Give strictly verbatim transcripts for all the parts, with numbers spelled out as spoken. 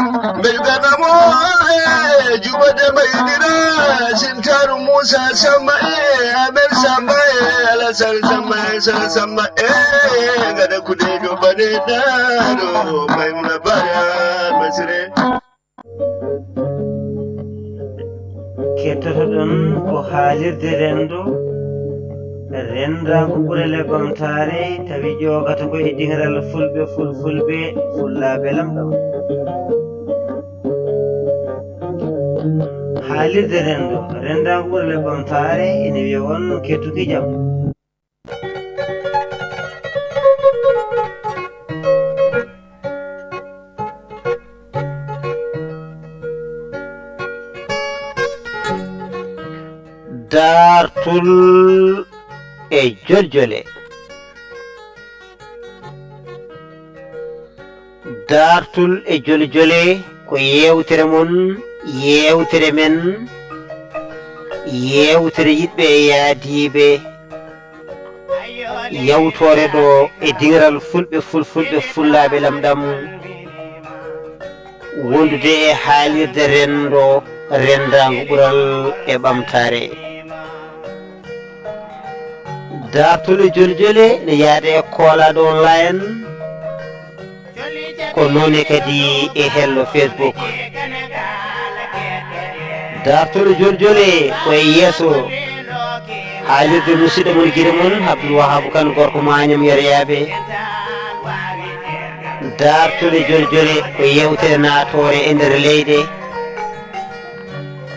Mbeɗa gana mo e juɓɓode mbayɗira, Sintaaru Muusa Samba e Amen Samba e Alasan Samba e Sala Samba e gada kuɗe ɗo bane daaro Maymuna Bara Masire. Kettotoɗon ko haalirde renndo, renndaangu ɓurel e ɓamtaare, tawi ƴoogata ko e diŋral fulɓe, fulfulɓe, fullaaɓe lamɗam. Haalirde renndo, renndaangu ɓurel e ɓamtaare, ene wiya on kettuki jam. Daartul e joljole. Daartul e joljole ko yeewtere mon, yeewtere men, yeewtere yiɗɓe e yaadiiɓe. Yawtoore ɗo e diŋral fulɓe, fulfulɓe, fullaaɓe lamɗam, wondude e haalirde renndo, renndaangu ɓural e ɓamtaare. Daartol e joljole ne yaada e koolaaɗo online, ko noone kadi e hello Facebook. Daartol e joljole ko e yeeso haalirde musidɗo mon, gide mon Abdoul Wahab Kane, gorko Mañam Yeryaɓe. Daartol e joljole ko yeewtere naatoore e nder leyɗe,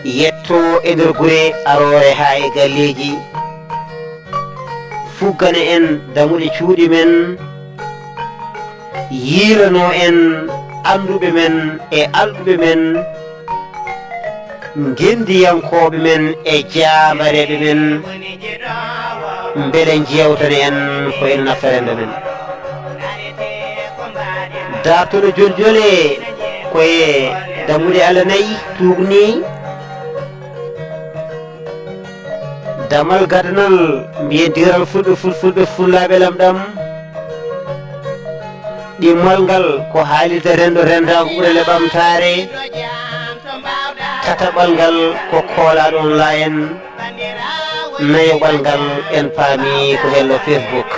yetto e nder gure, aroore haa e galleeji. Fuggana en damuɗe cuuɗi men, yiilano en annduɓe men e alɗuɓe men, ngenndiyankooɓe men e jaambareeɓe men, mbele njeewtana en ko ina nafta renndo men. Daartol e joljole ko e dammuɗe Allah nayi tuugni. Damal gadanal, mbiyen diral fulɓe, fulfulɓe, fullaaɓe lamɗam. Ɗimmal ngal ko haalirde renndo, renndaagu ɓurel e ɓamtaare. Tataɓal ngal ko koolaaɗo online. Nayoɓal ngal en paami ko hello Facebook.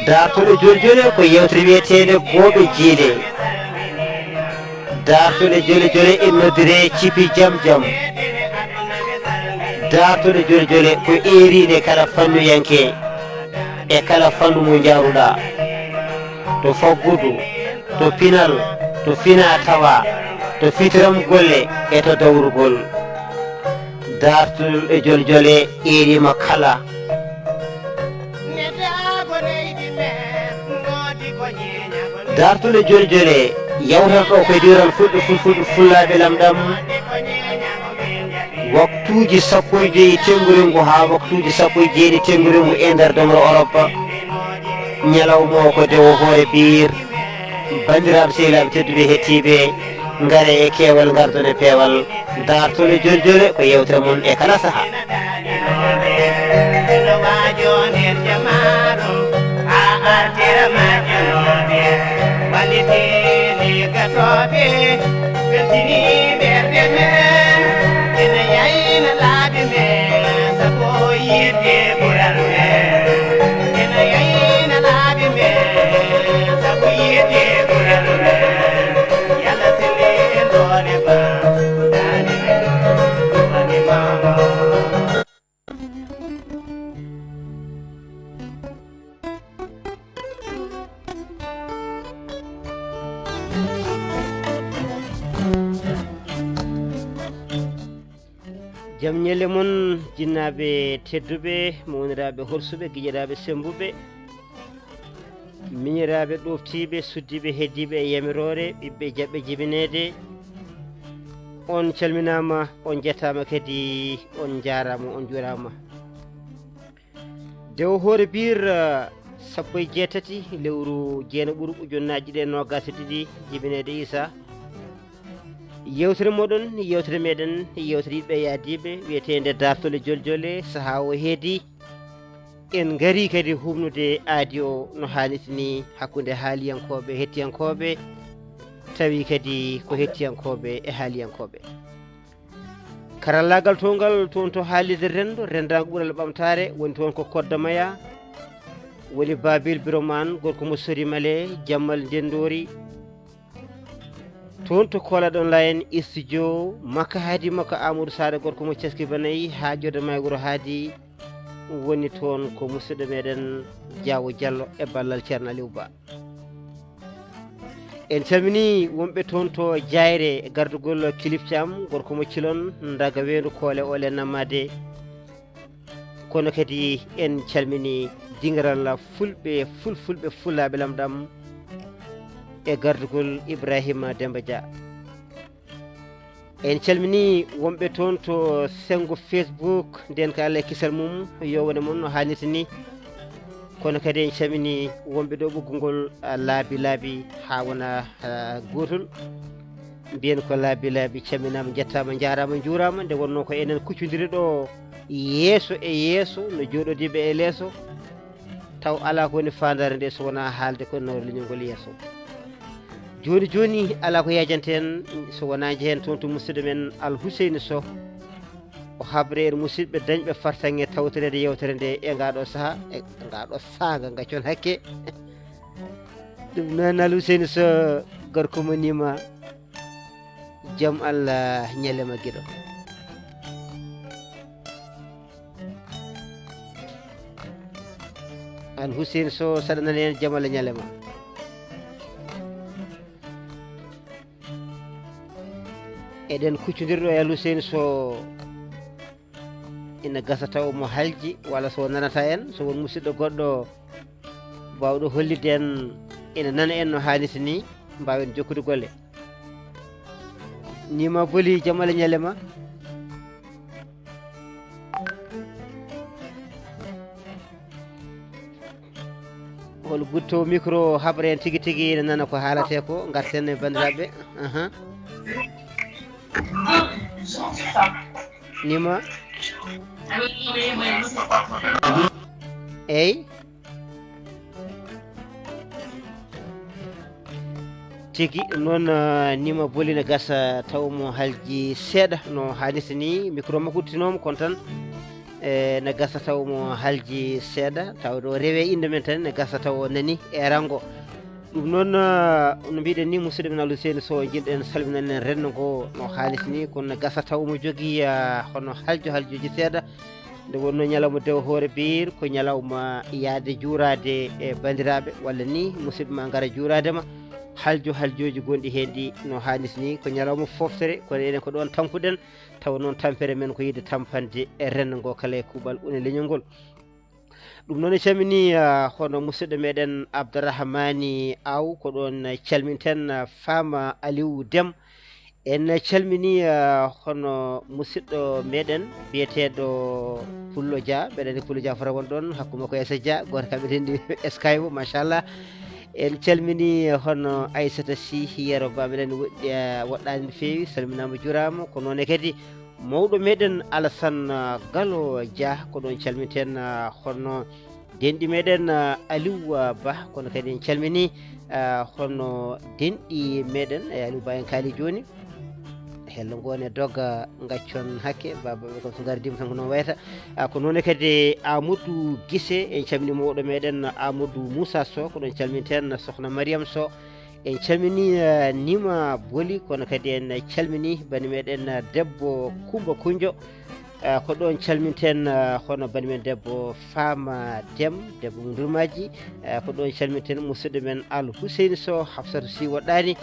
Daartol e joljole ko yeewtere wiyeteende Gooɓe Jiile. Daartol e joljole ina noddiree Cipi Jam Jam. Daartol e joljole ko eeriinde kala fannuyanke e kala fannu mo njaaruɗaa, to faggudu, to pinal, to finaa tawaa, to fitiram golle e to dawrugol. Daartol e joljole eeriima kala. Daartol e joljole yawtata ɗo ko e diral fulɓe, fulfulɓe, fullaaɓe lamɗam. Waktuuji sappo e joyi tenngurengu haa waktuuji sappo e jeeɗiɗi tenngurengu e nder domro Orop. Ñalawma o ko dewo hoore biir. Banndiraaɓe sehilaaɓe tedduɓe hettiiɓe, ngare e keewal, ngardon e peewal. Daartol e joljole ko yeewtere mon e kala sahaa. Jam ñalle mon, jinnaaɓe tedduɓe, mawniraaɓe horsuɓe, giƴiraaɓe semmbuɓe, miñiraaɓe ɗooftiiɓe, suddiiɓe, heddiiɓe e yamiroore, ɓiɓɓe jaɓɓe jibineede. On calminaama, on njettaama kadi, on njaaraama, on njuuraama. Dewo hoore biir, eh, sappo e jeetati lewru jeenaɓuru ujunnaaji ɗiɗi e noogaas e ɗiɗi, jibineede Iisaa. Yeewtere mooɗon, yeewtere meeɗen, yeewtere yiɗɓe yaadiiɓe, wiyeteende Daartol e Joljole, sahaa o heedi. En ngarii kadi huɓnude aadi o no haanirta ni hakkunde haaliyankooɓe, hettiyankooɓe, Tawi kadi ko hettiyankooɓe e haaliyankooɓe. Karallaagal towngal toon to haalirde renndo, renndaango ɓural ɓamtaare, woni toon ko Kodda Maya, woni Babil Biroman, gorko mo Sori Male, Jammal Ndenndoori. Toon to Koolaɗon Layen studio, Makka Haadi Makka Amadou Saare, gorko mo Caski Banayi, haa jooɗo Maay Wuro Haadi, woni toon ko musidɗo meɗen Jaawo Jallo e ballal Ceerno Aliou Ba. En calmini wonɓe toon to Jayre e gardugol Kilif Thiam, gorko mo Cilon, Ndaga Weendu Koole Ole Namade. Kono kadi en calmini dingiral Fulɓe, Fulfulɓe, Fulaaɓe Lamɗam e gardugol Ibrahima Demba Dia. En calmini wonɓe toon to senngo Facebook, ndeen ka Allah e kisal mum, yo wone mon no haanirta ni. Kono kadi en calmini wonɓe ɗo ɓoggol ngol, ah, laabi laabi haa wona, ah, gootol. Mbiyen ko laabi laabi, calminaama, njettaama, njaaraama, njuuraama. Nde wonnoo ko enen kuccondiri ɗo yeeso e yeeso, no jooɗodiiɓe e leeso, taw alaa ko woni faandaare nde so wonaa haalde ko nawri leñol ngol yeeso. Jooni jooni, alaa ko yaajanten so wonaa njehen toon to musidɗo men Al Huseyni Soh. O haɓre en musidɓe dañɓe fartaŋŋe tawtoreede yewtere nde e ngaa ɗoo sahaa, e ngaa ɗoo saanga, ngaccon hakke. Ɗum noon, Al Huseyni Soh, gorko mo Nima, jam Allah ñalema giɗo. Al Huseyni Soh, saɗa nani en, jam Allah ñalema. Eɗen kuccondirɗo e Al Huseyni Soh, ina gasa taw mo halji, walla so nanata en, so won musidɗo goɗɗo baawɗo hollitde en, ina nana en no haanirta ni, mbaawen jokkude golle. Nima Boli, jam Allah ñalema. Hol gutto micro haɓre en tigi tigi, ene nana ko haalate ko, ngarten e banndiraaɓe. Aha. Nima. Eyi. Tigi noon, ah, Nima Boli ne gasa taw mo halji seeɗa no haanirta ni, micro makko udditinooma, kono tan, eh, ne gasa taw mo halji seeɗa, taw ɗo rewe innde men tan, ne gasa taw o nani e rango. Ɗum noon, ah, no mbiɗen ni, musidɗo men Al Huseyni Soh, njiɗɗen salminanen renndo ngo no haanirta ni, kono ne gasa taw mo jogii, ah, hono haljo haljoji seeɗa. Nde wonnoo ñalawma dewo hoore biir, ko ñalawma yahde juuraade e banndiraaɓe, walla ni musidɓe ma ngara juuraade ma. Haljo haljooji gonɗi heen ɗi no haanirta ni, ko ñalawma fooftere, kono enen ko ɗoon tampuɗen, tawa noon tampere men ko yiɗde tampande e renndo ngo kala e kuuɓal une leñol ngol. Ɗum noon e calmini, ah, hono musidɗo meɗen Abdourahmani Aw, ko ɗoon calminten, ah, Fama Aliou Dem. En calmini, ah, hono musidɗo meɗen biyeteeɗo Pullo Dia, mbeɗa anndi Pullo Dia fota won ɗoon, hakkunde makko e Aissata Dia, gooto kam eɗen ndendi Skype, machallah. En calmini hono Aissata Sy, Yero Ba, mbeɗa anndi woɗɗi, ah, woɗɗaani no feewi, salminaama, juuraama. Ko noon ne kadi mawɗo meɗen Alassane, ah, Gallo Dia, ko ɗoon calminten, ah, hono denɗi meɗen, ah, Aliou, ah, Ba, kono kadi en calmini, ah, hono denɗi meɗen, eh, Aliou Ba en kaali jooni. Hello ngo ne doga, ngaccon hakke, baba ɓe kam so ngardima tan ko noon wayata. Ah, ko noon kadi Amadou Gise, en calmini mawɗo meɗen Amadou Moussa Sow, ko ɗoon calminten Sokhna Mariam Sow. En calmini, eh, Nima Boli, kono kadi en calmini bani meɗen, eh, debbo Kumba Kunjo. Eh, ko ɗoon calminten, eh, hono bani men debbo Fama Dem, debbo mo Ndurmaji. Eh, ko ɗoon calminten musidɗo men Al Huseyni Sow, Hafsatu Sy woɗɗaani.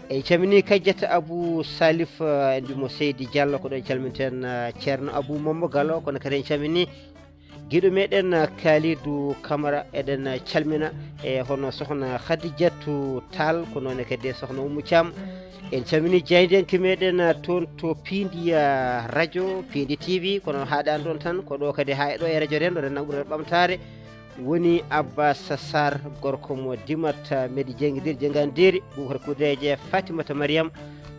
En calmini Kajjata Abou Salif, eh, en mbimo Seydi Diallo, ko ɗoon calminten, eh, Ceerno Abou Mamma Gallo, kono kadi en calmini giɗo meɗen, eh, Kalidou Camara, eɗen, eh, calmina, e hono Sokhna Khadijatou Tall, ko noon kadi e Sokhna Oumou Thiam. En calmini jaayndiyanke meɗen, eh, toon to Piindi, eh, radio, Piindi T V, kono haaɗaani ɗoon tan, ko ɗo kadi haa e ɗo e radio Renndo, Renndo Ɓural Ɓamtaare. woni Abbas Sarr, gorko mo Dimat, ah, Medi Jengidir, Jengandeeri, Boubacar Kudeeje, Fatimata Mariam.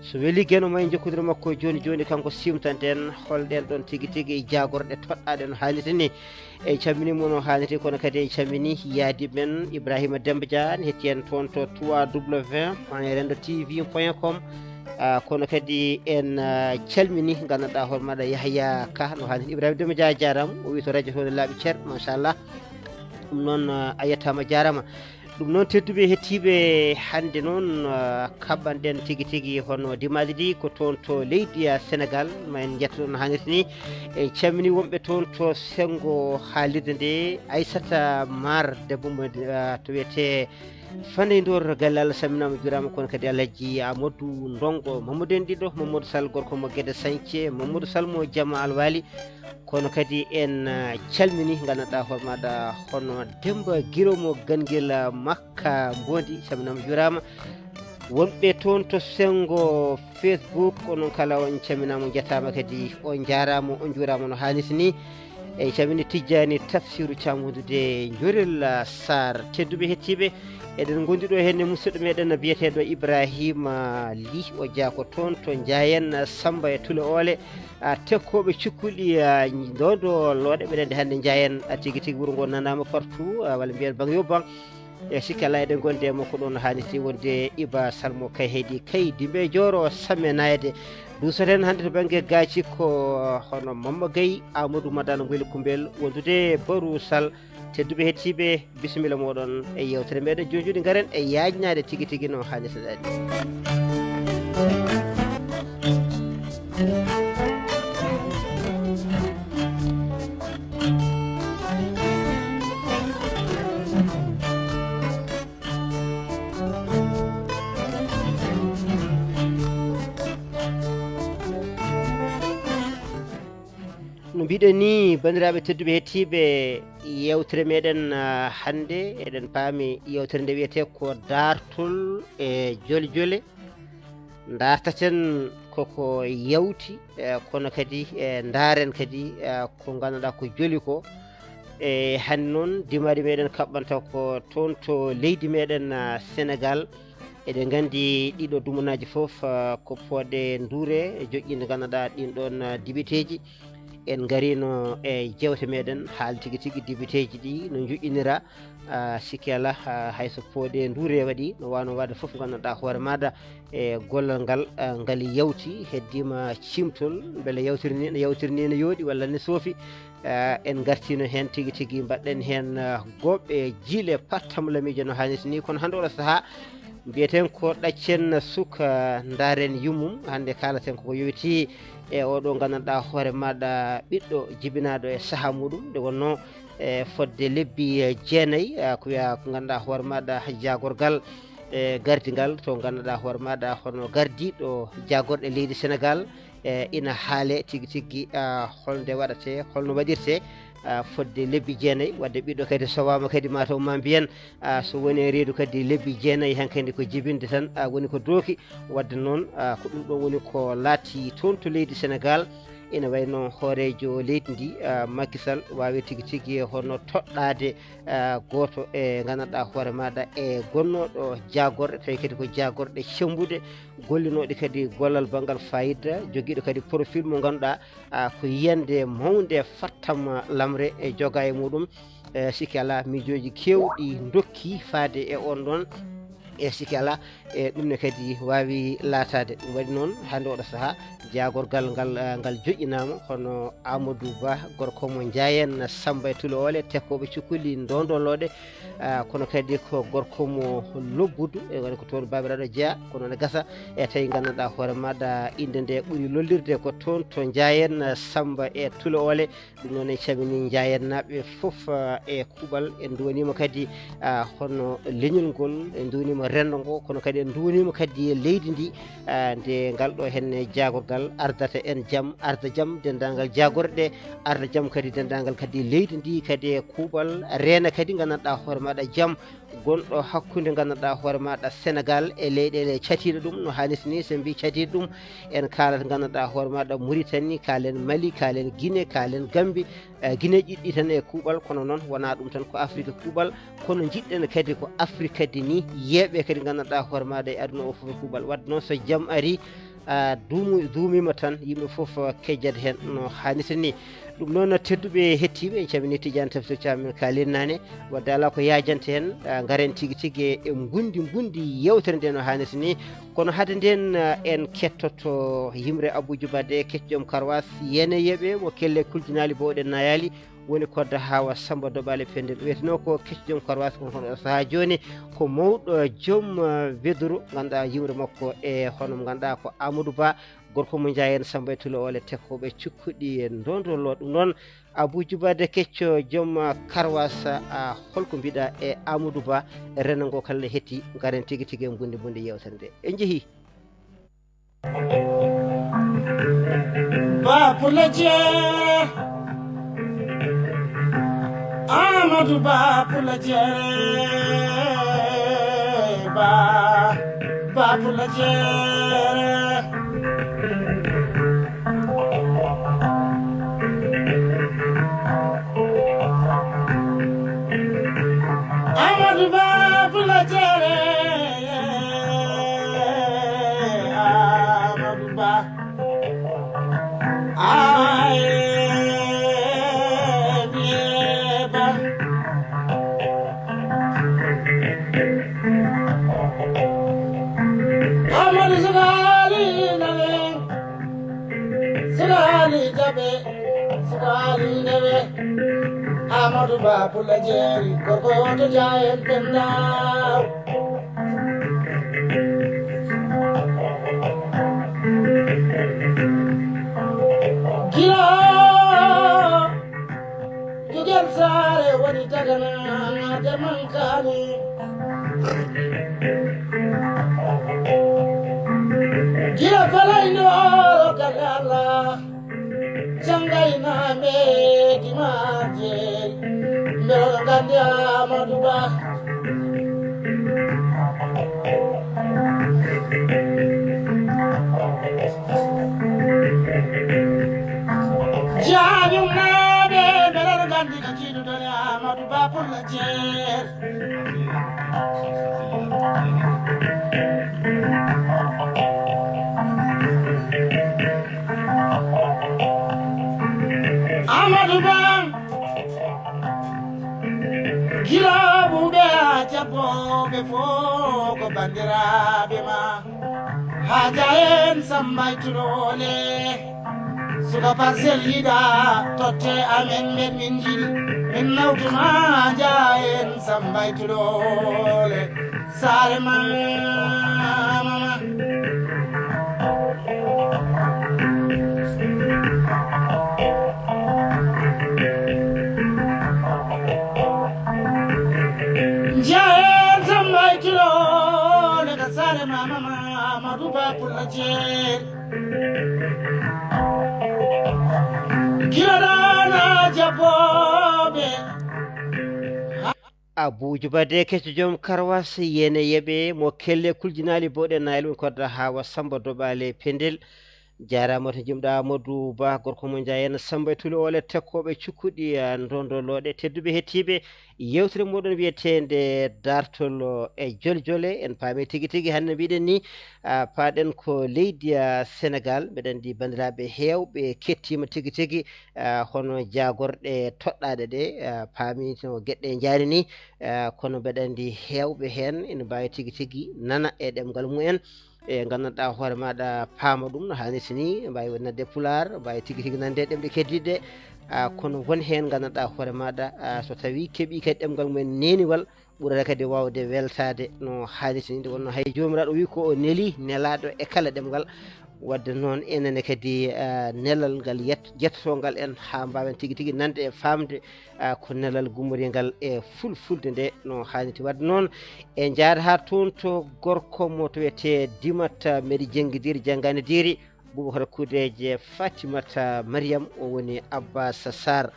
So weli Geno, ma en jokkondir makko jooni jooni, kanko siwtanten hol ɗeen ɗoon tigi tigi jaagorɗe toɗɗaaɗe no haanirta ni. En calminii mo no haanirta, kono kadi en calminii yaadiiɓe men, Ibrahima Demba Dia, ne hetti en toon to trois W point rendo T V point com. Ah, kono kadi en, ah, calminii nganndanɗaa hoore maaɗa Yahya Ka, no haanirta. Ibrahima Demba Dia, a jaaraama. O wii to radio to ne laaɓi cer, machallah. Ɗum noon, ah, a yettaama, a jaaraama. Ɗum noon, tedduɓe hettiiɓe, hannde noon, ah, kaɓɓanɗen tigi tigi hono dimaaji ɗi ko toon to leydi, ah, Senegaal. Ma en njetto ɗum no haanirta ni. En calminii wonɓe toon to senngo haalirde nde, Aissata Mar, debbo mo, ah, to wiyetee Fanay Ndoor, galle Allah, salminaama, juuraama, kono kadi Alhaji Amadou Ndongo, Mamadou en ɗiɗo, Mamadou Sall, gorko mo Gede Sañce, Mamadou Sall mo Jama Alwali, kono kadi en, ah, calminii nganndanɗaa hoore maaɗa hono Demba Giro mo Gangel, ah, Makka Mbondi, salminaama, juuraama. Wonɓe toon to senngo Facebook, onon kala on calminaama, on njettaama kadi, on njaaraama, on njuuraama no haanirta ni. En calminii Tijjaani Tafsiru Caam wondude Njorel, ah, Sarr. Tedduɓe hettiiɓe, eɗen ngondi ɗo heen e musidɗo meɗen biyeteeɗo Ibrahima Ly, o jeyaa ko toon to Njaayen, ah, Samba e Tule Oole. Ah, tekkooɓe cukkuɗi, ah, ndoondo looɗe, mbeɗa anndi hannde Njaayen, ah, tigi tigi wuro ngo nanaama partout, ah, walla mbiyen bang yo bang. E sikke alaa, eɗen ngondi e makko ɗo no haanirta wonde, Iba Salmo Kay Heydi Kay Dimbe Jooro Samme Nayde. Duusoten hannde to bannge gaaci ko hono Mamma Gay, Amadou Madane Mboyli Kumbel, wondude Baru Sall. Tedduɓe hettiiɓe, bisimilla mooɗon e yeewtere meɗen jooni jooni. Ngaren e yaajnaade tigi tigi no haanirta ɗaani. No mbiɗen ni, banndiraaɓe tedduɓe hettiiɓe, yeewtere meɗen, ah, hannde, eɗen paami yeewtere nde wiyetee ko daartol e jole jole. Ndaartaten koko yawti, eh, kono kadi, eh, ndaaren kadi, eh, ko ngannduɗaa ko joli ko. E hannde noon, dimaaji meɗen kaɓɓanta ko toon to leydi meɗen, ah, Senegaal. Eɗen nganndi ɗiɗo dumunaaji fof, ah, ko pooɗe nduure e joƴƴinde ngannduɗaa ɗin ɗoon, ah, dibiteeji. En ngariino e jeewte meɗen, haal tigi tigi dibiteeji ɗi no njoƴƴinira. Ah, sikke alaa, ah, hay so pooɗe nduure waɗi, no waawno waɗde fof, ngannduɗaa hoore maaɗa e gollal ngal, ah, ngal yawti, heddiima ciimtol, mbele yawtere ni, no yawtere ni no yooɗi walla ne soofi. Ah, en ngartiino heen tigi tigi, mbaɗɗen heen, ah, gooɓe jiile pattam lamiijo no haanirta ni. Kono hannde oɗo sahaa, mbiyeten ko ɗaccen suka, ndaaren yummum. Hannde kaalaten koko yowiti e oɗo nganndanɗaa hoore maaɗa ɓiɗɗo jibinaaɗo e sahaa muɗum, nde wonnoo e fodde lebbi, eh, jeenayi, ah, ko wiyaa ko ngannduɗaa hoore maaɗa jaagorgal, eh, gardingal to ngannduɗaa hoore maaɗa hono gardiiɗo jaagorɗe leydi Senegaal, eh, ina haale tigi tigi, ah, holnde waɗatee, holno waɗirtee, ah, fodde lebbi jeenayi, waɗde ɓiɗɗo kadi sowaama kadi mataw ma mbiyen, ah, so woni e reedu kadi lebbi jeenayi hankadi ko jibinde tan, ah, woni ko dooki. Waɗde noon, ah, ko ɗum ɗoon woni ko laati toon to leydi Senegaal. Ina wayi no hooreejo leydi ndi, ah, Macky Sall, waawi tigi tigi hono toɗɗaade, ah, gooto e nganndanɗaa hoore maaɗa e gonnooɗo jaagorɗe, tawi kadi ko jaagorɗe cemmbuɗe, gollinooɗe kadi gollal banngal faayida, jogiiɗo kadi profil mo ngannduɗaa, ah, ko yiyannde mawnde fattam lamre e joga e muɗum. E sikke alaa, miijooji keewɗi ndokki faade e oon ɗoon. E sikke alaa, e ɗum ne kadi waawi laataade. Ɗum waɗi noon, hannde oɗo sahaa, jaagorgal ngal, eh, ngal joƴƴinaama, hono Amadou Ba, gorko mo Njaayen Samba e Tule Oole, tekkooɓe cukkuli ndondolooɗe, ah, kono kadi ko gorko mo Lobbudu, e woni ko toon baabiraaɗo jeyaa, kono ne gasa, e tawi nganndanɗaa hoore maaɗa, innde nde ɓuri lollirde ko toon to Njaayen Samba e Tule Oole. Ɗum noon, en calminii Njaayannaaɓe fof, ah, e kuuɓal. En nduwaniima kadi, ah, hono leñol ngol, en nduwaniima renndo ngo, kono kadi en nduwaniima kadi leydi ndi, ah, nde ngal ɗo henne jaagorgal ardata en jam, arda jam denndaangal jaagorɗe, arda jam kadi denndaangal kadi leydi ndi kadi e kuuɓal, reena kadi nganndanɗaa hoore maaɗa jam gonɗo hakkunde nganndanɗaa hoore maaɗa Senegaal e leyɗeele catiiɗe ɗum, no haanirta ni, so en mbii catiiɗe ɗum, en kaalata nganndanɗaa hoore maaɗa Muritani, kaalen Mali, kaalen Gine, kaalen Gambi, eh, Gineeji ɗiɗi tan e kuuɓal, kono noon wonaa ɗum tan, ko Afrik e kuuɓal, kono njiɗɗen kadi ko Afrik kadi ni, yeeɓe kadi nganndanɗaa hoore maaɗa e aduna o fof e kuuɓal. Wadde noon so jam arii, ah, duumu-, duumiima tan, yimɓe fof, ah, kejjat heen no haanirta ni. Ɗum noon, tedduɓe hettiiɓe, en calminii Tidiane Tafsir Thiam, min kaalii naane, wadde alaa ko yaajanta heen, ah, ngaren tigi tigi e ngunndi ngunndi yeewtere nde no haanirta ni. Kono hade ndeen, ah, en kettoto yimre Abuu Juba Dee, kecco joom karwaas, yene yeɓe mo kelle kuljinaali bowɗe nayaali, woni kodda Haawa Samba Doɓaale Penndel. Wiyetenoo ko kecco joom karwaas, kono kono o sahaa jooni ko mawɗo joom, ah, weduru, ngannduɗaa yimre makko e hono mo ngannduɗaa ko Amadou Ba, gorko mo Njaayeen Samba e Tulo Oole, tekkooɓe cukkuɗi e ndondollo. Ɗum noon, Abuu Juba Dee kecco joom, ah, karwaas, ah, holko mbiɗa e Amadou Ba, renndo ngo kala ne hetti, ngaren tigi tigi e mbundi mbundi yeewtere nde. En njehii. Ba Pulaje, Amadou Ba Pulaje, Ba, Ba Pulaje. Amadou Ba Pulaje, Amadou Ba. Aye, biye ba. Amadou Sugaali Nawe, Sugaali Jabe, Sugaali Nawe. Amadou Ba Pulaje, gorko to Jaayen Penda. Gila Jogel Saare woni Dagana de Mankani. Gila Falayndo Kala Allah. Janngaynaaɓe dimanche, mbeɗa nganndi Amadou Ba. Jaañumnaaɓe, mbeɗa nganndi ko jiiduɗon e Amadou Ba Pulaje. Amadou Ba, gila buuɓe haa jabbooɓe fof ko banndiraaɓe ma. Haa jaayen Samba e Tuloole. Suka Parcelles yiɗa totte amen, men min jiɗi. Min nawtuma jaayen Samba e Tuloole. Saare ma, mama. Jaayen Samba e Tuloole ka saare ma, mama. Amadou Ba Pulaje. Gila ɗaana jabbooɓe. Abuu Juba Dee kecco joom karwas, yene yeɓe mo kelle kuljinaali bowɗe naayel, woni kodda Haawa Samba Doɓaale Pendel. Jaaraama to jimɗa Amadou Ba, gorko mo Njaayeen Samba e Tuloole, tekkooɓe cukkuɗi, ah, ndondolooɗe. Tedduɓe hettiiɓe, yeewtere muɗum wiyeteende Daartol e Joljole. En paami tigi tigi hannde mbiɗen ni, ah, paaɗen ko leydi, ah, Senegaal. Mbeɗa anndi banndiraaɓe heewɓe kettiima tigi tigi, ah, hono jaagorɗe toɗɗaaɗe ɗe, ah, paami no geɗe njaari ni, ah, kono mbeɗa anndi heewɓe heen ina mbaawi tigi tigi nana e ɗemngal mumen. E nganndanɗaa hoore maaɗa paama ɗum no haanirta ni, mbaawi wonande Pulaar, mbaawi tigi tigi nande ɗemɗe keddiiɗe, ah, kono won heen nganndanɗaa hoore maaɗa, ah, so tawii keɓii kadi ɗemngal mumen neeniwal, ɓurata kadi waawde weltaade no haanirta ni. Nde wonnoo hay Joomiraaɗo wii ko o neli nelaaɗo e kala ɗemngal, Wadde noon, enen kadi, ah, nelal ngal yet-, yettotongal en haa mbaawen tigi tigi nande e faamde, ah, ko nelal gummoringal e fulfulde nde no haanirta. Wadde noon, e njaada haa toon to gorko mo to wiyetee Dimata Meri Jenngidiiri, Janngandiiri, Boubacar Kudeeje, Fatimata Mariam, o woni Abbas Sarr.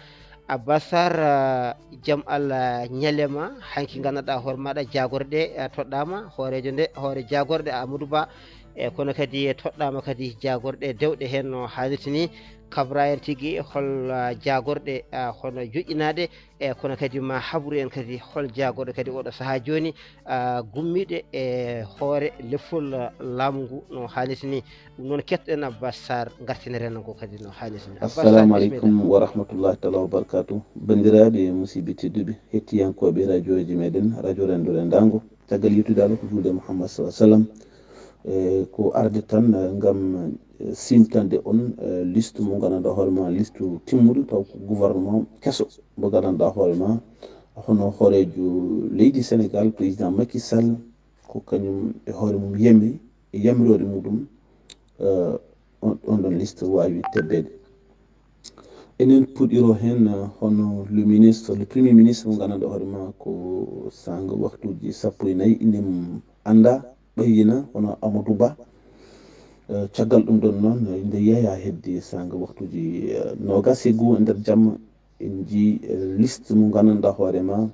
Abbas Sarr, ah, jam Allah ñalema, hanki nganndanɗaa hoore maaɗa jaagorɗe, ah, toɗɗaama, hooreejo nde, hoore jaagorɗe Amadou Ba, e kono kadi toɗɗaama kadi jaagorɗe dewɗe heen no haanirta ni. Kabra en tigi hol, ah, jaagorɗe, ah, hono joƴƴinaaɗe, e kono kadi ma habru en kadi hol jaagorɗe kadi oɗo sahaa jooni, ah, gummiiɗe e hoore lefol, ah, laamu ngu no haanirta ni. Ɗum noon kettoɗen Abbas Sarr, ngartinen renndo ngo kadi no haanirta ni. Abbas Sarr, Assalamu bisimilla. Alaikum wa rahmatullahi taala wa barakatuh. Banndiraaɓe, musiɓɓe tedduɓe, hettiyankooɓe radiooji meɗen, Radio Renndo Renndaango, caggal yettude Allah ko juulde Muhammad sallallahu alaihi wasallam. E ko arde tan, eh, ngam, eh, simtande on, eh, liste mo nganndanɗaa hoore ma, liste timmuɗo, taw ko gouvernement keso mo nganndanɗaa hoore ma, hono hooreejo leydi Sénégal, président Macky Sall, ko kañum e hoore mum yami, e yamiroore muɗum, eh, on, on ɗon liste waawi tebbeede. Enen puɗɗiro heen, eh, hono le ministre, le premier ministre mo nganndanɗaa hoore ma ko saanga waktuuji sappo e nayi, inde mum anndaa, ɓeyyina, hono Amadou Ba. Eh, caggal ɗum ɗon noon, eh, nde yeeya hedde saanga waktuuji, eh, noogaas e goo e nder jamma, en njii, eh, liste mo nganndanɗaa hoore ma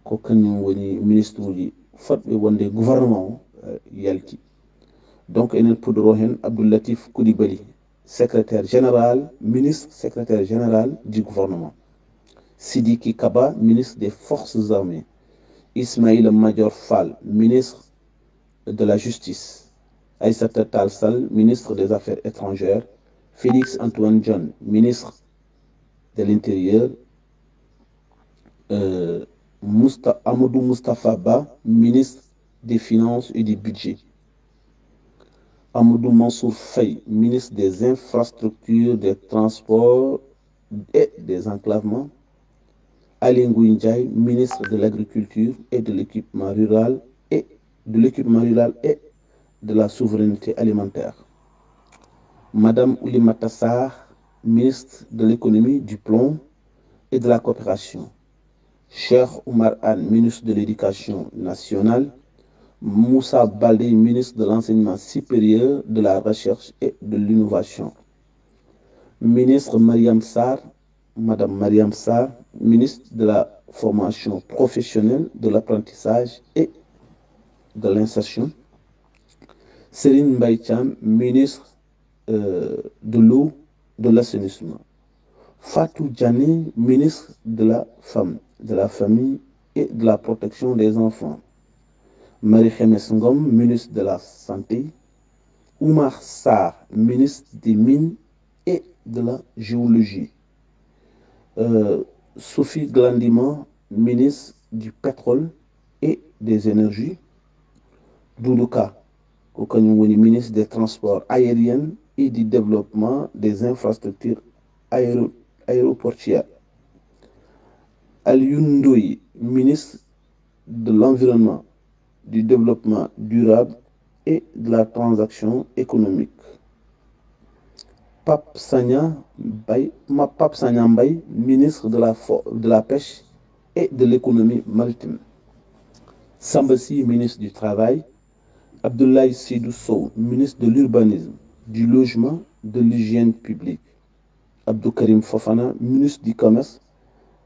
ko kañum woni ministre uji fotɓe wonde gouvernement o, eh, yalti. Donc, enen puɗɗoro heen Abdoul Latif Coulibaly, secrétaire général, ministre secrétaire général du gouvernement. Sidiki Kaba, ministre des Forces armées. Ismaïla Madior Fall, ministre de la Justice. Aïssata Tall Sall, ministre des Affaires étrangères. Félix Antoine Diome, ministre de l'Intérieur. Euh, Mousta-, Amadou Moustapha Ba, ministre des Finances et du Budget. Amadou Mansour Faye, ministre des Infrastructures, des Transports et des Enclavements. Aly Ngouille Ndiaye, ministre de l'Agriculture et de l'Équipement rural et de l'Équipement rural et de la Souveraineté alimentaire. Madame Oulimata Sarr, ministre de l'Économie, du Plan et de la Coopération. Cheikh Oumar Anne, ministre de l'Éducation nationale. Moussa Baldé, ministre de l'Enseignement supérieur, de la Recherche et de l'Innovation. Ministre Mariam Sarr, Madame Mariam Sarr, ministre de la Formation professionnelle, de l'Apprentissage et de l'Insertion. Serigne Mbaye Thiam, ministre, euh, de l'Eau, de l'Assainissement. Fatou Diané, ministre de la Femme, de la Famille et de la Protection des Enfants. Marie Khemesse Ngom, ministre de la Santé. Oumar Sarr, ministre des Mines et de la Géologie. Euh, Sophie Glandima, ministre du Pétrole et des Énergies. Doudou Ka, ko kañum woni ministre des Transports aériens et du Développement des Infrastructures aéro-, aéroportuaires. Alioune Ndoye, ministre de l'Environnement, du Développement durable et de la Transaction économique. Pape Sagna Mbaye, Ma-, Pape Sagna Mbaye, ministre de la Fo-, de la Pêche et de l'Économie maritime. Samba Sy, ministre du Travail. Abdoulaye Seydou Sow, ministre de l'Urbanisme, du Logement, de l'Hygiène publique. Abdou Karim Fofana, ministre du Commerce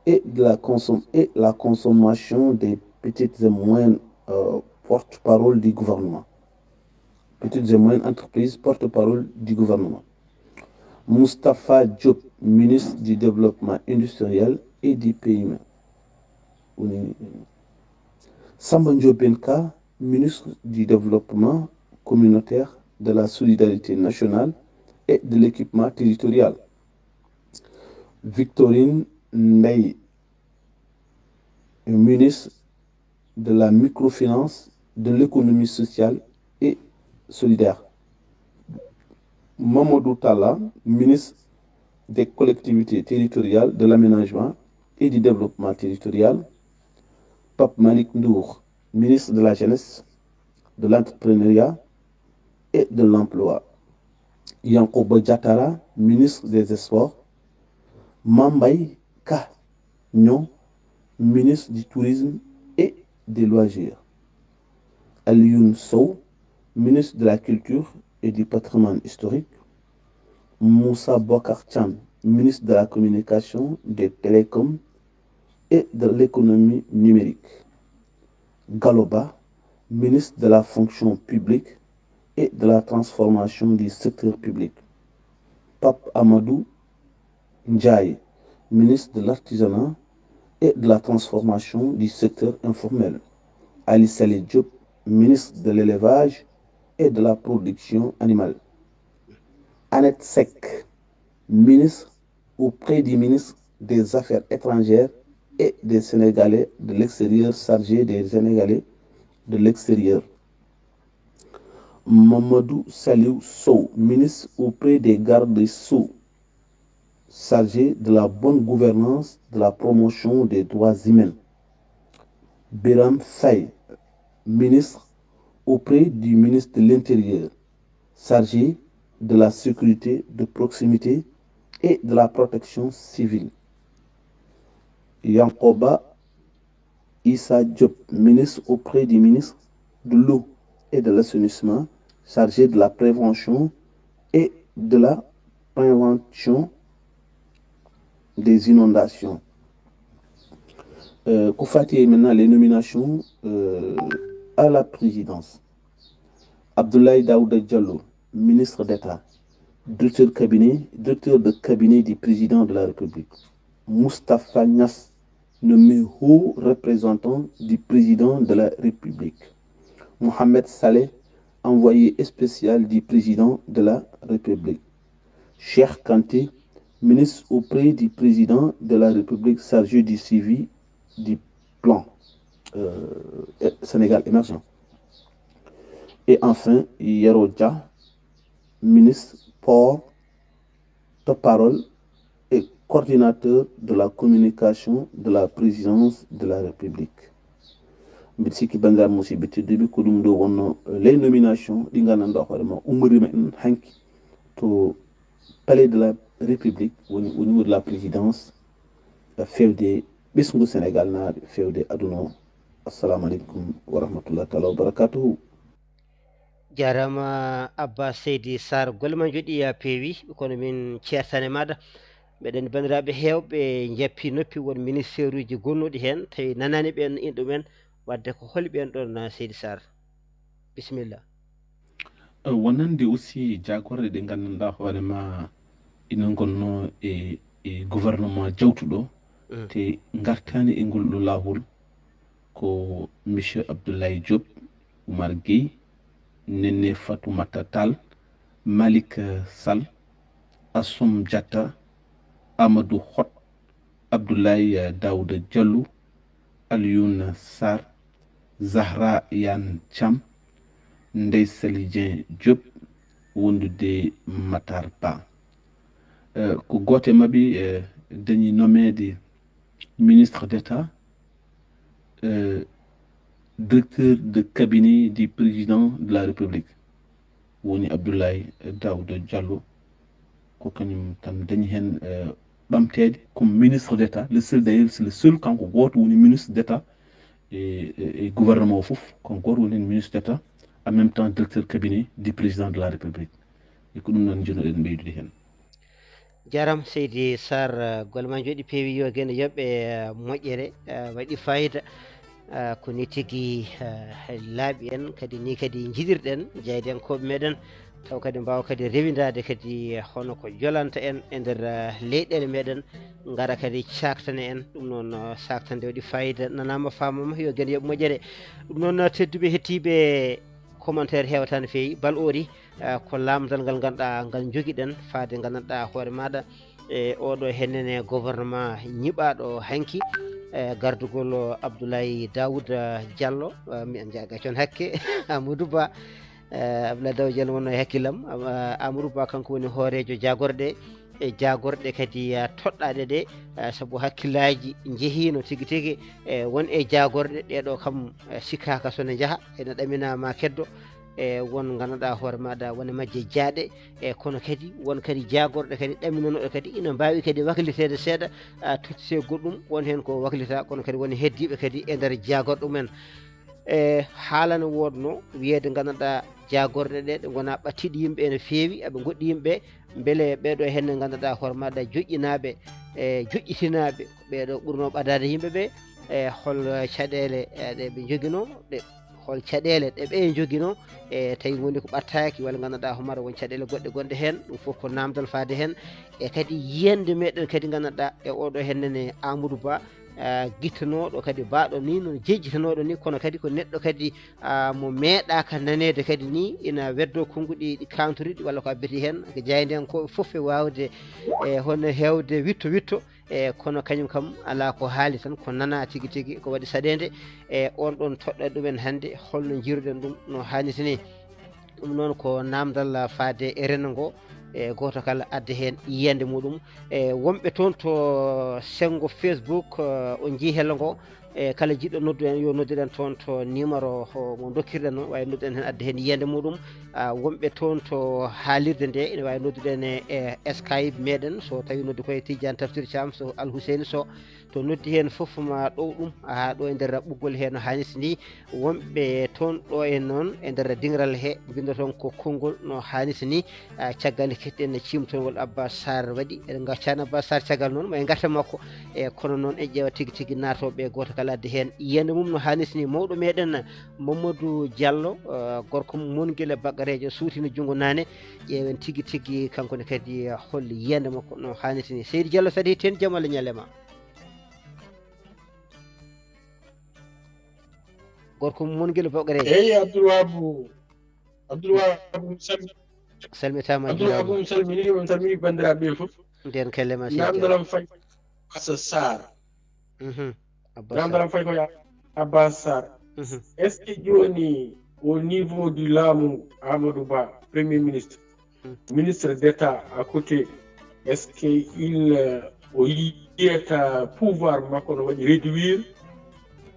et de la Consom-, et la Consommation des petites et moyennes, euh, porte-parole du gouvernement. Petites et moyennes entreprises, porte-parole du gouvernement. Moustapha Diop, ministre du Développement industriel et du P M E. Woni Samba Ndiobène Ka, ministre du Développement communautaire, de la Solidarité nationale et de l'Équipement territorial. Victorine Ndeye, ministre de la Microfinance, de l'Économie sociale et solidaire. Mamadou Talla, ministre des Collectivités territoriales, de l'Aménagement et du Développement territorial. Pape Malick Ndour, ministre de la Jeunesse, de l'Entrepreneuriat et de l'Emploi. Yankoba Diatara, ministre des Sports, Mambay Ka Nyon, ministre du Tourisme et des Loisirs, Alioune Sow, ministre de la Culture et du Patrimoine historique, Moussa Bokar Chan, ministre de la Communication, des Télécoms et de l'Économie numérique, Galoba, ministre de la Fonction publique et de la Transformation du secteur public, Pape Amadou Ndiaye, ministre de l'Artisanat et de la Transformation du secteur informel, Ali Saleh Diop, ministre de l'Élevage et de la Production animale, Annette Sek, ministre auprès du ministre des Affaires étrangères et des Sénégalais de l'extérieur, chargé des Sénégalais de l'extérieur, Mamadou Saliou Sow, ministre auprès des gardes des Sceaux, chargé de la bonne gouvernance, de la promotion des droits humains, Biram Faye, ministre auprès du ministre de l'Intérieur, chargé de la sécurité de proximité et de la protection civile, Yankoba Issa Diop, ministre auprès du ministre de l'Eau et de l'Assainissement, chargé de la prévention et de la prévention des inondations. Euh, ko fati maintenant les nominations euh, à la présidence. Abdoulaye Daouda Diallo, ministre d'État, directeur, cabinet, directeur de cabinet du président de la République. Moustapha Niass, nommé haut représentant du président de la République. Mohamed Saleh, envoyé spécial du président de la République. Cheikh Kanté, ministre auprès du président de la République chargé du suivi du plan euh, Sénégal émergent. Et enfin, Yero Dia, ministre porte-parole et coordinateur de la communication de la présidence de la République. Mbiɗa sikki banndiraaɓe musidɓe tedduɓe, ko ɗum ɗo wonno les nominations ɗi nganndanɗaa hoore ma ummoriima en hanki to palais de la République, woni au niveau de la présidence, fewde ɓesngu Sénégal naa fewde aduna o. Assalamu aleykum wa rahmatullahi taala wa barakatuhu. Jarama Abba Seydi Sarr, golle ma joɗi ya peewi, kono min ceertane maɗa. Meɗen banndiraaɓe heewɓe njappi noppi won ministeeruji gonnuɗi heen, tawi nanani ɓen inɗumen, wadde ko holi ɓen ɗon Seydi Sarr? Bisimilla. Wonande aussi jaagorɗe ɗe nganndanɗaa hoore ma ina ngonno e e gouvernement jawtuɗo, te ngartaani e ngol ɗo laawol, ko monsieur Abdoulaye Diop, Oumar Gueye, Néné Fatoumata Tall, Malick Sall, Assoum Diatta, Amadou Hott, Abdoulaye Daouda Diallo, Alioune Sarr, Zahra Iyane Thiam, Ndeye Saly Dieng Diop, wondude Matar Ba. Ko gooto e maɓɓe dañi nommeede ministre d'État, directeur de cabinet du président de la République, woni Abdoulaye Daouda Diallo. Ko kañum tan dañi heen ɓamteede comme ministre d'État. Le seul, d'ailleurs, c'est le seul, kanko gooto woni ministre d'État e gouvernement o fof, kanko gooto woni heen ministre d'État, en même temps directeur cabinet du président de la République. E ko ɗum noon njiɗnoɗen ɓeydude heen. Jaram Seydi Sarr, golle ma joɗi peewi, yo geno yoɓɓe moƴƴere, waɗi fayida. Ko ni tigi laaɓi en, kadi ni kadi njiɗirɗen jeydiyankooɓe meɗen, taw kadi mbaawa kadi rewindaade kadi hono ko jolanta en e nder leyɗeele meɗen, ngara kadi caaktana en. Ɗum noon, saaktande waɗi fayida, nanaama, faamama, yo geno yoɓ moƴƴere. Ɗum noon, tedduɓe hettiiɓe, commentaire heewata no feewi, bal oori, ko laamdal ngal ngannduɗaa ngal njogiɗen faade nganndanɗaa hoore maaɗa e oɗo hennene gouvernement ñiɓaaɗo hanki, e gardugol Abdoulaye Daouda Diallo, mi an jaaga con hakke, Amadou Ba. Abdoulaye Daouda Diallo wonno e hakkillam. Amadou Ba kanko woni hooreejo jaagorɗe e jaagorɗe kadi toɗɗaaɗe ɗe, sabu hakkillaaji njehiino tigi tigi e won e jaagorɗe ɗeɗo kam, sikkaaka so ne njaha, ene ɗamina ma keddo. e won ngannduɗaa hoore maaɗa wone majje jaaɗe, e kono kadi won kadi jaagorɗe kadi ɗamminanooɗe kadi ina mbaawi kadi wakliteede seeɗa, a, tottitee goɗɗum, won heen ko waklita, kono kadi woni heddiiɓe kadi e nder jaagorɗe mumen. E haalana woodno wiyeede ngannduɗaa jaagorɗe ɗe, ɗe ngonaa ɓattiiɗe yimɓe ene feewi, aɓe ngoɗɗi yimɓe, mbele ɓeeɗo heen ne ngannduɗaa hoore maaɗa joƴƴinaaɓe, e joƴƴitinaaɓe, ko ɓeeɗo ɓurnoo ɓadaade yimɓe ɓe, e hol caɗeele, e, ɗe ɓe njoginoo, ɗe, hol caɗeele ɗe ɓe njoginoo, e tawi woni ko ɓattaaki, walla ngannduɗaa hoore maaɗa won caɗeele goɗɗe gonɗe heen, ɗum fof ko naamndal faade heen, e kadi yiyannde meɗen kadi ngannduɗaa e oɗo heen ne Amadou Ba, ah, gittanooɗo kadi baaɗo ni, no jejjitanooɗo ni, kono kadi ko neɗɗo kadi, ah, mo meeɗaaka naneede kadi ni, ina weddoo konnguɗi ɗi kaantoriɗi walla ko abbiti heen, ko jaayndiyankooɓe fof e waawde, e hono heewde witto witto, e kono kañum kam alaa ko haali tan, ko nanaa tigi tigi, ko waɗi saɗeende, e on ɗon toɗɗo ɗumen hannde, holno njiiruɗen ɗum no haanirta ni? Ɗum noon ko naamndal faade e renndo ngo, e gooto kala adda heen yiyannde muɗum. E wonɓe toon to senngo Facebook, eh, o njii hello ngo, e kala jiɗɗo noddude en, yo noddude en toon to numéro o mo ndokkirɗen o, waawi noddude en heen adda heen yiyannde muɗum. Ah, wonɓe toon to haalirde nde, ene waawi noddude en e, e Skype meɗen, so tawi noddi ko e Tidiane Tafsir Thiam, so Al Hussein Sow, to noddi heen fof ma ɗow ɗum, haa ɗo e nder ɓoggol hee no haanirta ni. Wonɓe toon ɗo e noon e nder diŋral he, mbinnda toon ko konngol no haanirta ni. Ah, caggal nde keɗɗen ciimtol ngol Abbas Sarr waɗi, eɗen ngaccaani Abbas Sarr caggal noon, ma en ngarta makko. E kono noon en ƴeewa tigi tigi naatooɓe gooto kala addi heen yiyannde mum no haanirta ni. Mawɗo meɗen Mamadou Diallo, ah, gorko Mongel e Bakareejo suutino junngo naane. Ƴeewen tigi tigi kanko ne kadi, ah, hol yiyannde makko no haanirta ni. Seydi Diallo, so aɗa heɗii heen, jam walla ñalawma? Gorko Mongel Bakareejo. Eyi, Abdoul Wahab. Abdoul Wahab, mi salmi-, Salmitaama, Abdoul Wahab, juuraama. Mi salminii, mi salminii banndiraaɓe ɓe fof. Ndeen kelle ma, seydi. Naamndal am fayi Abbas Sarr. Mhm. Abbas Sarr. Naamndal am fayi ko Abbas Sarr. Mhm. Est-ce que jooni, au niveau du laamu Amadou Ba, Premier ministre, mhm, ministre d'État à côté, est-ce que il, euh, o yiyata pouvoir makko no waɗi réduire,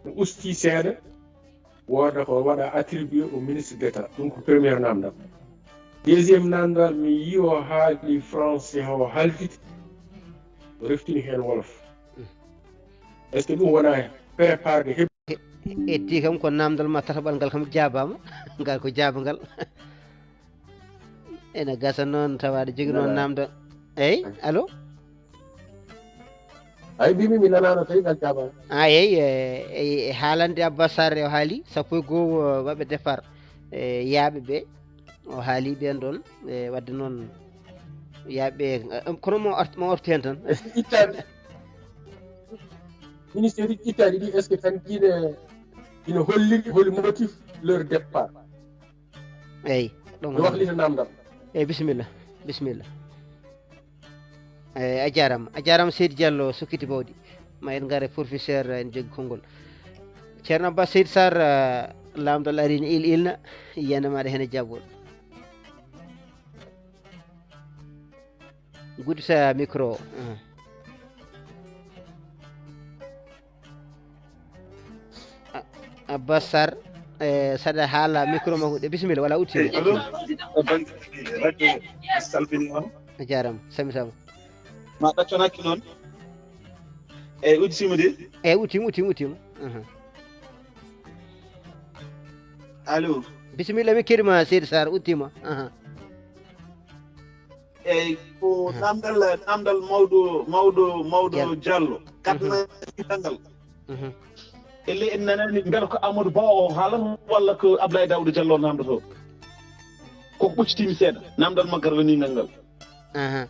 no usti seeɗa? Wooda ko waɗa attribué au ministre d'État. Ɗum ko premier naamndal. Deuxième naamndal, mi yii o haali français, o haaltiti, o reftini heen wolof. Est-ce que ɗum wonaa préparé heɓ- He-, heddi kam ko naamndal ma tataɓal ngal kam jaabaama. Ngal ko jaabangal. Ene gasa noon tawa aɗa jogii noon naamndal. Eyi, allo? Ay, mbimi mi nanaano tawi ngal jaabaama. Ah, eyi, e, e, e haalande Abbas Sarr o haali sappo e goo, o waɗa départ. E, yaaɓe ɓe, o haali ɓeen ɗoon, e, waɗde noon yaaɓe, e, kono mo art-, mo artu heen tan. Est-ce que ittaani? Ministère uji ittaani ɗi, est-ce que tan ine, ine holliri, holi motif leur départ? Eyi, ɗum mi waklita naamndal. Eyi, bisimilla, bisimilla. Eyi, a jaaraama, a jaaraama seydi Diallo, Sokkiti Bawɗi. Ma en ngar e professeur, en jogii konngol. Ceerno Abbas Seydi Sarr, eh, naamndal arii ne il-, ilna, yiyannde maaɗa heen e jaabol. Guddita micro o. Ah. A-, Abbas Sarr, eh, saɗa haala micro makko de, bisimilla, walla udditi. Eyi, allo. Bannge radio, mi salminiima. A jaaraama, salmitaama. Ma ɗaccanaaki noon? Eyi, udditiima de. Eyi, uddiima, uddiima, uddiima. Aha. Allo. Bisimilla, mi keɗii ma, seydi Sarr, uddiima. Aha. Eyi, ko naamndal, naamndal mawɗo, mawɗo, mawɗo Diallo. Diallo. Gaddanal ngal. Mhm. Ellee en nanaani mbela ko Amadou Ba o haalata walla ko Abdoulaye Daouda Diallo naamndotoo? Ko ɓoccitiimi seeɗa, naamndal maggal reniingal ngal. Aha.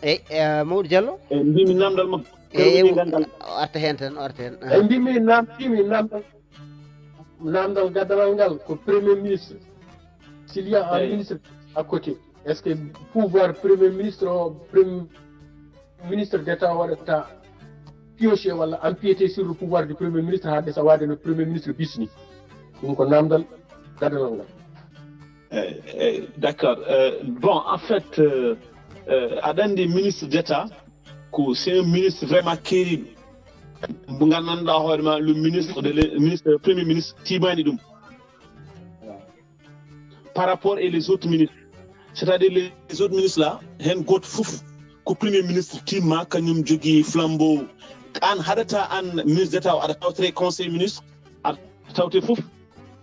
Eyi, eh, Mamadou Diallo? Eyi, mbimi naamndal maggal reniingal ngal. O arta heen tan, o arta heen. Aha. Eyi, mbimi naam-, mbimi naamndal, naamndal gaddanal ngal ko Premier ministre. S'il y a un ministre à côté, est-ce que pouvoir Premier ministre o, Premier ministre d'État waɗata pioché walla empiété sur le pouvoir du Premier ministre haa desa waɗde no Premier ministre bisni? Ɗum ko naamndal gaddanal ngal. Eh, eh, d'accord. Eh, bon, en fait, eh, eh, aɗa anndi ministre d'État, ko c'est un ministre vraiment keeriiɗo. Mo nganndanɗaa hoore ma, le ministre de l'in-, ministre, Premier ministre tiimaani ɗum. par rapport et les autres ministres, c'est-à-dire les autres ministres là, heen gooto fof ko premier ministre timma, kañum jogii flambeau. Aan haɗata aan ministre d'état o, aɗa tawtore conseil ministre, aɗa tawte fof.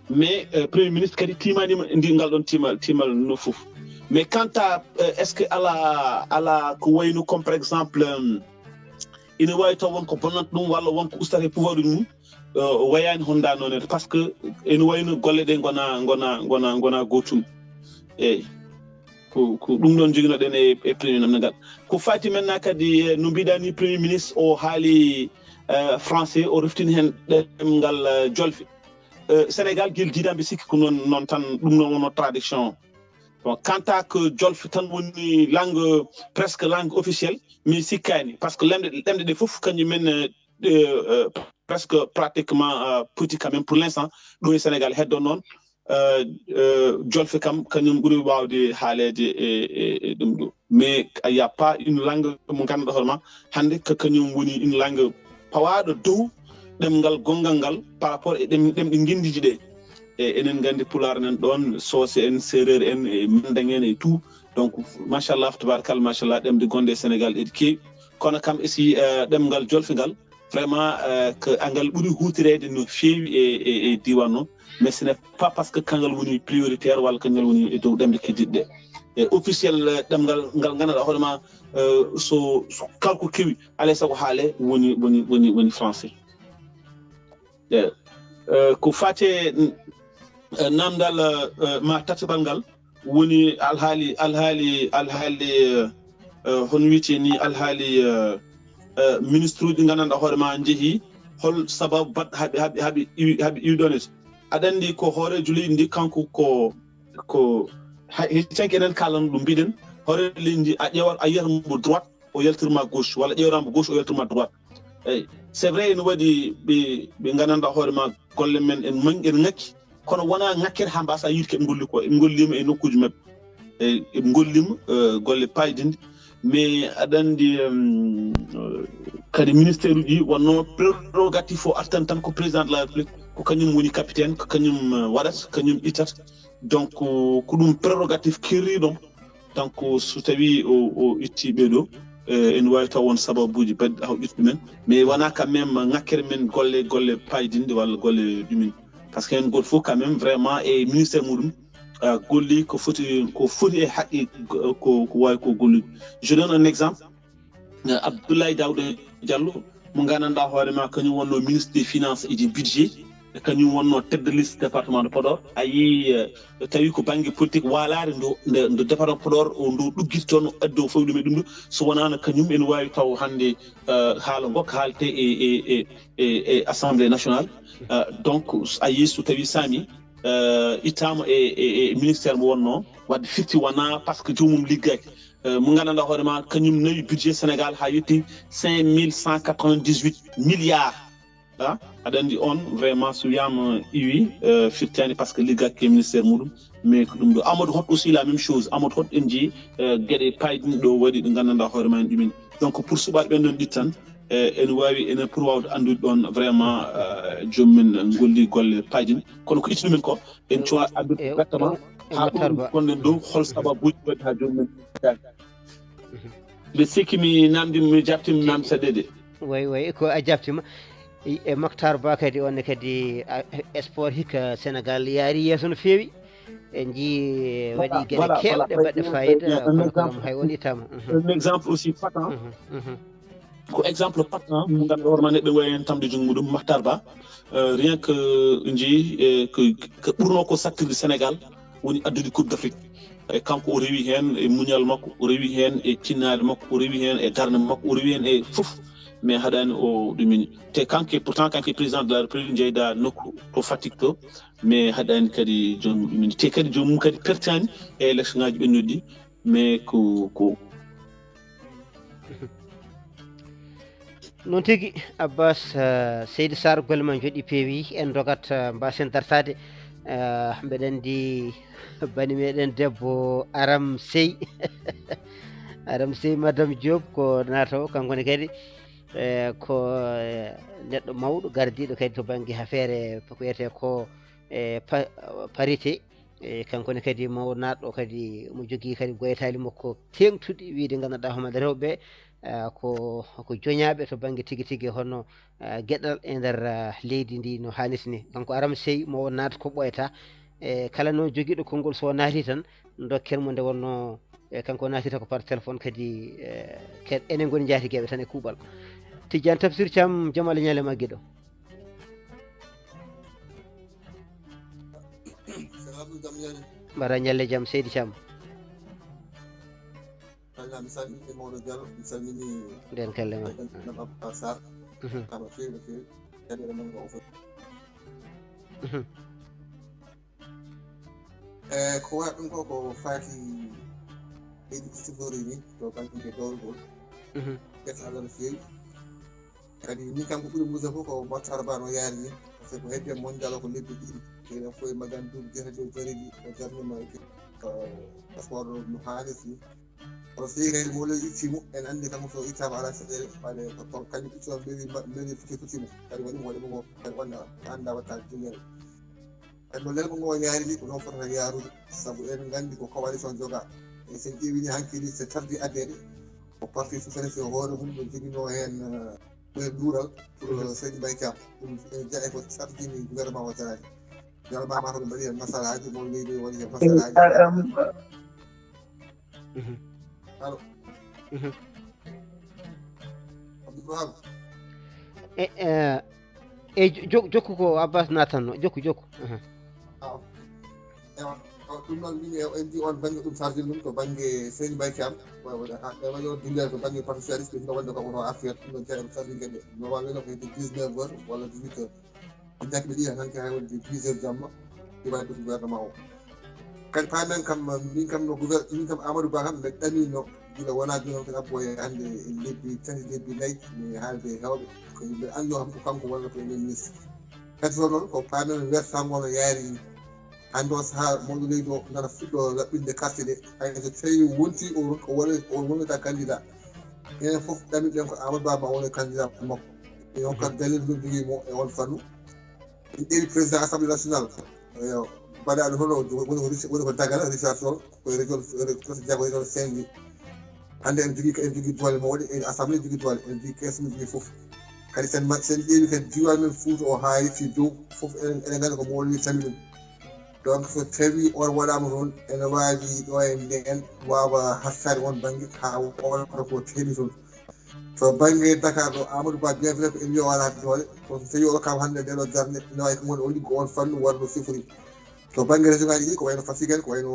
Mais euh, premier ministre kadi timanima ndi ngal ɗon timal timal no fof. Mais quant à euh, est-ce que ala ala ko wayno comme par exemple euh, ina wawi taw wonko bonnata ɗum walla wonko ustata e pouvoir ɗum, euh, wayani honda noon en, parce que ene wayno golle ɗe gona gona gona gona gotum. Eyyi, ko ko ɗum ɗon joginoɗen e e premier namdagal. Ko fati maintenant kadi eh, no mbiɗa ni premier ministre o haali euh, français, o reftini hen ɗemngal euh, jolfe. Euh, sénégal gel jiidaɓe sikki ko noon noon tan, ɗum noon wonno tradition. Bon, quant à que jolfe tan woni langue, presque langue officielle, mi sikkani, parce que lemɗe ɗemɗe ɗe fof kañum men euh, euh, presque pratiquement euh, petit quand même pour l'instant. Ɗum e sénégal heddo noon euh, euh, jolfe kam kañum ɓuri wawde haalede e e- e ɗum ɗo. Mais il y a pas une langue mo ganduɗa hoorema hannde ko kañum woni une langue pawaɗo dow ɗemngal gonngal ngal par rapport e ɗem- ɗemɗe ngenndiji ɗe. E enen nganndi pulaar enen ɗoon, soose en, seereer en, e mandeng en e tout. Donc machallah, tabarakallah, machallah, ɗemɗe gonɗe e sénégal ɗeɗi keewi. Kono kam esi euh, ɗemngal jolfe ngal vraiment euh, ko angal ɓuri huutoreede no feewi e, e, e diiwaan o. Mais ce n'est pas parce que kangal woni prioritaire walla kangal woni e dow ɗemɗe keddiɗe ɗe. E officiel euh, ɗemngal ngal ngannduɗaa hoore ma euh, so so kala ko kewi alay sago haale woni woni woni woni français. Eyyi. Euh, ko fate euh, namdal euh, ma tataɓal ngal woni alhaali alhaali alhaali euh, euh, hono wiyete ni alhaali euh, euh, ministre uji ɗi nganndanɗaa hoore ma jeehi hol sababu baɗ haɓe haɓe haɓe iwi haɓe iwi ɗon et aɗa anndi ko hooreejo leydi ndi kanko ko ko hay heccanke enen kalano ɗum mbiɗen hooreejo leydi ndi a ƴeewat a yiyata mo droite o yaltirma gauche walla ƴeewrama gauche o yaltirma droite. Eyyi, c'est vrai ene waɗi ɓe ɓe nganndanɗaa hoore ma golle men en mangi en ŋakki kono wona ŋakkere ha mbasa yiide keɓe ngolli ko en ngollima e nokkuji mabɓe. Eyyi, eɓe ngollima euh, golle paydinde. Mais aɗa anndi euh, kadi ministère uji wonno prérogatif o artan tan ko président de la république ko kañum woni capitaine ko kañum euh, waɗata kañum ittata. Donc ko ɗum prérogatif kerriɗo. Donc so tawi o o itti ɓeɗo euh, ene wawi taw won sababuji baɗɗi haw ƴettu ɗumen. Mais wona quand même ŋakkere men golle golle paydinde walla golle ɗumen. Parce que hen goto fof quand même vraiment e ministère muɗum euh, golli ko foti ko foti e haqqe ko ko wawi ko gollude. Je donne un exemple. Abdoulaye Daouda Diallo mo gandanɗa hoore ma kañum wonno ministre des finances et du budget, kañum wonno tête de liste département de Podor. A yii tawi ko banggue politique waalare ndo nde nde département Podor o ndo ɗuggiti toon addi o fawɗum e ɗum ɗo. So wonano kañum ene wawi taw hande haala ngo ko haalte e e e e e assemblée nationale. Donc a yii so tawi sami ittama e e e ministère mo wonno wadde firti wona par ce que joomum liggaki. Mo gandanɗa hoore ma kañum nawi budget Sénégal ha yetti cinq mille cent quatre-vingt-dix-huit milliards. A aɗa andi on vraiment so wiyama iwi firtani par ce que liggaki e ministère muɗum. Mais ko ɗum ɗo Amadou Hott aussi la même chose, Amadou Hott en jeeyi gueɗe paydinɗe ɗo waɗi ɗo gandanɗa hoore ma en ɗumen. Donc pour suɓaɓe ɓen ɗon ɗittan ene wawi ene pour wawde andude ɗon vraiment joomum en golli golle paydin kono ko itti ɗumen ko en cowa andude exactement ha ɗum gonɗen dow hol sababuji waɗi ha joomum en. Mbe sikki mi namdi mi jabtimi nam saɗede. Way way ko a jabtima. E Mactar Ba kadi on kadi sport hikka Sénégal yaari yeeso no feewi. En jii waɗi geɗe kewɗe baɗɗe fayida kono kam hay on ittama. Un exemple aussi patent. Ko exemple patent mo ganduɗa hoorema neɗɗo wawi hen tamde jungo muɗum Mactar Ba. Rien que jii ko ɓurno ko sattirde Sénégal woni addude coupe d'Afrique. E kanko o rewi hen e muñal makko o rewi hen e tinnaade makko o rewi hen e darde makko o rewi hen e fof. Mais haɗani o ɗumini te kanke pourtant kanke président de la république jeyda nokku to Fatick to. Mais haɗani kadi joomum ɗumini te kadi joomum kadi pertani e élection ngaji ɓennuɗi. Mais ko ko Noon tigi Abbas. Seydi Sar golle ma joɗi peewi en dogat mbasen dartade. Mbeɗa andi bani meɗen debbo Aram Sey. Aram Sey madame Diop ko natawo kanko ne kadi ko neɗɗo mawɗo gardiɗo kadi to banggue affaire ko wiyete ko e parité. E kanko ne kadi mawɗo naatɗo kadi mo jogii kadi goytaali makko teeŋtuɗi wiyde ngannduɗaa homo rewɓe, ah, ko, ko joñaaɓe to bannge tigi tigi hono, ah, geɗal e nder, ah, leydi ndi no haanirta ni. Kanko Aram Sey mo won naata ko ɓooyata. E kala noon jogiiɗo konngol so naati tan dokken mo nde wonnoo e kanko naatita ko par téléphone kadi, e, ke-, enen ngoni njaatigeeɓe tan e kuuɓal. Tijjaan Tafsir Caam, jam Allah ñaale ma giɗo. Mbaɗa ñalle jam, Seydi Caam. Kalla, mi salmini mawɗo Diallo, mi salmini nden kelle ma. Abba Sarr. Mhm. Kama feewi no feewi. Kadi eɗen nanga o fof. Mhm. E ko waɗi ɗum ko, ko faati leydi Sifori ni, to bannge dowlgol. Mhm. Gasa Allah no feewi. Kadi min kam ko ɓuri musa fof ko Matar Ba no yaari ni, parce que ko hedde mondial ko lebbi ɗiɗi. Eɗen fof e magan duuɓi jeetati o jarima, o jarnima, ko passeport no haalirta ni. Kono so tawi kadi mo ley itti mo, en anndi kanko so ittaama alaa caɗeele, faade ko toon kañum itti on mairie ma-, mairie foti futti mo. Kadi waɗi mo, waɗi mo ko, kadi wonde a anndaa watta duñere. Kadi no lelgo ngo yaari ni, ko noon fotata yaarude, sabu en nganndi ko coalition jogaa. E so en ƴeewi ni hanki ni, c'est tardi addeede. Ko parti socialiste o hoore mum ɗo joginoo heen, eh, ko e luural pour, mhm, Seydi Mbaye Thiam. Ɗum ene jeyaa e ko sarɗiini gouvernement o jaraani. Gouvernement ma ko ɓe mbaɗi heen masalaaji, mo leydi o waɗi heen masalaaji. Mhm. Allo. Mhm. Abdourahmane. E, e, e, jo-, jokku ko Abbas natanno. Jokku, jokku. Mhm. Awa. Ewa, o, ɗum noon, min e, en mbi on bannge ɗum sarde mum to bannge Seydi Mbaye Thiam. Wa-, wa-, a, e waɗi on dillere to bannge Parti Socialiste, ɗum ɗo wonde ko wono affaire, ɗum ɗo jeeya ɗum sarde ngeɗe. No wawi wonde ko hedde dix-neuf heures walla dix-huit heures. Ɗum jaggi ɓe ɗiya tan kay wonde dix heures jamma, ɗi wawi ɗum gouvernement o. Kadi paamen kam, min kam no gouver-, min kam Amadou Ba kam, mbeɗa ɗamino gila wona jooni on kadi abbo e hannde e lebbi tati, lebbi nayi, mi haalde e heewɓe. Ko yimɓe anndo kam ko kanko walla ko e ministre. Kadi so noon ko paamen wertango no yaari ni. Hannde o sahaa mawɗo leydi o nana fuɗɗo laɓɓinde carte ɗe. Hay so tawi wonti o, o woni, o wonata candidat. Enen fof ɗamiɗen ko Amadou Ba ma wone candidat makko. E on kadi dalil ɗum jogii mo e on fannu. En ƴeewi président assemblée nationale. Eyo, baɗaaɗo hono woni ko Rich-, woni ko Dagana Richard Toll, ko e région, ko Diago région Saint-Louis. Hannde en jogii, en jogii doole mawɗe, en assemblée jogii doole, en jogii caisse min jogii fof. Kadi sen ma-, sen ƴeewi kadi diiwaan men Fuuta o haa yetti dow, fof enen, enen nganndi ko mo woni tammi ɗum. Donc, so tawi on waɗaama toon, ene waawi ɗo e ndeen waawa hattaade on bannge haa on wata ko teeli toon. To bannge Dakar ɗo, Amadou Ba, bien vrai ko emi wiya o alaa doole, kono so tawi o rokkaama hannde ndee ɗo darnde, ene waawi kam woni o liggo on fannu walla no sifori. To bannge région ngaaji ɗi, ko wayno Fatick en, ko wayno,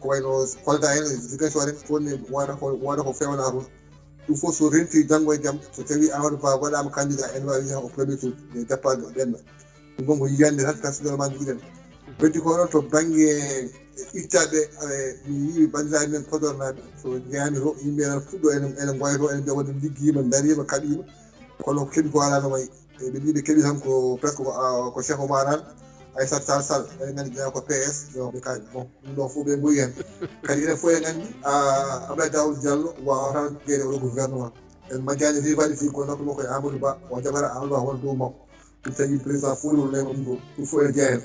ko wayno Kolda en, Ziguinchor en, toon ne wata ko, wata ko feewna toon. Ɗum fof so renti janngo e jam, so tawi Amadou Ba waɗaama candidat, ene waawi yaha au premier tour, e départ ɓenna. Ɗum fof ko yiyannde tan, personnellement njiɗen. Heddi ko noon to bannge ittaɓe, eh, mi yii banndiraaɓe men Podornaaɓe, so njaami to yimɓe nan fuɗɗo ene, ene ngoyto, ene mbiya wonde liggiima, dariima, kaɓiima. Kono ko keɓi ko alaa no wayi. E ɓe mbii ɓe keɓi tan ko presque ko, ah, ko Cheikh Oumar Anne, Aissata Tall Sall, ene nganndi jeyaa ko P S, yo ɓe kaali. Bon, ɗum ɗo fof ɓe ngoyi heen. Kadi enen fof en nganndi, ah, Abdoulaye Daouda Diallo waawata jeyeede oɗo gouvernement. En majjaani rivalité ko nokku makko e Amadou Ba, o jaɓata Amadou Ba won dow makko. Ɗum tagi président fof woni leyɗe ɗum ɗo, ɗum fof ene jeyaa heen.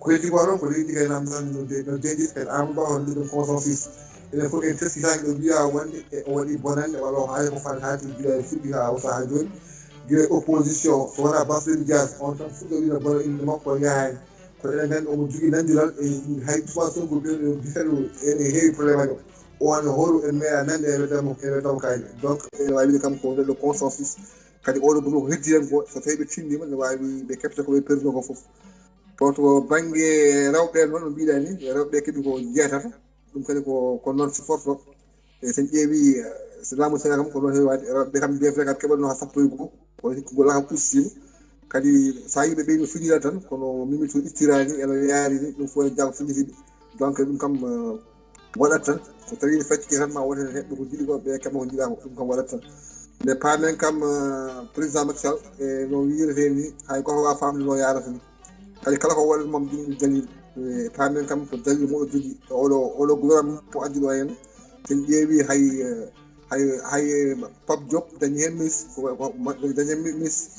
Ko heddi ko noon, ko leydi kay namdal no de-, no deeƴi, kadi Amadou Ba hono ɗum consensus. Enen fof en teskitaaki ɗo mbiyaa wonde e o waɗi bonannde, walla o haali ko faati haati gila e fuɗɗi haa o sahaa jooni. Gila e opposition, so wonaa Barthélémy Dias, on tan fuɗɗo wiide bona innde makko, o yahaani. Ko eɗen nganndi omo jogii nandiral e hay Ousmane Sonko ɓe, ɓe, ɓe, ene heewi probléme aji. O wano hoto en meeɗa nande e weddamo, e weddamo kayne. Donc, ene waawi wiide kam ko neɗɗo consensus. Kadi oɗo groupe ko heddi hen ko, so tawi ɓe tinnima, ne waawi ɓe kepta ko ɓe perduno ko fof. Bon, to bannge rewɓe noon, no mbiɗa ni, rewɓe keɓi ko jeetata. Ɗum kadi ko, ko noon siforto. E so en ƴeewi, eh, so laamu Sénégal kam, ko noon heewi waɗde. Rewɓe kam, bien vrai, kam keɓatno haa sappo e goo. Kono hikka ngol kam ustiima. Kadi so a yii ɓe ɓeyno fijira tan, kono Mimi Touré ittiraani, ene yaari ni, ɗum fof ene jaaba fijitiiɓe. Donc, ɗum kam, eh, waɗat tan. So tawii ne feccike tan, ma won heen heɓɓe ko njiɗi ko, ɓe keɓa ko njiɗaa ko, ɗum kam waɗat tan. Mais paamen kam, eh, président Macky Sall, e no wiiretee ni, hay gooto waawaa faamde no yaarata ni. Kadi kala ko waɗata mom jogii dalil. E paamen kam ko dalil mo o jogii. Oɗo, oɗo gouvernement mo addi ɗo heen, so en ƴeewi hay, eh, hay, hay Pape Diop dañi heen mis, ko, ko, dañi heen mis.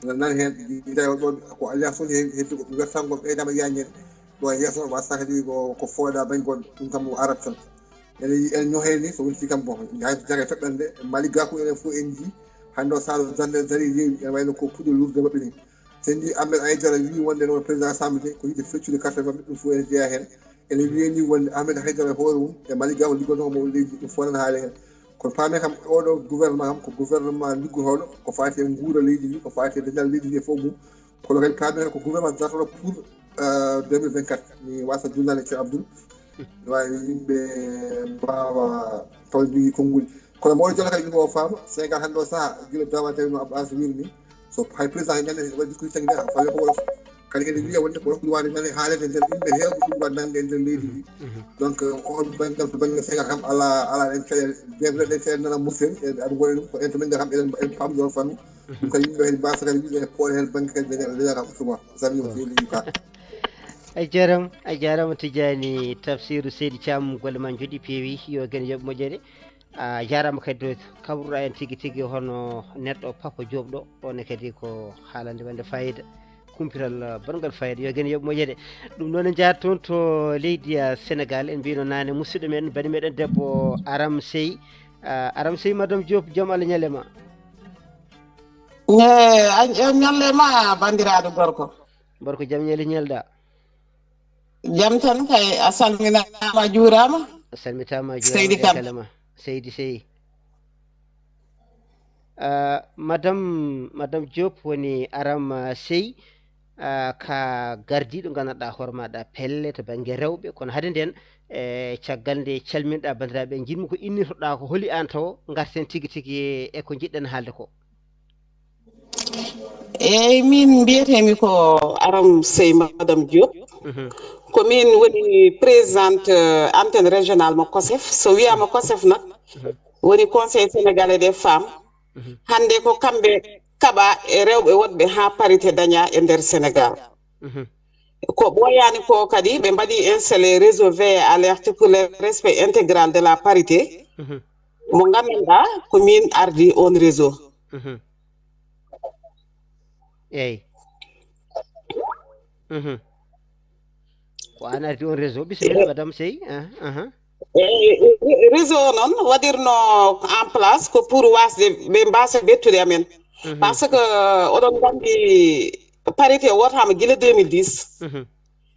Nan heen, gila ɗo ko alliance woni heen, heddi ko wertangol ɓeydama yaññeede. Ɗo e yeeso, wasata kadi ko, ko fooɗa bannge goɗɗo, ɗum kam o arat tan. Ene, ene ñohee ni, so wonti kam, bon, hay jaga toɓɓere nde, Mali Gakou enen fof en njii, hannde o saalo zande dari rewi, ene wayno ko puɗɗo lurde maɓɓe ni. So en njii Ahmed Aïdara wii wonde no président assemblée, ko yiɗde feccude carte maɓɓe, ɗum fof ene jeyaa heen. Ene wiyee ni wonde Ahmed Aïdara hoore mum, e Mali Gakou liggotonoo mo leydi, ɗum fof nana haale heen. Kono paamee kam, oɗo gouvernement kam, ko gouvernement liggotooɗo, ko faati e nguura leydi ndi, ko faati e dental leydi ndi e fof mum. Kono kadi paamee ko gouvernement dartoɗo pour, euh, deux mille vingt-quatre. Mi wasa dunndaade Ceerno Abdoul. Waawi yimɓe mbaawa taw jogii konnguli. Kono mawɗo jola kadi ko faama, Sénégal hannde o saha, gila dawa tawi no Abdou Aziz wiiri ni. So hay président e nande waɗi discours tagi nde, fawi ko wolof. Kadi kadi wiya wonde ko wolof ɗum waɗi nane haalede e nder yimɓe heewɓe ɗum waɗi nande e nder leydi ndi. Donc, on banngal to bannge Sénégal kam ala, ala en caɗeele. Bien vrai, ɗen caɗeele nana musen, e aɗa waɗi ɗum ko en to men kam eɗen, en pamɗo fannu. Ɗum kadi yimɓe kadi mbasa kadi wiide e pooɗe heen bannge kadi leñal, leñal kam souvent. Sami o feeli ka. A jarama, a jarama Tijani Tafsiru Seydi Thiam, golle ma jooɗi peewi, yo geno yoɓ moƴƴere. A jarama kadi to kabruɗa en tigi tigi hono neɗɗo Papa Diop ɗo, on kadi ko haalande wonde fayida, kumpital, ah, bongal fayida, yo geno yoɓ moƴƴere. Ɗum noon en jahat toon to leydi, ah, Sénégal, en mbino nane musidɗo men, bani meɗen debbo Aram Sey. Ah, Aram Sey, Madame Diop, jam Allah ñalle ma. Ne, a, a ñalle ma, bandiraɗo gorko. Gorko, jam ñalle ñalɗa. Jam tan kay, a salminaama, a juuraama. A salmitaama, a juuraama. Seydi Kane. Kalama. Seydi Sey. Ah, Madame, Madame Diop woni Aram, ah, Sey, ah, ka gardiiɗo nganndanɗaa hoore maaɗa pelle to bannge rewɓe. Kono hade nden, e caggal nde calminɗa banndiraaɓe, njiɗmi ko innitoɗaa ko holi aan tawo, ngarten tigi tigi e ko njiɗɗen haalde ko. Eyyi, min mbiyetemi ko Aram Sey Madame Diop. Mhm. Ko min woni présidente, euh, antenne régionale mo COSEF. So wiyama COSEF nak, mhm, woni Conseil Sénégalais des Femmes. Mhm. Hande ko kamɓe kaɓa e rewɓe wonɓe ha parité daña e nder Sénégal. Mhm. Ko ɓooyaani ko kadi, ɓe mbaɗi installé réseau veillée alerte pour le respect intégral de la parité. Mhm. Mo nganndanɗaa ko min ardi on réseau. Mhm. Eyi. Mhm. Ko an ardi on réseau, bisimilla, madame Sey. Ah, aha. Eyi, réseau o noon waɗirno en place ko pour wasde ɓe mbasa ɓettude amen. Mhm. Parce que oɗon nganndi parité wotama gila deux mille dix. Mhm.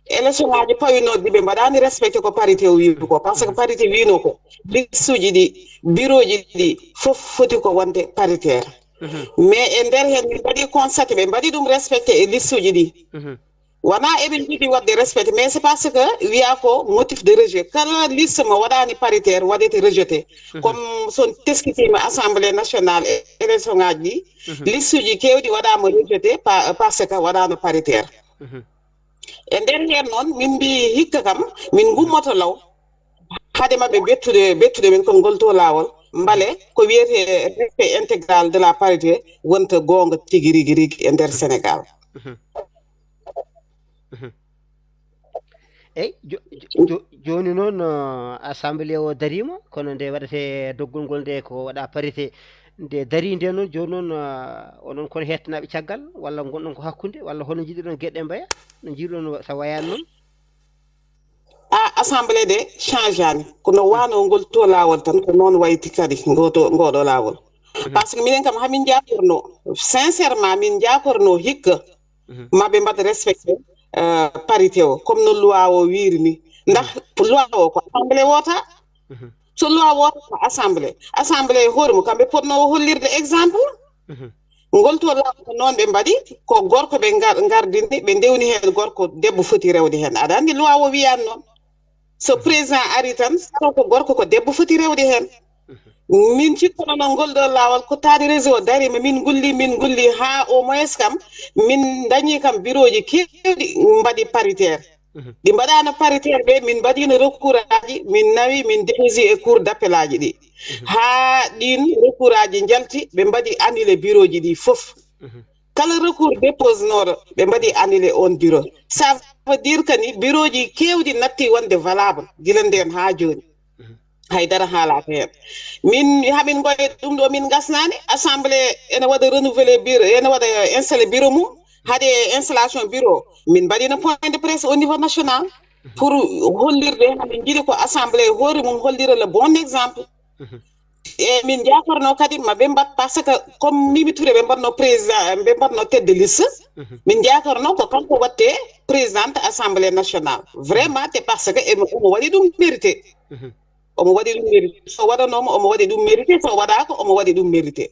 Élection ngaji pawinoɗi ɓe mbaɗani respecté ko parité o wi ko, parce que parité wino ko listuji ɗi, bureauji ɗi fof foti ko wonde paritaire. Mhm. Mais e nder hen min mbaɗi constaté ɓe mbaɗi ɗum respecté e listuji ɗi. Mhm. Wona eɓe jiɗi waɗde respecté, mais c'est parce que wiya ko motif de rejet, kala liste mo waɗani paritaire waɗete rejeté. Mhm. Comme son teskitima assemblée nationale e élection ngaji ɗi, mhm, listuji kewɗi waɗama rejeté pa-, parce que waɗano paritaire. Mhm. E nder heen noon, min mbi hikka kam, min ngummoto law, hade maɓɓe bettude, bettude men ko ngol to laawol, mbale ko wiyetee respect intégral de la parité wonta goonga tigi rigi rigi e nder Sénégal. Mhm. Mhm. Eyi, jo-, jo-, jo-, jooni noon, uh, assemblée o dariima, kono nde waɗetee doggol ngol nde ko waɗa parité, nde darii nde noon, jooni noon, uh, onon kono heettanaaɓe caggal, walla ngonɗon ko hakkunde, walla hono njiɗiɗon geɗe mbaya, no njiɗiɗon sa wayaani noon? A, assemblée de change ani, kono wano ngol to laawol tan, ko noon wayti kadi ngoto, ngoɗo laawol. Mhm. Parce que minen kam hamin jakorno, sincèrement, min jakorno hikka, mhm, maɓe mbaɗa respecté, euh, parité o, comme no loi o wiiri ni. Ndax, mhm, loi o ko assemblée wota. Mhm. So loi wota ko assemblée. Assemblée e hoore mum, kamɓe potno o hollirde exemple. Mhm. Ngol to loi ko noon ɓe mbaɗi, ko gorko ɓe ngar-, ngardini, ɓe ndewni heen gorko, debbo foti rewde heen. Aɗa anndi loi o wiyani noon. So, mhm, président ari tan, so ko gorko ko debbo foti rewde heen. Mhm. Min cikkono noon ngol ɗo laawol ko taari réseau o darima, min ngulli, min ngulli haa au moins kam, min dañi kam bureauji kewɗi mbaɗi paritaire. Mhm. Ɗi mbaɗano paritaire ɓe, min mbaɗino recours aji, min nawi, min déposi e cour d'appel aji ɗi. Mhm. Haa ɗin recours aji njalti, ɓe mbaɗi annulé bureauji ɗi fof. Mhm. Kala recours déposenoɗo, ɓe mbaɗi annulé on bureau. Ça veut dire que ni bureauji kewɗi natti wonde valable gila nden haa jooni. Mhm. Haydara haalaka heen. Min, hamin ngoye ɗum ɗo, min ngasnani. Assemblée ene waɗa renouvelé bureau, ene waɗa installé bureau mum. Hade installation bureau, min mbaɗino point de presse au niveau national pour hollirde hamin jiiɗi ko assemblée hoore mum hollira le bon exemple. E min jakarno kadi maɓe mbat par ce que comme Mimi Touré ɓe mbatno président ɓe mbatno tête de liste, min jakarno ko kanko watte présidente assemblée nationale vraiment te par ce que emo- omo waɗi ɗum mérité. Omo waɗi ɗum mérité, so waɗanoma omo waɗi ɗum mérité, so waɗaka omo waɗi ɗum mérité.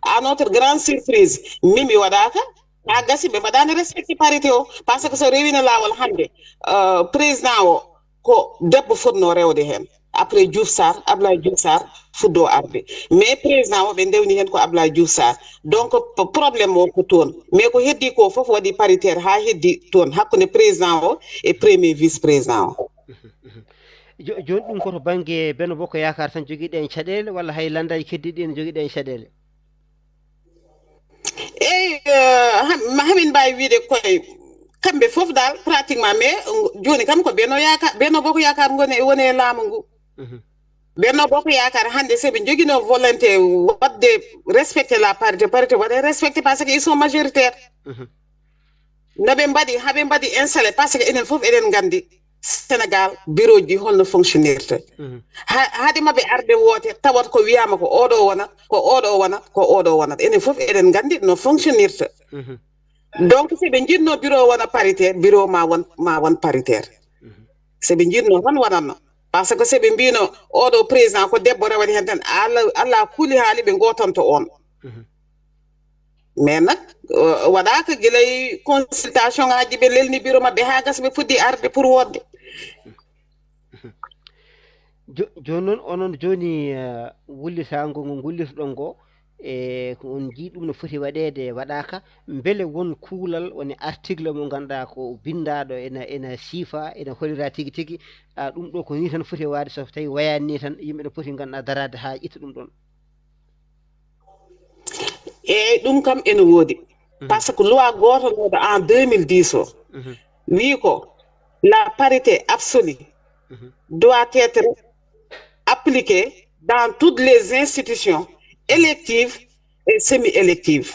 À notre grande surprise, Mimi waɗaka. Ha gasi ɓe mbaɗani respecté parité o par ce que so rewino lawol hande, euh, président o ko debbo fotno rewde hen. Après Diouf Sarr, Ablaye Diouf Sarr fuddo arde, mais président o ɓe ndewni hen ko Ablaye Diouf Sarr. Donc p- problème o ko toon, mais ko heddi ko foof waɗi paritaire ha heddi toon hakkude président o e premier vice président o. Jo- jooni ɗum ko to bannge Benno Bokk Yaakaar tan jogiɗen caɗeele walla hay lanndaji keddiɗi ene jogiɗen caɗeele? Eyi, eh, ha- ma hamin mbawi wiide koye kamɓe foof dal pratiquement, mais uh, joni kam ko Benno Yaakaar, Benno Bokk Yaakaar ngoni woni e laamu ngu. Benno Bokk Yaakaar hannde soɓe jogino volonté wadde respecté la parité, parité waɗe respecté par ce que ils sont majoritaire. Noɓe mbaɗi haɓe mbaɗi installé par ce que enen foof eɗen nganndi Sénégal bureau ji holno fonctionnirta. Haade maɓe arde woote tawata ko wiyama ko oɗo wonat, ko oɗo wonat, ko oɗo wonat, enen foof eɗen nganndi no fonctionnirta. Donc soɓe jiɗno bureau wona paritaire, bureau ma won ma won paritaire. Soɓe jiɗno tan wonatno par ce que soɓe mbino oɗo président ko debbo rewata hen tan, allah allah kuuli haali ɓe gotanto on. Mais nak waɗaka guilay consultation ngaji ɓe lelni bureau mabɓe ha gasa ɓe puɗɗi arde pour wodde. Joni noon onon joni, wullitago ngo gullitoɗon ngo, e ko on jii ɗum no foti waɗede waɗaka, beele won kuulal woni article mo ganduɗa ko bindaɗo ena ena siifa ena holira tigi tigi, a ɗum ɗo ko ni tan foti waade so tawi wayani ni tan yimɓe no poti ganduɗa darade ha ƴetta ɗum ɗon? Eyyi, ɗum kam ene woodi. Par ce que loi gotonoɗo en deux mille dix o wi ko la parité absolue doit être appliquée dans toutes les institutions électives et semi-électives.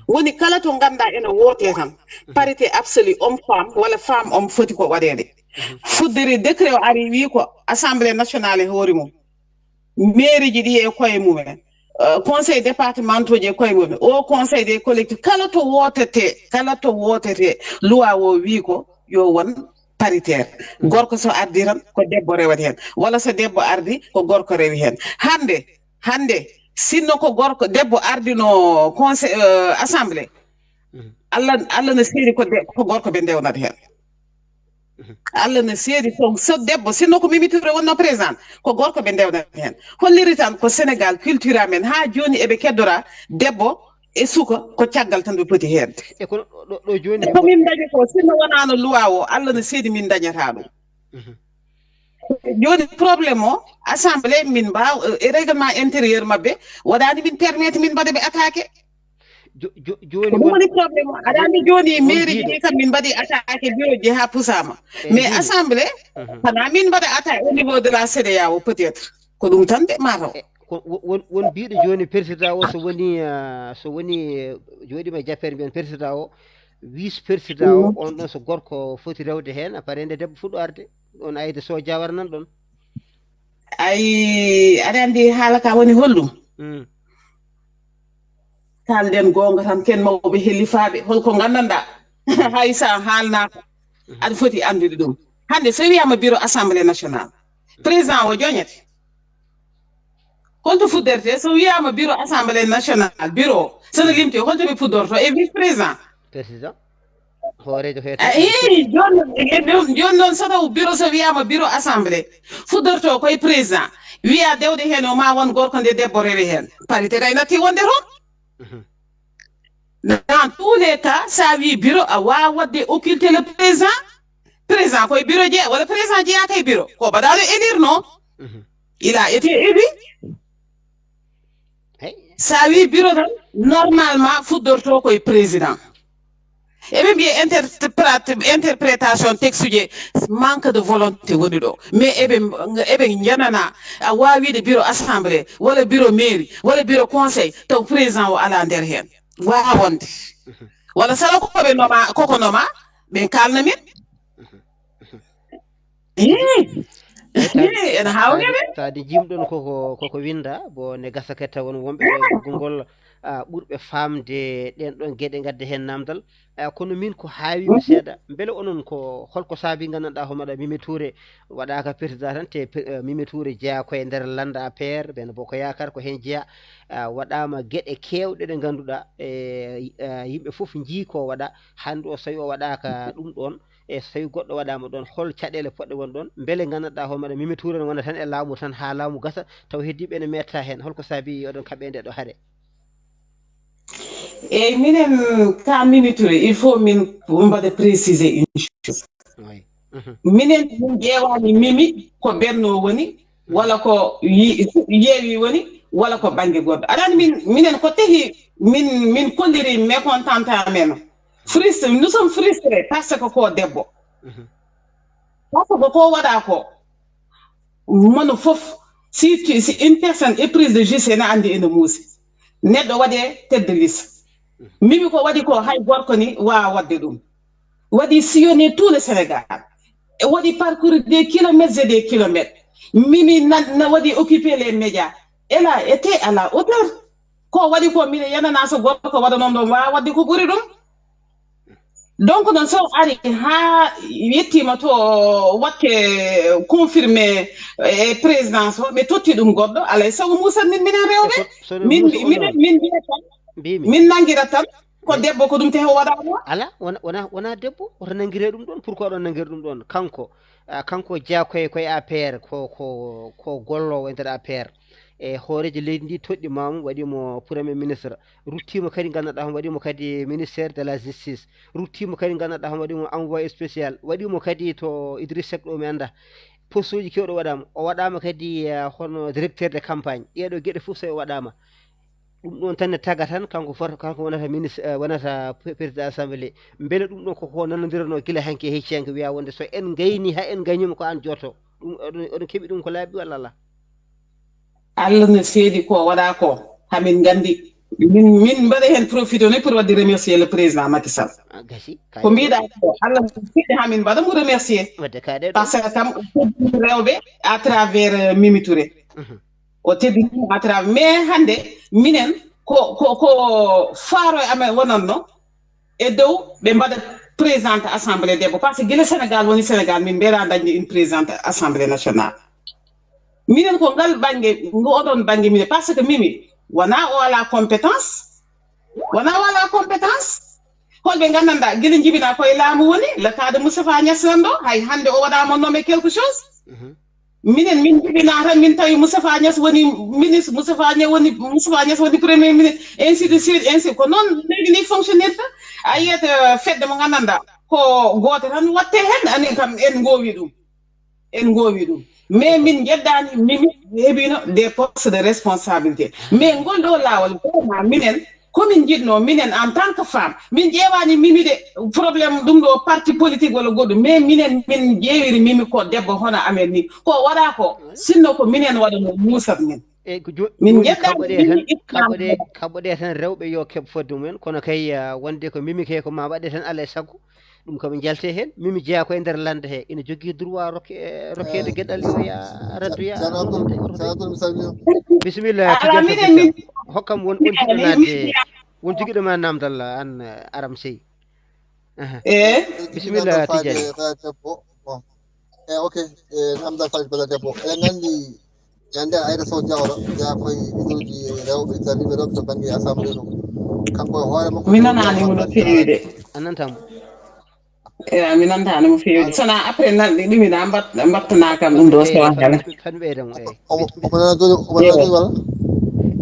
Woni kala to ganduɗa ene woote tan parité absolue homme femme walla femme homme foti ko waɗede. Fuddere décret o ari wi ko assemblée nationale e hoore mum, mairie ji ɗi e koye mumen, conseil départementaux ji e koye mumen, o conseil des collectivités, kala to wootete kala to wootete loi o wi ko yo won paritaire. Gorko so ardi tan ko debbo rewata hen walla so debbo ardi ko gorko rewi hen. Hande hande sinno ko gorko debbo ardino conseil, assemblée, allah allah ne seedi ko de- ko gorko ɓe ndewnata hen. Allah ne seedi so so debbo sinno ko Mimi Touré wonno président ko gorko ɓe ndewnata hen. Holliri tan ko Sénégal culture amen ha joni eɓe keddora debbo e suka ko caggal tan ɓe poti heerde. E kono ɗo ɗo joni ko min dañi ko sinno wonano loi o Allah ne seedi min dañata ɗum. Joni problème o assemblée min mbaw e règlement intérieur mabɓe waɗani min permettre min mbaɗa ɓe attaqué. Joni woni problème o aɗa andi joni mairie ji kam min mbaɗi attaqué bureau ji ha pusama mais assemblée xana min mbaɗa attaque au niveau de la CEDEAO peut être ko ɗum tan de mataw. Won biɗo joni président o so woni so woni joɗima jappere mbiyen président o vice président o on ɗon so gorko foti rewde hen après nde debbo fuɗɗo arde on ayde so jawara nan ɗon. Ay aɗa andi haala ka woni holɗum? Kalden goonga tan ken mawɓe helifaɓe holko gandanɗa? Hay sa haalnaka aɗa foti andude ɗum. Hande so wiyama bureau assemblée nationale président o joñete? Holto fudderte so wiyama bureau assemblée nationale bureau sono limti holto ɓe puddorto e vice président? Président hoorejo feeto. Eyi joni joni noon so taw bureau so wiyama bureau assemblée fuddorto koye président wiya dewde hen o ma won gorko nde debbo rewe hen parité kay natti wonde toon. Dans tous les cas sa wi bureau a wawa wadde occulter le président. Président koye bureau jeeya walla président jeeyaka e bureau ko mbaɗaɗo élire non? Il a été élu. Sa wi bureau tan normalement fuddorto koye président. Eɓe mbiya interprétation texte uji manque de volonté woni ɗo mais eɓe eɓe janana a wawide bureau assemblée walla bureau mairie walla bureau conseil taw président o ala nder hen wawonde. Walla sara ko ɓe noma, koko noma, ɓen kalna min. Ii. Ii, ene haawnere. Taade jimɗon koko, koko winda, bo ne gasa kadi taw won wonɓe ɗo e ɓoggol ngol, ah, ɓurɓe faamde ɗen ɗon geɗe, ngadde heen namdal. Ah, kono min ko haawi mi seeɗa, mbele onon ko holko saabi nganndanɗaa homaɗa Mimi Touré waɗaaka président tan, te pe-, eh, Mimi Touré jeyaa ko e nder lannda A P R, ɓen Boko Yaakaar ko heen jeyaa, ah, waɗaama geɗe keewɗe ɗe ngannduɗaa, e, ah, yimɓe fof njii ko waɗa, hannde o so tawi o waɗaaka ɗum ɗoon, e so tawi goɗɗo waɗaama ɗoon, hol caɗeele poɗɗe won ɗoon? Mbele nganndanɗaa homaɗa Mimi Touré ne wona tan e laamu tan haa laamu gasa, taw heddiiɓe ene meetta heen, holko saabi oɗon kaɓe nde ɗo hare? Eyyi, minen ka Mimi Touré, il faut min mbaɗa préciser une chose. Oui. Mhm. Minen min ƴeewaani Mimi ko Benno woni, wala ko yi-, Yewwi woni, wala ko bannge goɗɗo. Aɗa anndi min, minen ko tahi min, min kolliri mécontentement men. Frustre, nous sommes frustrés parce que ko debbo. Mhm. Parce que ko waɗa ko, mono fof, si tu, si une personne éprise de justice, ene anndi ene muusi. Neɗɗo waɗe tête de liste. Mimi ko waɗi ko, hay gorko ni waawa waɗde ɗum. Waɗi sillonner tout le Sénégal. E waɗi parcouru des kilomètres et des kilomètres. Mimi na, na waɗi occuper les médias. Elle a été à la hauteur. Ko waɗi ko, minen yenana so gorko waɗa noon ɗon, waawa waɗde ko ɓuri ɗum. Donc noon, so ari haa yettiima to waɗte confirmé e présidence o, ɓe totti ɗum goɗɗo, alaa e sago muusat min, minen rewɓe. Min, minen, min mbiyat tan, min nanngirat tan ko debbo, ko ɗum tahi o waɗaano. Alaa, wona, wona, wona debbo, woto nanngire ɗum ɗoon. Pourquoi oɗon nanngiri ɗum ɗoon? Kanko, ah, kanko jeyaa ko e, ko e A P R, ko, ko, ko golloowo e nder A P R. E hooreejo leydi ndi toɗɗiima mo, waɗi mo Premier Ministre. Ruttiima kadi, nganndanɗaa homo, waɗi mo kadi Ministère de la Justice. Ruttiima kadi, nganndanɗaa homo, waɗi mo Envoyé spécial. Waɗi mo kadi to Idriss Seck ɗo, mi anndaa. Postuuji keewɗi o waɗaama. O waɗaama kadi, eh, hono directeur de campagne. Ɗee ɗoo geɗe fof so o waɗaama. Ɗum ɗoon tan ne taga tan, kanko fota, kanko wonata ministre, eh, wonata pre-, président assemblée. Mbele ɗum ɗoon ko ko nanondiranoo gila hanki e hecci hanki, wiya wonde so en ngayni, haa en ngañiima ko aan jooto. Ɗum, oɗon, oɗon keɓi ɗum ko laaɓi walla alaa? Allah no seedi ko waɗa ko, hamin nganndi. Min, min mbaɗa heen profité ni pour waɗde remercier le président Macky Sall. Ah, gasi, ko mbiɗa ko, Allah no seedi hamin mbaɗa mo remercier. Wadde ka ɗe ɗo. Parce que kam, o teddini rewɓe à travers, euh, Mimi Touré. Mhm. O teddini à travers, mais hannde, minen, ko, ko, ko faaro e amen wonanno, e dow ɓe mbaɗa présidente assemblée debbo, parce que gila Sénégal woni Sénégal, min mbeera dañde une présidente assemblée nationale. Minen ko ngal bannge, ngo oɗon bannge minen, parce que Mimi, wona o alaa compétence, wona o alaa compétence. Holɓe nganndanɗaa, gila njibinaa ko e laamu woni, le cas de Moustapha Niass nan ɗo, hay hannde o waɗaama nommé quelque chose. Mhm. Minen, min njibinaa tan, min tawi Moustapha Niass woni ministre, Moustapha Niass woni, Moustapha Niass woni premier ministre, ainsi de suite, ainsi. Ko noon leydi ndi fonctionnirta. A yiyat, euh, fedde mo nganndanɗaa, ko gooto tan watte heen, anin kam en ngoowi ɗum. En ngoowi ɗum. Mais min njeddaani, Mimi heɓino des postes de responsabilité. Mais ngol ɗo laawol, vraiment, minen, ko min njiɗno, minen, en tant que femme, min ƴeewaani Mimi de, problème ɗum ɗo parti politique walla goɗɗum, mais minen, min ƴeewiri Mimi ko debbo hono amen ni. Ko waɗa ko, sinno ko minen waɗano, muusat min. Eyyi, ko jo-, min njeɗɗaani kaɓoɗe tan, Mimi ittama kaɓoɗe, kaɓoɗe tan rewɓe yo keɓ fodde mumen, kono kay, ah, wonde ko Mimi kay ko ma waɗe tan, alaa e sago. Ɗum kam njalte heen. Mimi jeyaa ko e nder lannda he. Ina jogii droit rokke-, eh, rokkeede geɗal yo ya raddoya. Ceerno Abdoul, Ceerno Abdoul, mi salmii. Bisimilla, Tijjani Sadio Thiam. Hokkam won, won jiɗɗo naatde, won jogiiɗo ma naamdal, aan, eh, Aram Sey. Aha. Eh? Bisimilla, Tijjani. Debbo. Bon. Eh, ok. Eh, naamdal faade bala debbo. Eɗen nganndi Ñande Ayda Sow Jawara, jeyaa koye idolji rewɓe, darniiɓe rewɓe to bannge assemblée ɗo. Kanko e hoore makko. Mi nanaani mo no feewi de. A nantaa mo? Ewa, mi nantaani mo feewi de. Sona après nanɗi ɗum ina mbat-, mbattana kam ɗum ɗo. Eyi, so waɗa. Fan ɓeyda mo, eyi. Omo, omo nana joni, omo nana joni walla?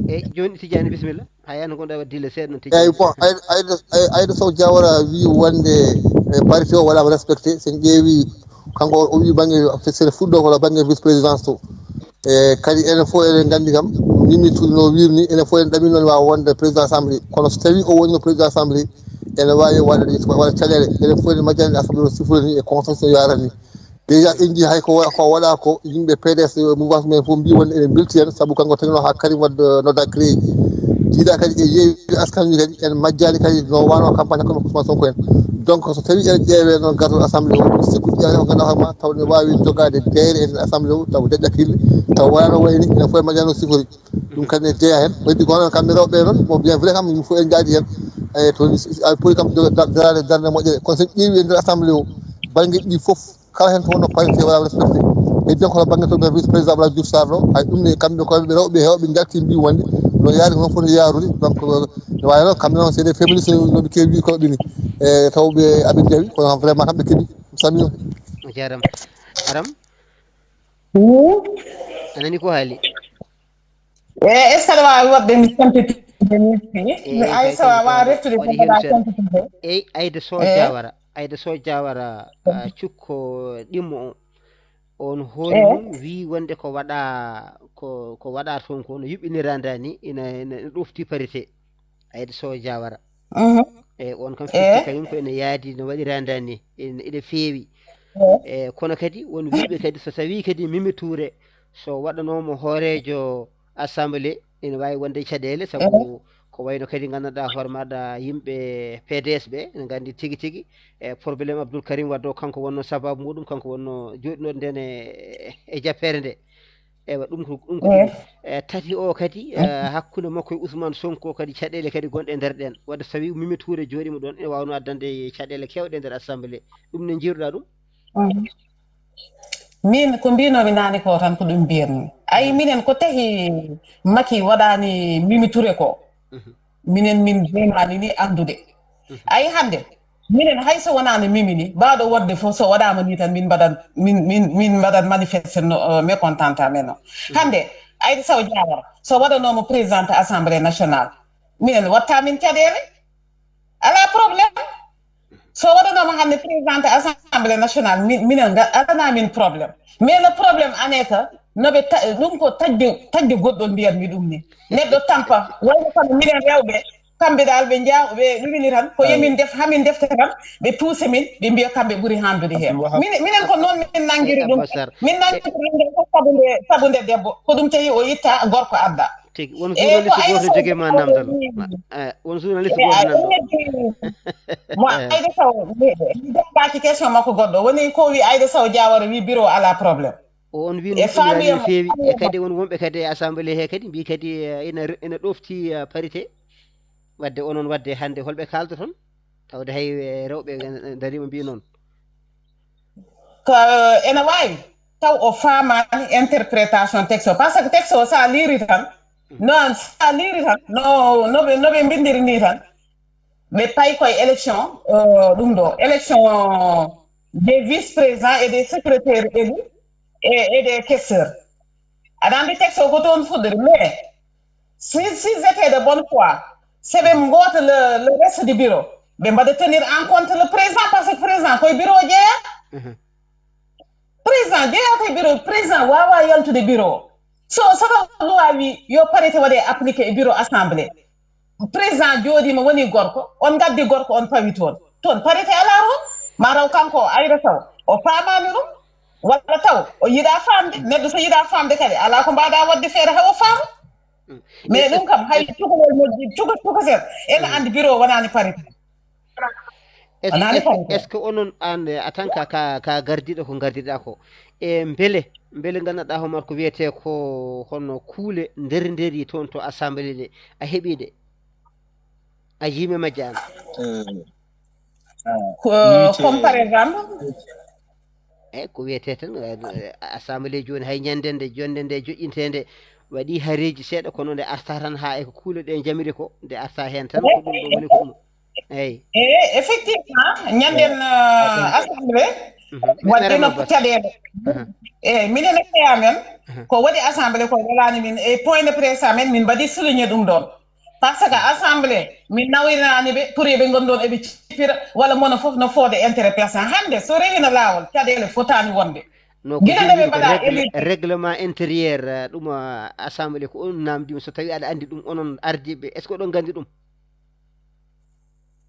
Eyi, jooni Tijjani, bisimilla. Haa yaani ko ɗo dille seeɗa no Tijjani. Eyi, bon, Ayda, Ayda, Ayda Sow Jawara wii wonde, eh, parti o waɗaama respecté. So en ƴeewi, kanko o wii bannge, so fuɗɗo ko bannge vice présidence to. E kadi enen fof eɗen nganndi kam, Mimi Touré no wiiri ni, enen fof eɗen ɗaɓɓi noon waawa wonde président assemblée. Kono so tawii o wonino président assemblée, ene waawi waɗde, waɗa caɗeele. Enen fof eɗen majjani assemblée no sifori ni e constitution yarata ni. Déjà en njii hay ko wa-, ko waɗa ko, yimɓe P D S, mouvance men fof mbii wonde eɗen mbelti heen, sabu kanko taginoo haa Karim Wade nodda CREI. Jiidaa kadi e yeewi askan wi kadi en majjaali kadi no waano campagne hakkunde Ousmane Sonko en. Donc so tawi ene ƴeewe noon garɗo assemblée o, sikku ƴeewe o ganduɗa hoore ma taw ne wawi jogade deere e nder assemblée o, taw deƴƴa kille, taw wayano wayni ene fof e majjano sifori. Ɗum kadi ne jeeya hen. Heddi ko onon kamɓe rewɓe noon, bon, bien vrai kam yimɓe fof en jaadi hen. E to a pori kam darade darde moƴƴere, kono sen ƴeewi e nder assemblée o, banggueji ɗi fof kala hen to wonno parité wala respecté. Heddi ko banggue to ɓe vice président Abdoulaye Diouf Sarr ɗo, hay ɗum ne kamɓe ko ɓe rewɓe hewɓe jalti mbi wonde no yaari noon foti yaarude. Donc no wawi noon kamɓe noon c'est des féministes noɓe kewi wi koɓe ni. E tawɓe aɓe jawi kono vraiment kamɓe keeɓi. Sami o. Jaram. Aram. A nani ko haali? E est ce que aɗa wawi waɗde mi compétition? Ay so a wawa reftude ko mbaɗa compétition. Eyyi, Aida Sow Diawara. Aida Sow Diawara, cukko ɗimmo o, on hoore mum wi wonde ko waɗa ko ko waɗa toon ko no yuɓɓiniranda ni ina ina ɗofti parité. Aida Sow Diawara. E on kam firti kañum ko ene yaadi no waɗiranda ni ina feewi. E kono kadi won wiɓe kadi so tawi kadi Mimi Touré so waɗanoma hoorejo assemblée ina wawi wonde caɗele sabu ko wayno kadi ganduɗa hoore maɗa yimɓe P D S ɓe ene gandi tigui tigui e probléme Abdoul Karim Wade o kanko wonno sababu muɗum kanko wonno joɗinode nden e e jappere nde. Ewa ɗum ko ɗum ko ɗum. E tati o kadi hakkunde makko e Ousmane Sonko kadi caɗele kadi gonɗe e nder ɗen wadde so tawi Mimi Touré joɗima ɗon ene wawno addande caɗele kewɗe e nder assemblée. Ɗum ne jiiruɗa ɗum? Min ko mbinomi nane ko tan ko ɗum mbiyatmi. Ayi minen ko tahi Macky waɗani Mimi Touré ko. Minen min mbimani ni anndude. Ayi hannde minen hay so wonano Mimi ni mbawɗo waɗde fof so waɗama ni tan min mbaɗan min min min mbaɗan manifeste no mécontente amen o. Hannde Aida Sow Diawara so waɗanoma présidente assemblée nationale minen watta min caɗele. Ala problème. So waɗanoma hannde présidente assemblée nationale minen alana min problème. Mais le problème ane ka noɓe ɗum ko taƴde taƴde goɗɗol mbiyatmi ɗum ni. Neɗɗo tampa wayno kono minen rewɓe kamɓe dal ɓe jaa ɓe ɗumini tan ko yemin def hamin defte tan ɓe puuse min ɓe mbiya kamɓe ɓuuri handude hen. Minen ko noon min nanngiri ɗum. Min nanngiri ɗum ko sabu nde sabu nde debbo ko ɗum tawi o itta gorko adda. Tigi won journaliste goto jogue ma namdal. Won journaliste goto nan ɗo. Mo Aida Sow mi jangaki question makko goɗɗo woni ko wi Aida Sow Diawara wi bureau ala problème. O on wi no feewi e kadi won wonɓe kadi e assemblée he kadi mbi kadi ina ina ɗofti parité. Wadde onon wadde hannde holɓe kaldoton tawde hay rewɓe darima mbi noon. Ko ene wawi taw o famani interprétation texte o par ce que texte o sa liiri tan non sa liiri tan no noɓe noɓe mbindiri ni tan ɓe payi koye élection ɗum ɗo élection des vice présidents et des secrétaires élus et et des questeurs. Aɗa andi texte o ko toon fuɗɗori mais si s'ils étaient de bonne foi seɓe goota le reste du bureau ɓe mbaɗa tenir en compte le président par ce que président koye bureau o jeeya. Président jeeya koye bureau président wawa yaltude bureau o so saɗa loi wi yo parité waɗe appliqué e bureau assemblée. Président jooɗima woni gorko on gaddi gorko on pawi toon toon parité ala toon. Mataw kanko o Aida Sow o famani ɗum walla taw o yiɗa famde neɗɗo so yiɗa famde kadi ala ko mbaɗa wadde feere hawo faama. Mais ɗum kam hay cukalel moƴƴi cuka cukaten ene andi bureau wonani parité. Est ce que onon an en tant que ka ka gardiɗo ko gardiɗa ko e beele beele ganduɗa homat ko wiyete ko hono kuule nder nderi toon to assemblée ɗe a heeɓiɗe a yiimi majje an? Comme par exemple eyyi ko wiyete tan assemblée joni hay ñande nde jonde nde joƴƴintede waɗi hareji seeɗa kono nde arta tan ha e ko kuule ɗe jamiri ko nde arta hen tan ko ɗum ɗo woni ko ɗum. Eyyi. Eyyi effectivement ñanden assemblée waɗɗino caɗele. Eyyi minen e amen ko waɗi assemblée ko welani min e point de presse amen min mbaɗi souligné ɗum ɗon. Par ce que assemblée min nawirinani ɓe pour eɓe goni ɗon eɓe cippira walla mono foof no foode intérêt personnel hande so rewino lawol caɗele fotani wonde. No ko gila nde ɓe mbaɗa élu règlement intérieur ɗum assemblée ko on namdi so tawi aɗa andi ɗum onon ardiɓe est ce que oɗon gandi ɗum?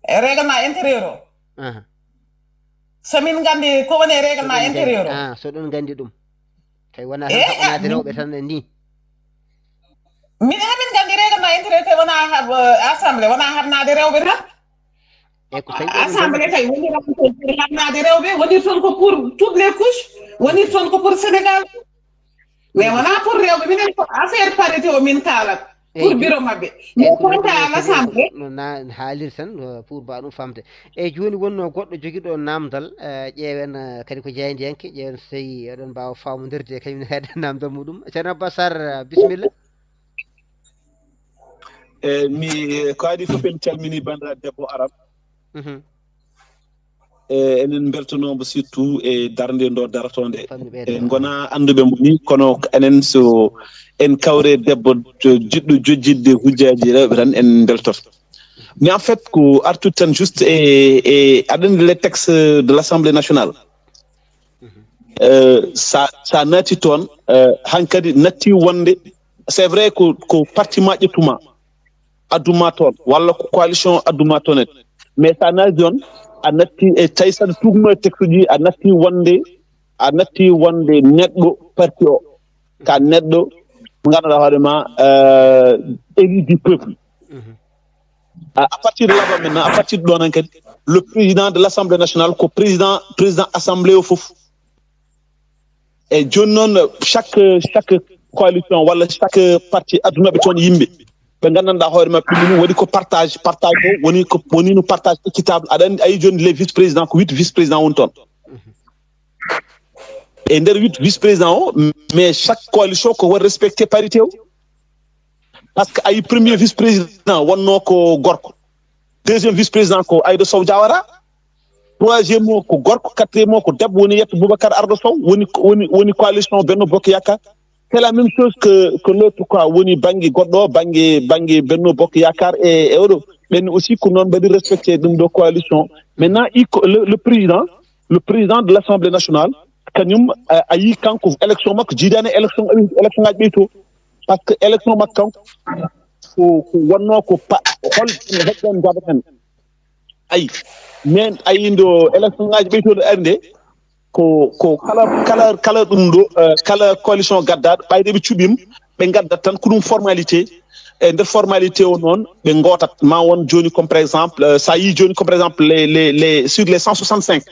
E règlement intérieur o so min gandi ko woni e règlement intérieur o? So ɗon gandi ɗum tawi wona tan haɓɓanaade rewɓe tan e ni. Min hamin gandi règlement intérêt wona assemblée wona harnade rewɓe tan. Assemblée kay woni harnade rewɓe, woni toon ko pour toutes les couches, woni toon ko pour Sénégal. Mais wona pour rewɓe, minen ko affaire parité o min kaalat pour bureau maɓɓe. Mais quant à l'assemblée, no na haalir tan, pour ba ɗum famde. Eyyi, joni wonno goɗɗo jogiɗo namdal, ƴeewen kadi ko jaayndiyanke, ƴeewen so tawi eɗon mbawa famodirde e kañum ne heede namdal muɗum. Ceerno Abbas Sarr, bisimilla. E mi ko adi fof, en calmini bandiraɗo debbo Aram. E enen beltonomo surtout e darde ndo daratonde. E gona anduɓe mo ni, kono enen so en kawre debbo jiɗɗo jojjidde hujjaji rewɓe tan, en beltoto. Mais en fait ko artude tan juste e e aɗa andi les textes de l'Assemblée nationale. Sa sa naati toon, hankadi natti wonde, c'est vrai ko ko parti ma ƴettuma, adduma toon, walla ko coalition adduma toon et, mais sa naati toon, a natti e tawi saɗa tugno e texte ji, a natti wonde a natti wonde neɗɗo parti o, ka neɗɗo mo ganduɗa hoore ma, élu du peuple. À partir de là-bas maintenant, à partir de ɗon hankadi, le président de l'Assemblée nationale ko président président assemblée o foof. E joni noon chaque chaque coalition walla chaque parti addunoɓe toon yimɓe ɓe gandanɗa hoore maɓɓe ɗum waɗi ko partage. Partage o woni ko woni no partage équitable. Aɗa andi ayi joni les vice président ko huit vice président woni toon. E nder huit vice président o, mais chaque coalition ko waɗi respecté parité o. Par ce que ayi premier vice président wonno ko gorko, deuxième vice président ko Aïda Sow Diawara, troisième o ko gorko, quatrième o ko debbo woni yetto Boubacar Ardo Sow, woni woni woni coalition Benno Bokk Yaakaar. C'est la même chose que que l'autre quoi, woni banggue goɗɗo o, banggue banggue Benno Bokk Yaakaar e e oɗo, ɓen aussi ko noon mbaɗi respecté ɗum ɗo coalition. Maintenant il le, le président le président de l'Assemblée nationale, kañum a yi kanko élection makko jiidani élection élection ngaji ɓeyto. Par ce que élection makko kanko ko ko wonno ko pa hol heɗɗen jaɓaten. Ayi, mais ayi ndo élection ngaji ɓeytoɗo ari nde, ko ko kala kala kala ɗum ɗo, kala coalition gaddaɗo ɓayde ɓe cuɓima, ɓe gaddat tan ko ɗum formalité. E nder formalité o noon ɓe gootat ma won joni comme par exemple, sa yi joni comme par exemple les les les sur les cent soixante cinq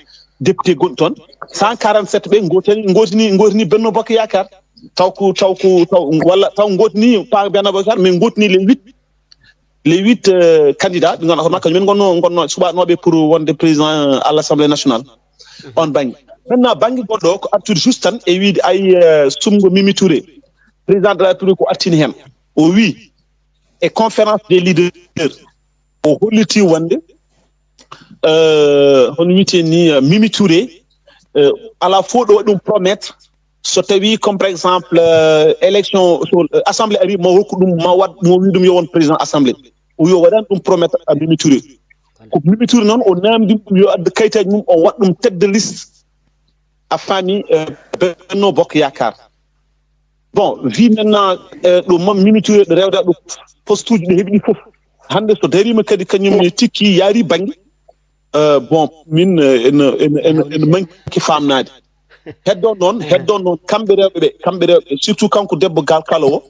députés gonɗi toon, cent quarante sept ɓe gotani gotini gotini Benno Bokk Yaakaar. Taw ko taw ko taw walla taw gotini pa Benno Bokk Yaakaar, mais gotini les huit les huit candidats ɓe ganduɗa hoore makko kañumen gonno gonno suɓanoɓe pour wonde président à l'Assemblée nationale. On banggue. Maintenant banggue goɗɗo o ko artude juste tan e wiide ay, sumgo Mimi Touré, président de la République o artini hen, o wi e conférence des leaders o holliti wonde, hono wiyete ni, Mimi Touré, ala fof ɗo waɗi ɗum promettre, so tawi comme par exemple élection assemblée ari mo rokku ɗum ma waɗ mo wi ɗum yo won président assemblée. O wi o waɗani ɗum promettre à Mimi Touré. Ko Mimi Touré noon o namdi ɗum yo addu kayitaji mum o waɗ ɗum tête de liste a faami, Benno Bokk Yaakaar. Bon, vi maintenant ɗo mam Mimi Touré ɗo rewda ɗo poste uji ɗo heɓi ɗi fof, hannde so darima kadi kañum ne tikki yaari banggue. Bon, min ene ene ene ene manki famnade. Heddo noon heddo noon kamɓe rewɓe ɓe, kamɓe rewɓe surtout kanko debbo galkalo o,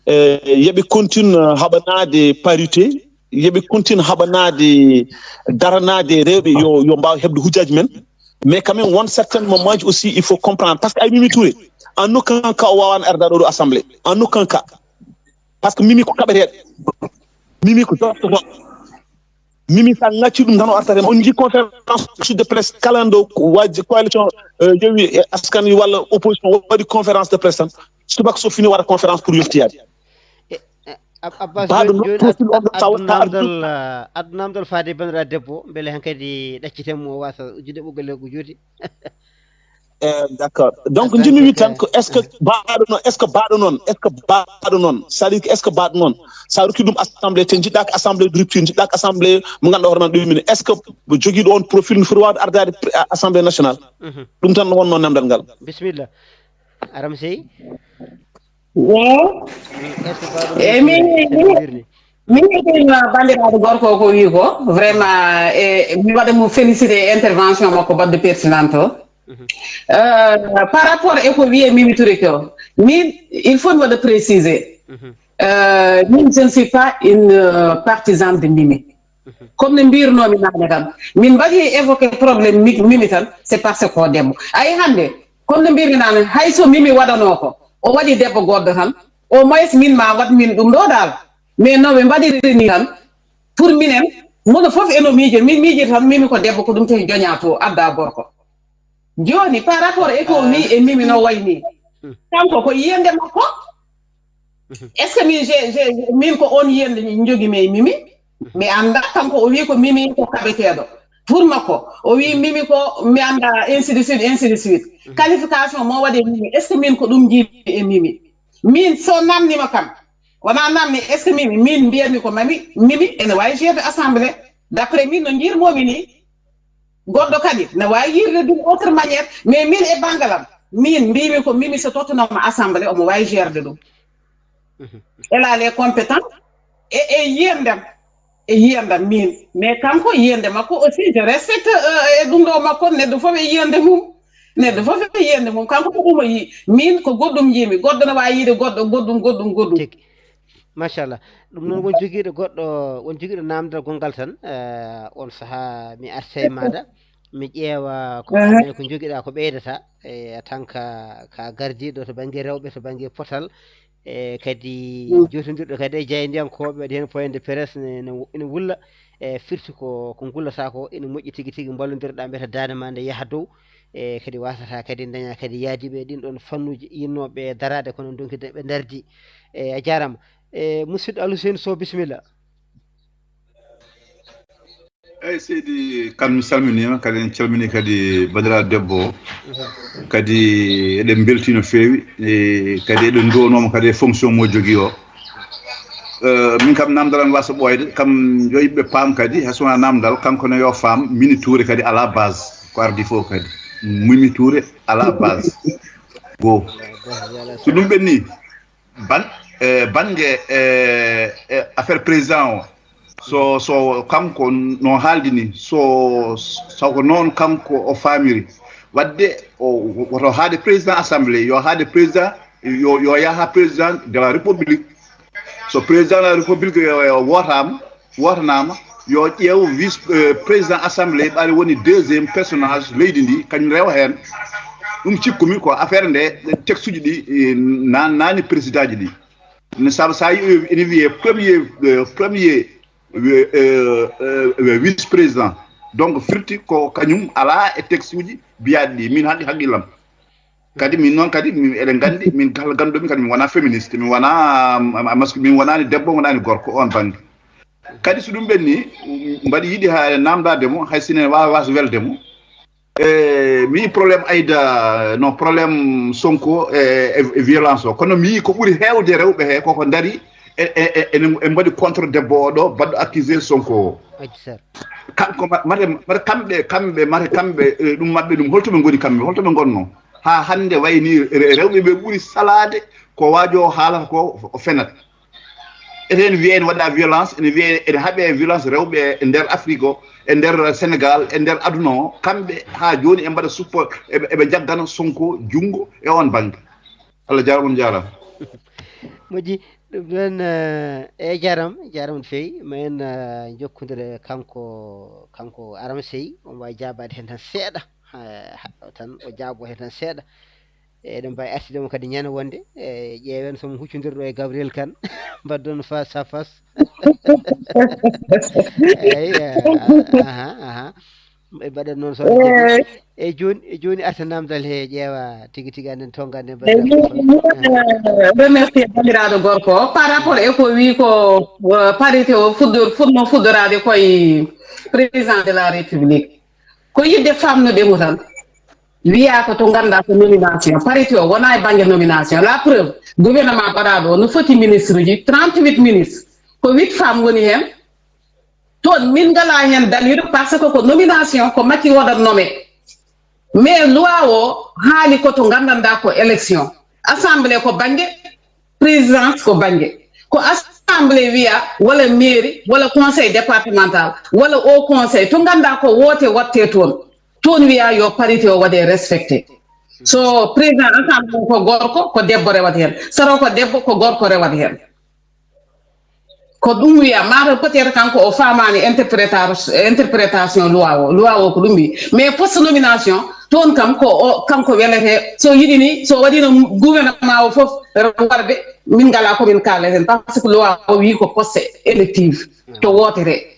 yoɓe continue haɓanade parité, yoɓe continue haɓanade daranade rewɓe yo yo mbaw heɓde hujjaji men. Mais quand même won certains moments aussi il faut comprendre, parce que ay Mimi Touré en aucun cas o wawano arda ɗo ɗo assemblée, en aucun cas. Parce que Mimi ko kaɓeteɗo, Mimi ko joftoto. Mimi sa ngacci ɗum tan o artat hen. On jii conférence de presse kala ndo waji coalition, yewi e askan walla opposition waɗi conférence de presse tan, subaka so fini waɗa conférence pour yoftiyade. Abbas, baɗo joni joni profil on ɗo tawa addu namdal addu namdal faade bandiraɗo debbo, beele han kadi ɗacciten mo o wasa uddude ɓoggol lewgu juuti. Eh, d'accord. Donc jimi wi tan ko est ce que baɗo noon, est ce que baɗo noon, est ce que baɗo noon, c'est à dire que est ce que baɗo noon sa rokki ɗum assemblée te jiɗɗaka assemblée de rupture, jiɗɗaka assemblée mo ganduɗa hoore ma ɗumini, est ce que joguiɗo on profil no foti wawde ardade assemblée nationale? Ɗum tan no wonno namdal ngal. Bisimilla. Aram Sey. Eyyi, min min heɗima bandiraɗo gorko o ko wi ko vraiment, e mi waɗa mo félicité e intervention makko baɗɗo pertinente o. Par rapport e ko wiye Mimi Touré ko, min il faut mi waɗa précisé. Euh, min, je ne suis pas une euh, partisane de Mimi. Comme no mbirnomi nane tan, min mbaɗi évoqué problème mi- Mimi tan, c'est parce que o debbo. Ayi hannde, comme no mbirmi nane, hay so Mimi waɗano ko, o waɗi debbo goɗɗo tan, au moins min ma waɗ min ɗum ɗo dal. Mais no ɓe mbaɗiri ni tan, pour minen, mono fof eno miije, min miije tan, Mimi ko debbo, ko ɗum tahi joña to, adda gorko. Joni, par rapport e ko wi e Mimi no wayni, kanko ko yiyande makko. Est-ce que min, j'ai- j'ai- min ko on yiyande jogimi e Mimi? Mi anda, kanko o wi ko Mimi ko kaɓeteɗo. Pour makko, o wi Mimi ko mi anda, ainsi de suite, ainsi de suite. Qualification mo waɗe Mimi, est-ce que min ko ɗum jiimi e Mimi? Min so namnima kam, wona namni, est-ce que Mimi, min mbiyatmi ko Mami, Mimi ene wawi gérde assemblée. D'après min no jirmomi ni, goɗɗo kadi ne wawi yirde ɗum autre manière, mais min e bangalam, min mbimi ko Mimi so tottunoma assemblée omo wawi gérde ɗum. Elle a les compétences e e yiyandam, e yiyandam min, mais kanko yiyande makko aussi je respecte. Euh, e ɗum ɗo makko, neɗɗo foof e yiyande mum, neɗɗo foof e yiyande mum, kanko ko ɗum o yi. Min ko goɗɗum jimi, goɗɗo ne wawi yiide goɗɗo goɗɗum goɗɗum goɗɗum. Tigi. Machallah. Ɗum noon won jogiiɗo goɗɗo, won jogiiɗo namdal gonngal tan. Eh, on saha mi arta e maɗa, mi ƴeewa ko amen ko jogiɗa ko ɓeydata, e en tant que ka gardiɗo to bangge rewɓe, to bangge potal, e kadi jotondirɗo kadi e jaayndiyankooɓe, waɗi heen point de presse ne, ne, ene wulla. E firti ko ko ngullata ko ene moƴƴi tigi tigi, mballondirɗa mbiyata daande ma nde yaha dow. E kadi wasata kadi daña kadi yaadiɓe ɗin ɗon fannuji yinnooɓe daraade, kono donki ɓe dardi. E a jarama. E musidɗo Alhuseyni Sow, bisimilla. Eyyi seydi Kane, mi salminima kadi, en calmini kadi bandiraɗo debbo o. Kadi eɗen belti no feewi, e kadi eɗen duwanoma kadi e fonction mo jogui o. Euh, min kam namdal am wasa ɓooyde, kam yo yimɓe paam kadi, hay so wona namdal, kanko ne yo faam, Mimi Touré kadi à la base, ko ardi fof kadi, Mimi Touré à la base. Go. So ɗum ɓenni, ban e bangge e e affaire président o, so so kanko no haaldi ni, so so ko noon kanko o faamiri, wadde o woto haade président assemblée, yo haade président, yo yo yaha président de la république. So président de la république, yo- yo wootama, wootanama, yo ƴeew vice euh, président assemblée, ɓaade woni deuxième personnage leydi ndi, kañum rewa heen. Ɗum cikkumi ko affaire nde, texte uji ɗi eh, na- naani président ji ɗi. Ne saabu sa yi ene wiyee premier euh, premier euh, euh, euh, vice président, donc firti ko kañum ala e texte uji mbiyaɗi ɗi, min haqi haqqillam. Kadi min noon kadi mi- eɗen nganndi, min kala ngannduɗo min kadi, mi wona féministe, mi wona masque, min wonani debbo, wonani gorko on bannge. Kadi so ɗum ɓenni, mbaɗi yiɗi ha namdade mo, hay sine wawa was welde mo. E mi problème ayda, no problème Sonko e, e, e violence o, kono mi yii ko ɓuri heewde rewɓe he koko dari e, e, e, ene- e mbaɗi contre debbo o ɗo baɗɗo accusé Sonko o. Kanko ma- mate mate kamɓe kamɓe mate kamɓe eh, ɗum maɓɓe ɗum, holto ɓe ngoni kamɓe, holto ɓe ngonno? Ha hannde wayni re- rewɓe ɓe ɓuri salade ko wajo o haalata ko o fenat. Ete ene wiye ene waɗa violence, ene wiye ene haaɓe violence rewɓe e nder Afrique o, e nder Sénégal, e nder aduna o, kamɓe ha joni e mbaɗa suppo eɓe eɓe jaggana Sonko junngo e on bangge. Allah jarama, on jarama. Moƴƴi. Ɗum ɗon eh, e jaram jaram no feewi, ma en eh, jokkondire kanko kanko Arama Sey, omo wawi jabade hen tan seeɗa. Eh, ha- tan o jaabo hen tan seeɗa. Eɗen mbawi artidemo kadi ñande wonde, e ƴeewen somo huccodirɗo e Gabriel Kane. Mbaddon face à face. Eyyi. Aha aha. E mbaɗen noon sono jaɓi. E joni e joni arta namdal he ƴeewa tigi tigi anen tonga nden. Remercie bandiraɗo gorko o par rapport e ko wi ko euh, parité o fuɗɗor fuɗno fuɗɗorade koye président de la république. Ko yidde famnude mo tan, wiya ko to ganduɗa ko nomination, parité o wona e banggue nomination. La preuve, gouvernement mbaɗaɗo o no foti ministre uji, trente-huit ministre, ko huit femmes woni hen. Toon min ngala hen dalilu par ce que ko nomination, ko Macky waɗat nommé. Mais loi o haali ko to gandanɗa ko élection, assemblée ko banggue, présidence ko banggue. Ko assemblée wiya walla mairie walla conseil départemental walla au conseil to ganduɗa ko woote watte toon. Toon wiya yo parité o waɗe respecté. So président assemblée ko gorko, ko debbo rewata hen. Saro ko debbo, ko gorko rewata hen. Ko ɗum wiya, mataw peut-être kanko o faamaani interpréta-, interprétation loi o. Loi o ko ɗum wi. Mais poste nomination, toon kam ko o, kanko welete. So yiɗini, so waɗino gouvernement o fof warde, min ngalaa ko min kaala heen. Par ce que loi o wi ko poste électif, to wootere.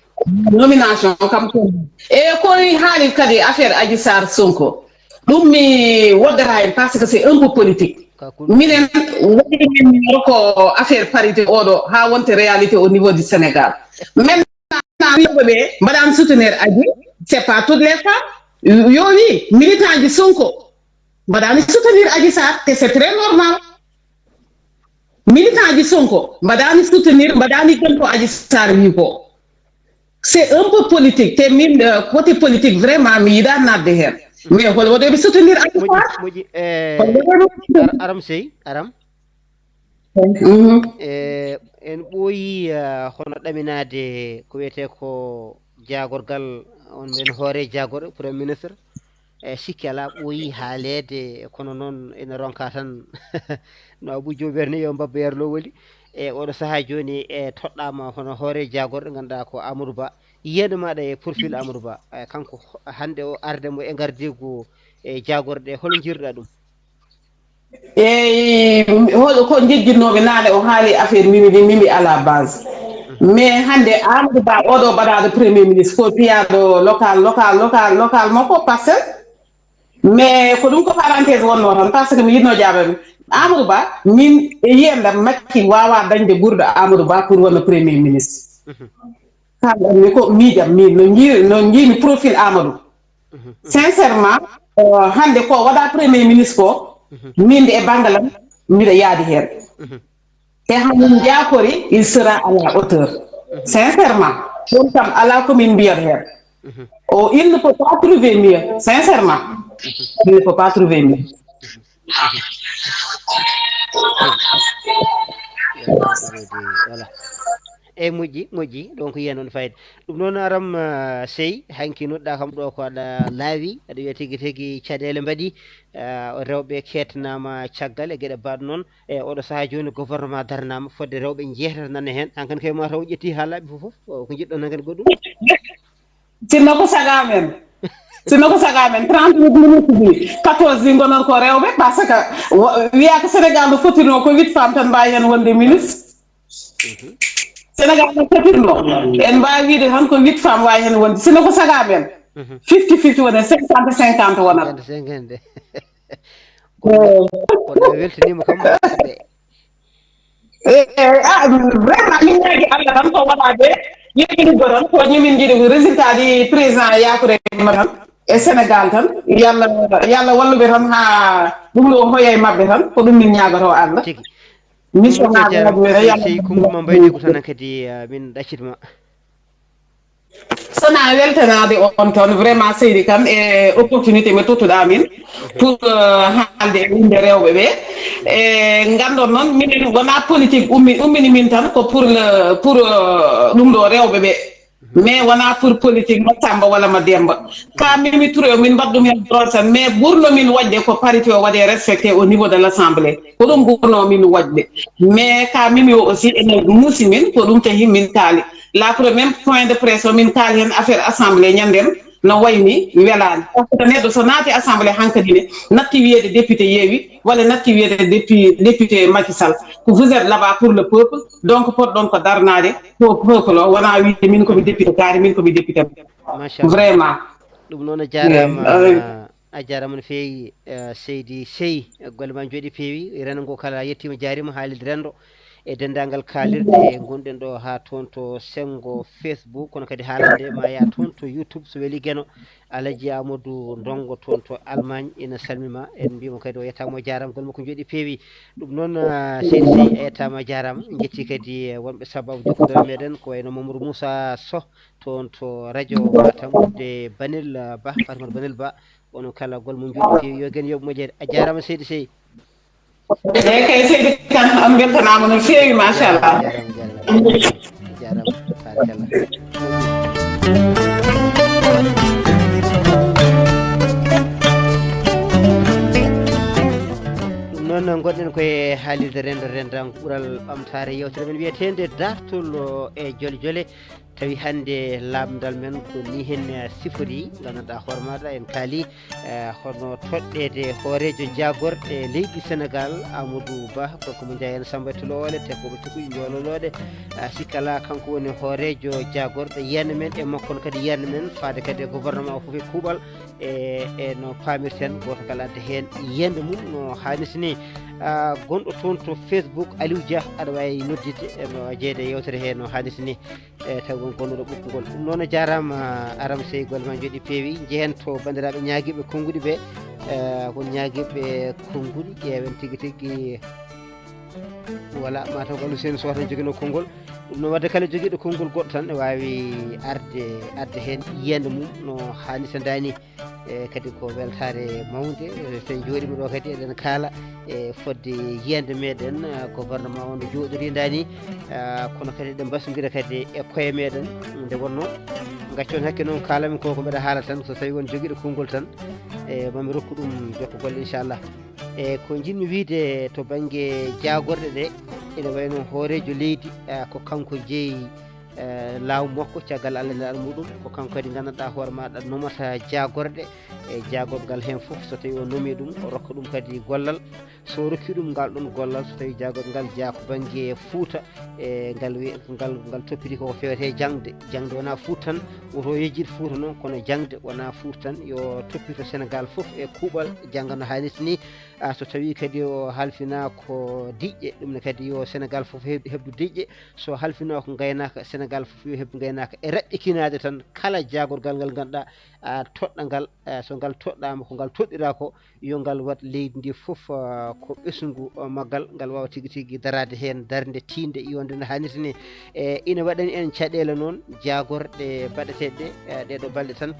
Nomination kam toon. E ko haali kadi affaire Adji Sarr Sonko. Ɗum mi woddata heen par ce que c'est un peu politique. Minen waɗi min ko affaire parité oɗo haa wonte réalité au niveau du Sénégal. Maintenant, rewɓe ɓe mbaɗaani soutenir Adji, c'est pas toutes les femmes. Yo wi, militant ji Sonko mbaɗaani soutenir Adji Sarr, et c'est très normal. Militant ji Sonko mbaɗaani soutenir, mbaɗaani gëm ko Adji Sarr wi ko. C'est un peu politique. Te min, euh, côté politique, vraiment, mi yiɗaa naatde heen. Mais hol waɗooɓe soutenir Adji Moƴƴi, Sarr? Moƴƴi. Eh, Hol waɗooɓe soutenir? Ar-, Aram Sey, Aram. Mhm. Eh, en ɓooyi, eh, hono ɗaminaade ko wiyetee ko jaagorgal, on mbiyen hoore jaagorɗe, Premier Ministre. E sikki alaa, ɓooyi haaleede, kono noon ene ronka tan no Abou Diop ni, yo mbabba yar lowoli. E oɗo sahaa jooni, e toɗɗaama hono hoore jaagorɗe, ngannduɗaa ko Amadou Ba. Yiyannde maaɗa e profil Amadou Ba, e kanko hannde o arde mo e ngardiigu e jaagorɗe, hol njiiruɗaa ɗum? Eyi, hol ko njejjitnooɓe naane, o haali affaire Mimi ni, Mimi à la base. Mais hannde Amadou Ba, oɗo baɗaaɗo Premier Ministre, ko piyaaɗo local, local, local, local makko, Parcelles. Mais ko ɗum ko parenthèse wonnoo tan, par ce que mi yiɗnoo jaabaade. Amadou Ba, min e yiyannde am, Macky waawaa dañde ɓurɗo Amadou Ba pour wona Premier Ministre. Kaa mi ko miijam, min no njii-, no njiimi profil Amadou. Sincèrement, euh, hannde ko waɗaa Premier Ministre ko, min de e banngal am, mbiɗa yaadi heen. Te haa min njaakori, il sera à la hauteur. Sincèrement, ɗum kam alaa ko min mbiyata heen. O, il ne peut pas trouver mieux, sincèrement. Il ne peut pas trouver mieux. Voilà. Eyi, moƴƴi, moƴƴi. Donc, yiyan on fayida. Ɗum noon, Aram, ah, Sey, hanki nodɗa kam ɗo ko aɗa laawi, aɗa wiya tigi tigi caɗeele mbaɗi, ah, rewɓe keetanaama caggal e geɗe mbaɗ noon. E oɗo sahaa jooni, gouvernement daranaama, fodde rewɓe njeetata nana heen. Hankan kay mataw ƴetti haalaaɓe fof fof, o, ko njiɗɗon hankan goɗɗum? Sinno ko saga men. Sinno ko saga men, trente-huit minutes ɗi, quatorze ɗi ngonon ko rewɓe, par ce que wo-, wiya ko Sénégal no fottirno ko huit femmes tan mbawi hen wonde ministre. Sénégal no fottirno, en mbawi wiide tan ko huit femmes wawi hen wonde. Sinno ko saga men, fifty fifty wonat, cinquante cinquante wonat. Cinquante cinquante. Ko, ko weltanima kam, ɓe. Eh, eh, ah, vraiment, min ñaagi Allah tan ko waɗaade, yeɓɓinugol tan, ko ñamin jiɗi ko résultat ɗi président yakude ma tan, e Sénégal tan, yalla, yalla walluɓe tan haa ɗum ɗo hoya e maɓɓe tan, ko ɗum min ñaagoto Allah. Tigi. Mission Ɗum ɗo haa jaaraama, waɗi, sey, yalla sey konngu ma mbaydi ko tan kadi, ah, min ɗaccit ma. Sona weltanaade on toon, vraiment, Seydi Kane, e opportunité mo tottuɗaa min pour, euh, haalde e innde rewɓe ɓe. E nganndon noon, minen wonaa politique ummi-, ummini min tan, ko pour le, pour, euh, ɗum ɗo rewɓe ɓe. Mais wonaa pour politique mo Samba walla mo Demba. Ka Mimi Touré o, min mbaɗ ɗum heen droit tan, mais ɓurno min waɗde ko parité o waɗe respecté au niveau de l'Assemblée. Ko ɗum ɓurno min waɗde. Mais ka Mimi o aussi ene muusi min, ko ɗum tahi min kaali. La première point de presse o min kaali heen affaire assemblée ñanden no wayni welaani. Par ce que neɗɗo so naati assemblée hankadi ne, natti wiyeede député yeewi, walla natti wiyeede dépu-, député Macky Sall. Ko vous êtes là-bas pour le peuple, donc potɗon ko darnaade ko peuple o, wonaa wiide min ko mi député kaari, min ko mi député. Machallah. Vraiment. Ɗum noon a jaaraama. Eh, eh. A jaaraama no feewi, eh, seydi Sey, golle ma njooɗi peewi, renndo ngo kala yettiima jaariima, haalirde renndo e denndaangal kaalirɗe ngonɗen ɗo haa toon to senngo Facebook, kono kadi haalande ma yaa toon to YouTube so weli Geno, Alaji Amadou Ndongo toon to Allemagne ina salmima, en mbiima kadi o yettaama o jaaraama, golle makko njooɗi peewi. Ɗum noon, eh, seydi Sey a yettaama a jaaraama, en njetti kadi, eh, wonɓe sababu jokkondire meɗen ko wayno Mamadou Moussa Sow, toon to radio Matam, de Banel, ah, Ba, Fatimata Banel Ba, onon kala gol mo njooɗi feewi, yo gen yoɓ moƴƴere. A jaaraama seydi Sey. Eyi kay seydi Kane, on mbeltanaama no feewi, machallah. A jaaraama, a jaaraama, a jaaraama. A jaaraama, barakallah. Ɗum Noon gonɗen koye haalirde renndo renndaango ɓural ɓamtaare yewtere men wiyeteende dartol e jole jole. Tawi hannde laaɓndal men ko ni heen sifori, nganndanɗaa hoore maaɗa en kaali eh, hono toɗɗeede hooreejo jaagorɗe leydi Senegaal, Amadou Ba, gorko mo Njaayeen Samba Tulowoole, tekkooɓe cukkuuji njoololooɗe. Ah, sikka alaa, kanko woni hooreejo jaagorɗe yiyannde men, e makko kadi yiyannde men, faade kadi e gouvernement o fof e kuuɓal, e, e no paamirten, gooto kala adda heen yiyannde mum no haanirta ni. Ah, gonɗo toon to Facebook, Aliou Dia, aɗa waawi nodditde, e no jeyeede e yewtere hee no haanirta ni. E tawi won gonɗo ɓoggol. Ɗum noon a jaaraama, Aram Sey, golle ma njooɗi peewi. Njehen to banndiraaɓe ñaagiiɓe konnguɗi ɓe. E, won ñaagiiɓe konnguɗi, ƴeewen tigi tigi. Voilà, mataw ko Aliou Seyni Sow tan joginoo konngol. Ɗum noon waɗde kala jogiiɗo konngol goɗɗo tan ne waawi arde, adda heen yiyannde mum no haanirta ni. E, kadi ko weltaare mawnde, e, so en njooɗiima ɗo kadi eɗen kaala, e, fodde yiyannde meɗen, e, gouvernement o nde jooɗori ndaa ni, e, kono kadi eɗen mbasmondira kadi e koye meɗen. Nde wonnoo, ngaccon hakke noon, kaalanmi ko, ko mbeɗa haala tan, so tawii won jogiiɗo konngol tan, e, mami rokku ɗum jokkugol, inchallah. E, ko njiɗmi wiyde to bannge jaagorɗe ɗe, ene wayi no hooreejo leydi, e, ko kanko jeyi, e, laamu makko, caggal Allah e nelaɗo muɗum, ko kanko kadi nganndanɗaa hoore maaɗa nomata jaagorɗe, e, jaagorgal heen fof, so tawii o nomii ɗum, o rokka ɗum kadi gollal. So o rokkii ɗum ngal ɗoon gollal, so tawii jaagorgal ngal jeyaa ko bannge Fuuta, e, ngal wi-, ngal, ngal toppiti ko feewetee jaŋde. Jaŋde wonaa Fuuta tan, woto yejjit Fuuta noon, kono jaŋde wonaa Fuuta tan, yo toppito Senegaal fof e kuuɓal, jannga no haanirta ni. A, so tawii kadi o halfinaa ko diƴƴe, ɗum ne kadi yo Senegaal fof he-, heɓdu diƴƴe. So halfinaa ko ngaynaaka, Senegaal fof yo heɓdu ngaynaaka. E raɓɓikinaade tan kala jaagorgal ngal ngannduɗaa, a, toɗɗa ngal, a, so ngal toɗɗaama, ko ngal toɗɗiraa ko, yo ngal waɗ leydi ndi fof, a, ko ɓesngu, a, maggal, ngal waawa tigi tigi daraade heen darnde tiiɗnde, yonde no haanirta ni. E, ina waɗani en caɗeele noon, jaagorɗe baɗeteeɗe, e, ɗee ɗoo balɗe tan.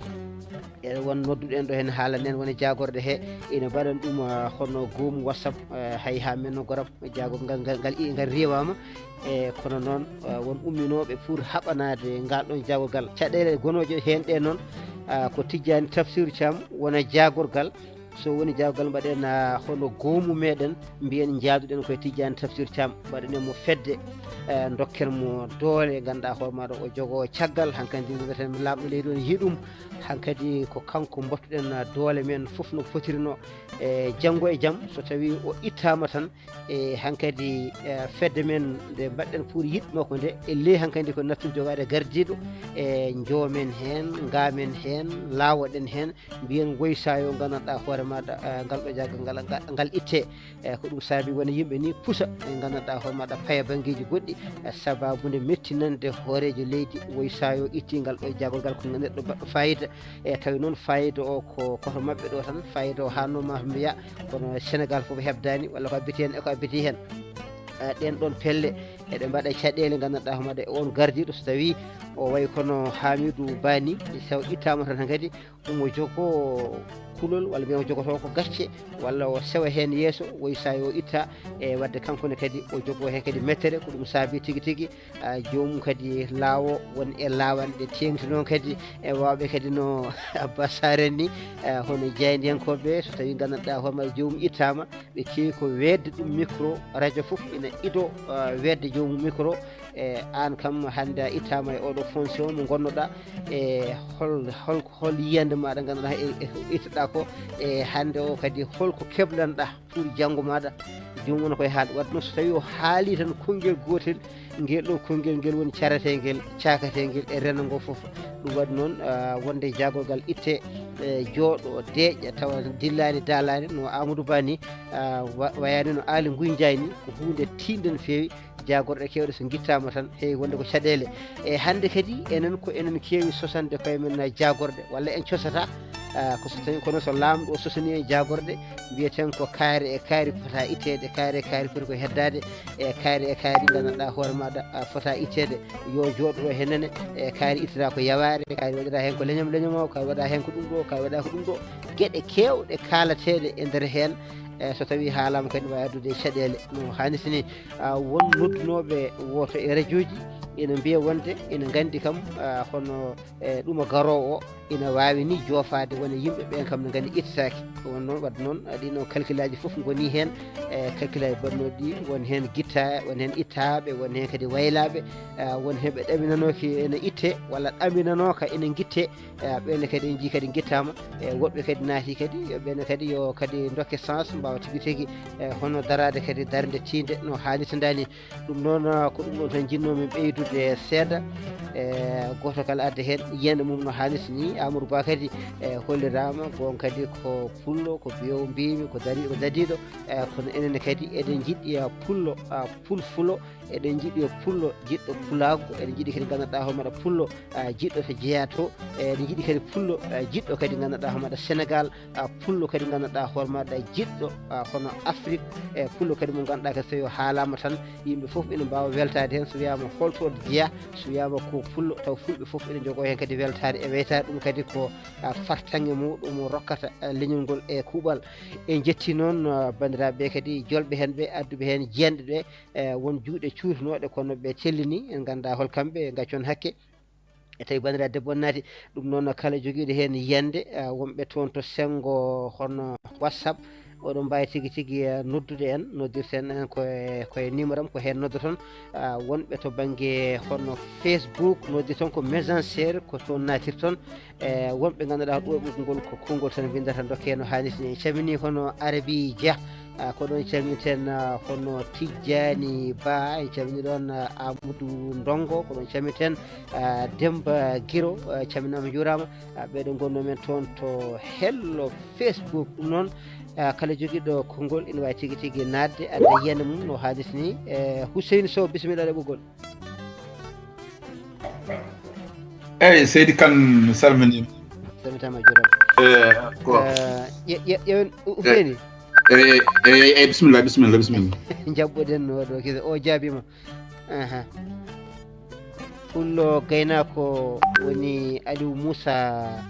E, won nodduɗen ɗo heen, haalan en woni jaagorɗe he, ina mbaɗan ɗum, a, hono goomu WhatsApp, e, hay haa men no goram, jaagorgal ngal, ngal, ngal riiwaama. E, kono noon, e, won umminooɓe pour haɓanaade ngal ɗoon jaagorgal. Caɗeele gonooje heen ɗe noon, a, ko Tijjaani Tafsiru Caam wona jaagorgal. So woni jaagorgal mbaɗen, a, hono goomu meɗen, mbiyen njaaduɗen koye Tijjaani Tafsiru Caam, mbaɗen e mo fedde, e, ndokken mo doole, ngannduɗaa hoore maaɗa o jogoo caggal, hankadi mbiyeten laamɗo leydi o ne yiɗi ɗum, hankadi ko kanko mbattuɗen, a, doole men fof no fotirnoo, e, janngo e jam, so tawii o ittaama tan, e, hankadi, e, fedde men nde mbaɗɗen pour yiɗ makko nde, e ley hankadi ko nattude jogaade gardiiɗo, e, njoomen heen, ngaamen heen, laawoɗen heen, mbiyen woy so yo nganndanɗaa hoore maaɗa, e, ngal ɗo jaagorgal ngal, ngal ittee. E, ko ɗum saabi wona yimɓe ni pusa, e, nganndanɗaa hoore maaɗa paya banngeeji goɗɗi, e, sabaabu nde mettinande hooreejo leydi, woy so yo ittii ngal ɗo jaagorgal ko neɗɗo baɗɗo faayiida. E, tawi noon faayiida o ko koto maɓɓe ɗo tan, faayiida o haanno ma mbiya, kono Senegaal fof heɓdaani, walla ko abbiti heen e ko abbiti heen. E, ɗeen ɗoon pelle eɗe mbaɗa caɗeele, nganndanɗaa hoore maaɗa e oon gardiiɗo, so tawii o wayi kono Hamidou Ba ni, so ittaama tan kadi, omo jogoo kulol, walla mbiyen o jogotoo ko gacce, walla o sewa heen yeeso, woy so yo itta, e waɗde kanko ne kadi o jogoo heen kadi mettere, ko ɗum saabi tigi tigi, a, joomum kadi laawo won e laawanɗe teeŋti noon kadi, e waawɓe kadi no Abba Saren ni, e, hono jaayndiyankooɓe, so tawii nganndanɗaa hoore maaɗa joomum ittaama, ɓe keewi ko weetde ɗum micro, radio fof ina idoo, a, weetde joomum micro, e, aan kam hannde a ittaama e oɗo fonction mo ngonnoɗaa, e, hol, hol, hol yiyannde maaɗa ngannduɗaa e, e, ittoɗaa ko, e, hannde o kadi holko keblanɗaa pour janngo maaɗa? Joomum wona koye haalde. Waɗde noon so tawii o haalii tan konngel gootel, ngel ɗo konngel ngel woni careteengel, caakateengel e renndo ngo fof. Ɗum waɗi noon, a, wonde jaagorgal ittee, e, jooɗo, deeƴa, tawa dillaani, daalaani, no Amadou Ba ni, a, wa-, wayaani no Aly Ngouille Ndiaye ni, ko huunde tiiɗnde no feewi. Jaagorɗe keewɗe so ngittaama tan, heewi wonde ko caɗeele. E hannde kadi, enen ko enen keewi sosande koye men jaagorɗe, walla en cosata, a, ko so tawi, kono so laamɗo o sosanii en jaagorɗe, mbiyeten ko kaari e kaari fota itteede, kaari e kaari foti ko heddaade, e kaari e kaari nganndanɗaa hoore maaɗa, a, fota itteede. Yo jooɗo ɗo he nene, e kaari ittata ko yawaare, kaari waɗira heen ko leñam leñam o, kaari waɗa heen ko ɗum ɗo, kaari waɗa ko ɗum ɗo. Geɗe keewɗe kaalateeɗe e nder heen, e so tawii haalaama kadi waawi addude caɗeele no haanirta ni. A, won noddunooɓe wooto e rajooji ina mbiya wonde ina nganndi kam, a, hono, e, ɗuma garoowo o, ina waawi ni joofaade wona yimɓe ɓeen kam no nganndi ittataake. Won noon, wadde noon, ɗiin ɗoon kalkilaaji fof ngonii heen, e kalkilaaji mbaɗnooɗi ɗi, won heen gitta, won heen ittaaɓe, won heen kadi waylaaɓe, e, won heen ɓe ɗaminanooki ene ittee, walla ɗaminanooka ene ngittee, e, ɓeen ne kadi en njii kadi ngittaama, e, woɗɓe kadi naati kadi, ɓeen ne kadi yo kadi ndokke sens, mbaawa tigi tigi, e, hono daraade kadi darnde tiinde no haanirta ni. Ɗum noon, ah, ko ɗum ɗoon tan njiɗnoo-mi ɓeydude seeɗa. E, gooto kala adda heen yiyannde mum no haanirta ni. Amadou Ba kadi, e, holliraama, goonga kadi ko pullo, ko mbiyowo mbiymi, ko dariiɗo, ko dadiiɗo. E, kono enen kadi eɗen njiɗi, ah, pullo, ah, pulfulo, eɗen njiɗi pullo jiɗɗo pulaagu, eɗen njiɗi kadi nganndanɗaa hoore maɗa pullo, ah, jiɗɗo to jeyaa to. E, eɗen njiɗi kadi pullo, ah, jiɗɗo kadi nganndanɗaa hoore maɗa Senegaal, ah, pullo kadi nganndanɗaa hoore maɗa jiɗɗo, ah, hono Afrik, e pullo kadi mo ngannduɗaa kadi so tawii o haalaama tan, yimɓe fof ina mbaawa weltaade heen. So wiyaama holto oɗo jeyaa, so wiyaama ko pullo, taw fulɓe fof ina njogoo heen kadi weltaade. E wiyata ɗum kadi ko, ah, fartaŋŋe muɗum rokkata, ah, leñol ngol e kuuɓal. En njetti noon, ah, banndiraaɓe ɓe kadi, jolɓe heen ɓe, adduɓe heen jeenɗe ɗe, e won juuɗe cuutunooɗe kono ɓe tellini, en nganndaa hol kamɓe, ngaccon hakke. E tawi banndiraaɗo debbo on naati, ɗum noon kala jogiiɗo heen yiyannde, ah, wonɓe toon to senngo hono WhatsApp, oɗon mbaawi tigi tigi, ah, noddude en, noddirten en ko e, ko e numéro am, ko heen noddoton. Ah, wonɓe to bannge hono Facebook, noddirton ko Messenger, ko toon naatirton. E, wonɓe ngannduɗaa ɗo e ɓoggol ngol ko konngol tan mbinndata, ndokke no haanirta ni. En calminii hono Arabi Dia, ah, ko ɗoon calminten, ah, hono Tijjaani Ba, en calminii ɗoon, ah, Amadou Ndongo, ko ɗoon calminten, ah, Demba Giro, ah, calminaama, njuuraama. Ah, ɓeeɗo ngonnoo men toon to hello Facebook. Ɗum noon, ah, kala jogiiɗo konngol ina waawi tigi tigi naatde, adda yiyannde mum no haanirta ni. E, Huseyni Sow, bisimilla e ɓoggol. Eeyi, seydi Kan, mi salminiima. Salmitaama, a juuraama. Eeyi, ko. Eh, ƴe- ƴe- ƴeewen u- ufeeni. Eeyi, eeyi, eeyi, bisimilla, bisimilla, bisimilla. Njaɓɓoɗen no ɗo kese o jaabiima. Aha. Pullo gaynaako woni Aliou Moussa,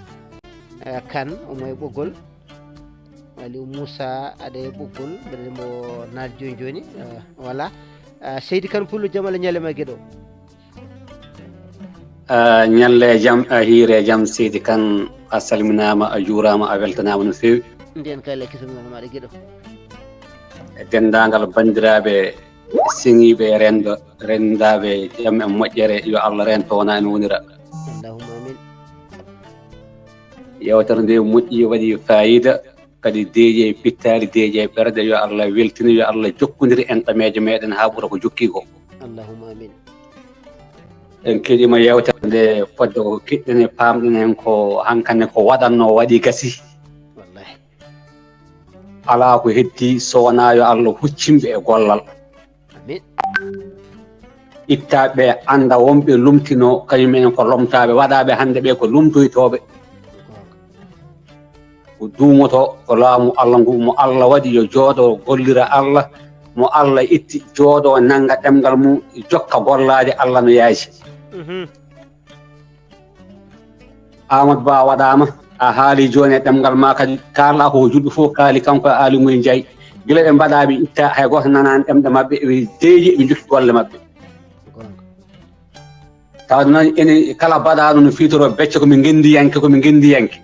eh, Kan, omo e ɓoggol. Aliou Moussa, aɗa e ɓoggol, mbeɗa mo naat jooni jooni. Eh, voilà. Eh, seydi Kan Pullo, jam Allah ñalle ma geɗo. Ah, ñalle jam, a hiire jam, seydi Kan, a salminaama, a juuraama, a weltanaama no feewi. Ndeen kay la kisannono maɗa giɗo. E denndaangal banndiraaɓe siŋiiɓe e renndo, renndaaɓe jam e moƴƴere, yo Allah rento wona ene wonira. Allahumma amin. Yewtere nde moƴƴi, waɗi faayiida, kadi deeƴi e pittaali, deeƴi e ɓerɗe, yo Allah weltinu, yo Allah jokkondire en ɗameejo meɗen haa ɓura ko jokki ko. Allahumma amin. En keɗima yewtere nde, fodde ko kiɗɗen e pamɗen hen ko hankande ko waɗanno waɗi gasi. Wallahi. Ala ko heddi so wona yo Allah huccimɓe e gollal. Amin. Ittaɓe anda wonɓe lumtino, kañum en ko lomtaɓe, waɗaɓe hande ɓe ko lumtoytoɓe. Ko duumoto ko laamu Allah ngu, mo Allah waɗi yo jooɗo gollira Allah, mo Allah itti jooɗo nanga ɗemngal mum, jokka gollaade Allah no yaaji. Amadou Ba waɗaama, a haali jooni e ɗemngal ma kadi, kaalɗa ko julɓe fof kaali, kanko e Aly Ngouille Ndiaye. Gila ɓe mbaɗa ɓe itta, hay gooto nanaani ɗemɗe maɓɓe, ɓe deeƴi, ɓe njokki golle maɓɓe. Tawde noon enen kala baɗaaɗo no fiitoro becce ko mi ngenndiyanke, ko mi ngenndiyanke.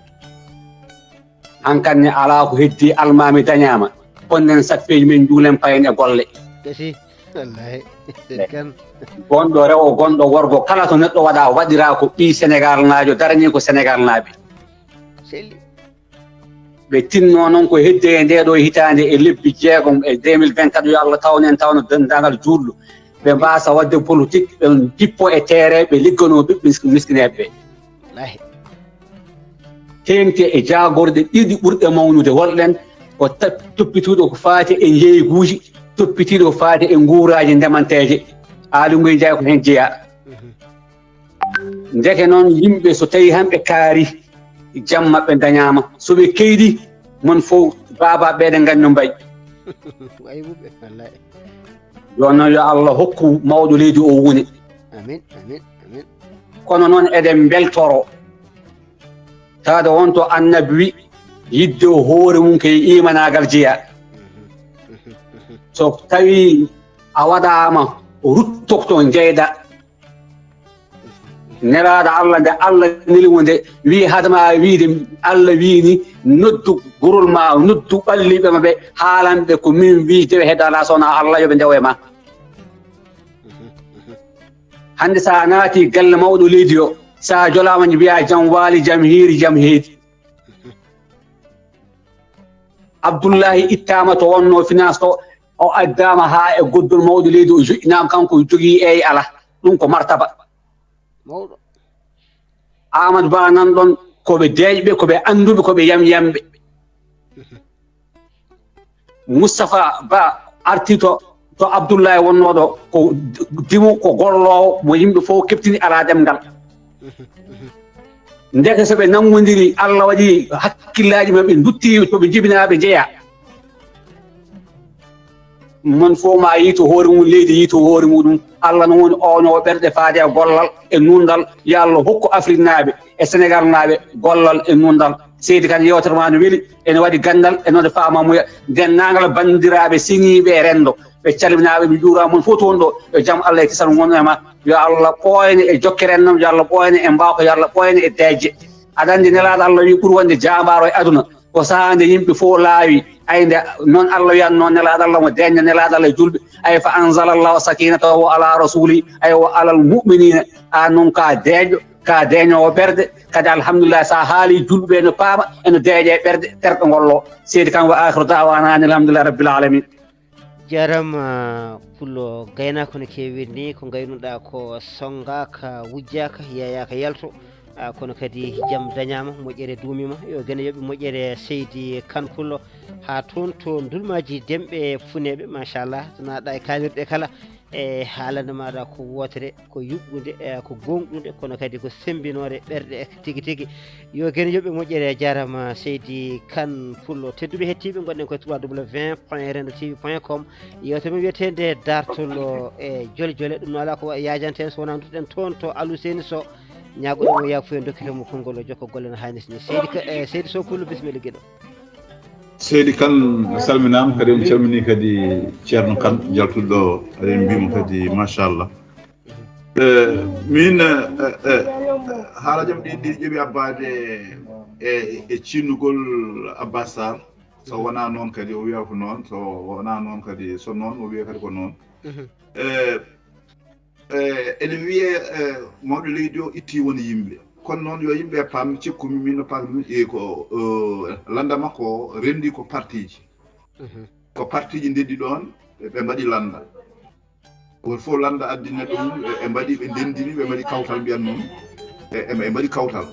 Hankadi ne alaa ko heddii almaami dañaama. Ponnen sappeeji men njuulen payen e golle. Gasi. Wallahi. Kan. Gonɗo rewo, gonɗo worgo, kala to neɗɗo waɗa, waɗira ko ɓii Senegal naajo, darani ko Senegal naaɓe. Selli. Ɓe tinno noon ko hedde e nde ɗo hitaande e lebbi jeegom e deux mille vingt-quatre, yo Allah tawnen tawno denndaangal juulɗo. Ɓe mbaasa waɗde politique, ɓe jippo e terrain, ɓe ligganoo ɓiɓɓe misk- miskineeɓe ɓe. Wallahi. Teeŋti e jaagorɗe ɗiɗi ɓurɗe mawnude, holɗen? Ko tap- toppitiiɗo ko faati e njeeyguuji, toppitiiɗo ko faati e nguuraaji ndemanteeje. Aly Ngouille Ndiaye ko heen jeyaa. Ndeke noon, yimɓe so tawii han ɓe kaari, jam maɓɓe dañaama. So ɓe keyɗi, mon fof baaba ɓeeɗe nganndi no mbayi. Wayi wuɓɓe, wallahi. Jooni noon, yo Allah hokku mawɗo leydi o wune. Amin, amin, amin. Kono noon, eɗen mbeltoro. Tawde won to annabi wi, yidde o hoore mum ko e imanaagal jeyaa. So tawii a waɗaama, rutto to njeyɗaa. Nelaaɗo Allah, nde Allah neli mo nde, wii, hadama wiide, Allah wii ni, noddu gorol ma, noddu ɓalliiɓe maɓɓe, haalan ɓe ko min wii, dewe heddaanaa so wonaa Allah, yo ɓe ndewo e ma. Hannde so a naati galle mawɗo leydi o, so a jolaama ne mbiyaa jam waali, jam hiiri, jam heedi. Abdullahi ittaama to wonnoo finance to, o addaama haa e goddol mawɗo leydi, o joƴƴinaama, kanko o jogii, eey, alaa. Ɗum ko martaba. Mawɗo. Amadou Ba nan ɗon, ko ɓe deeƴɓe, ko ɓe annduɓe, ko ɓe yamyamɓe. Moustapha Ba arti to, to Abdoulaye wonnoo ɗo, ko dimo, ko golloowo, mo yimɓe fof keɓtini, alaa ɗemngal. Ndeke so ɓe nanngondiri, Allah waɗi hakkillaaji maɓɓe nduttii to ɓe njibinaa, ɓe njeyaa. Mon fof ma yiytu hoore mum, leydi yiytu hoore muɗum. Allah no woni o, no o ɓerɗe faade e gollal, e nunɗal. Yo Allah hokku Afriknaaɓe e Senegalnaaɓe gollal e nunɗal. Seydi Kane, yewtere ma no weli, ene waɗi ganndal, ene waɗi faamamuya. Denndaangal banndiraaɓe seniiɓe e renndo, ɓe calminaaɓe, ɓe njuuraama, mon fof toon ɗo. Yo jam Allah e kisal ngon e ma. Yo Allah ɓooyane e jokke renndo, yo Allah ɓooyane e mbaawka, yo Allah ɓooyane e deeƴƴe. Aɗa anndi, Nelaaɗo Allah wi ɓuri wonde jaambaaro e aduna. Ko sahaa nde yimɓe fof laawi, ay, nde noon Allah wiyatnoo Nelaaɗo Allah, mo deeƴna Nelaaɗo Allah e juulɓe, ay, fa anzala Allahu sakinatahu ala rasuli, ay, wa alal mu'minina. Aan noon ka deeƴɗo, ka deeƴnoowo ɓerɗe, kadi alhamdulillah, so a haalii juulɓe ɓe no paama, ene deeƴa e ɓerɗe, terɗe ngollo. Seydi Kane, wa akhiru da'wana anil hamdulillahi rabbil alamin. Jarama pullo, gaynaako no keewiri ni, ko gaynuɗa ko sonngaaka, wujjaaka, yeeyaaka, yalto. Ah, kono kadi jam dañaama, moƴƴere duumiima. Yo gene yoɓe moƴƴere seydi Kan Pullo. Haa toon to Ndulmaaji Demɓe Funeeɓe, machallah, to naatɗa e kaalirɗe kala, e haalande maaɗa ko wootere, ko yuɓɓunde, e ko goongɗunde, kono kadi ko semmbinoore ɓerɗe tigi tigi. Yo gene yoɓe moƴƴere, jaaraama seydi Kan Pullo. Tedduɓe hettiiɓe, ngonɗen ko trois W point rendo T V point com. Yewtere men wiyeteende Daartol e Jole Jole, ɗum no alaa ko wa-, yaajanta en so wonaa nduttoɗen toon to Aluseyni Sow. Ñaagoɗen mo yaafuya, dokkiten mo konngol, o jokka golle no haanirta ni. Seydi Ka-, eh, Seydi Sow Pullo, bisimilla giɗo. Seydi Kan, a salminaama, kadi on calminii kadi Ceerno Kan, jaltuɗo ɗo, eɗen mbiimo kadi machallah. Eh, min, eh, eh, eh, haala jam ɗi, ɗi ƴeɓi abbaade e, e cinnugol Abbas Sarr. So wonaa noon kadi o wiya ko noon, so wonaa noon kadi, so noon o wiya kadi ko noon. Eh, eh, ene wiyee, eh, mawɗo leydi o ittii won yimɓe. Kono noon yo yimɓe paam, cikkumi min no paam, eh, ko, eh, lannda makko o renndi ko partiiji. Ko partiiji ndeddi ɗoon, ɓe mbaɗi lannda. Gooto fof lannda addina ɗum, ɓe, ɓe mbaɗi, ɓe ndenndini, ɓe mbaɗi kawtal, mbiyan noon, ɓe, ɓe mbaɗi kawtal.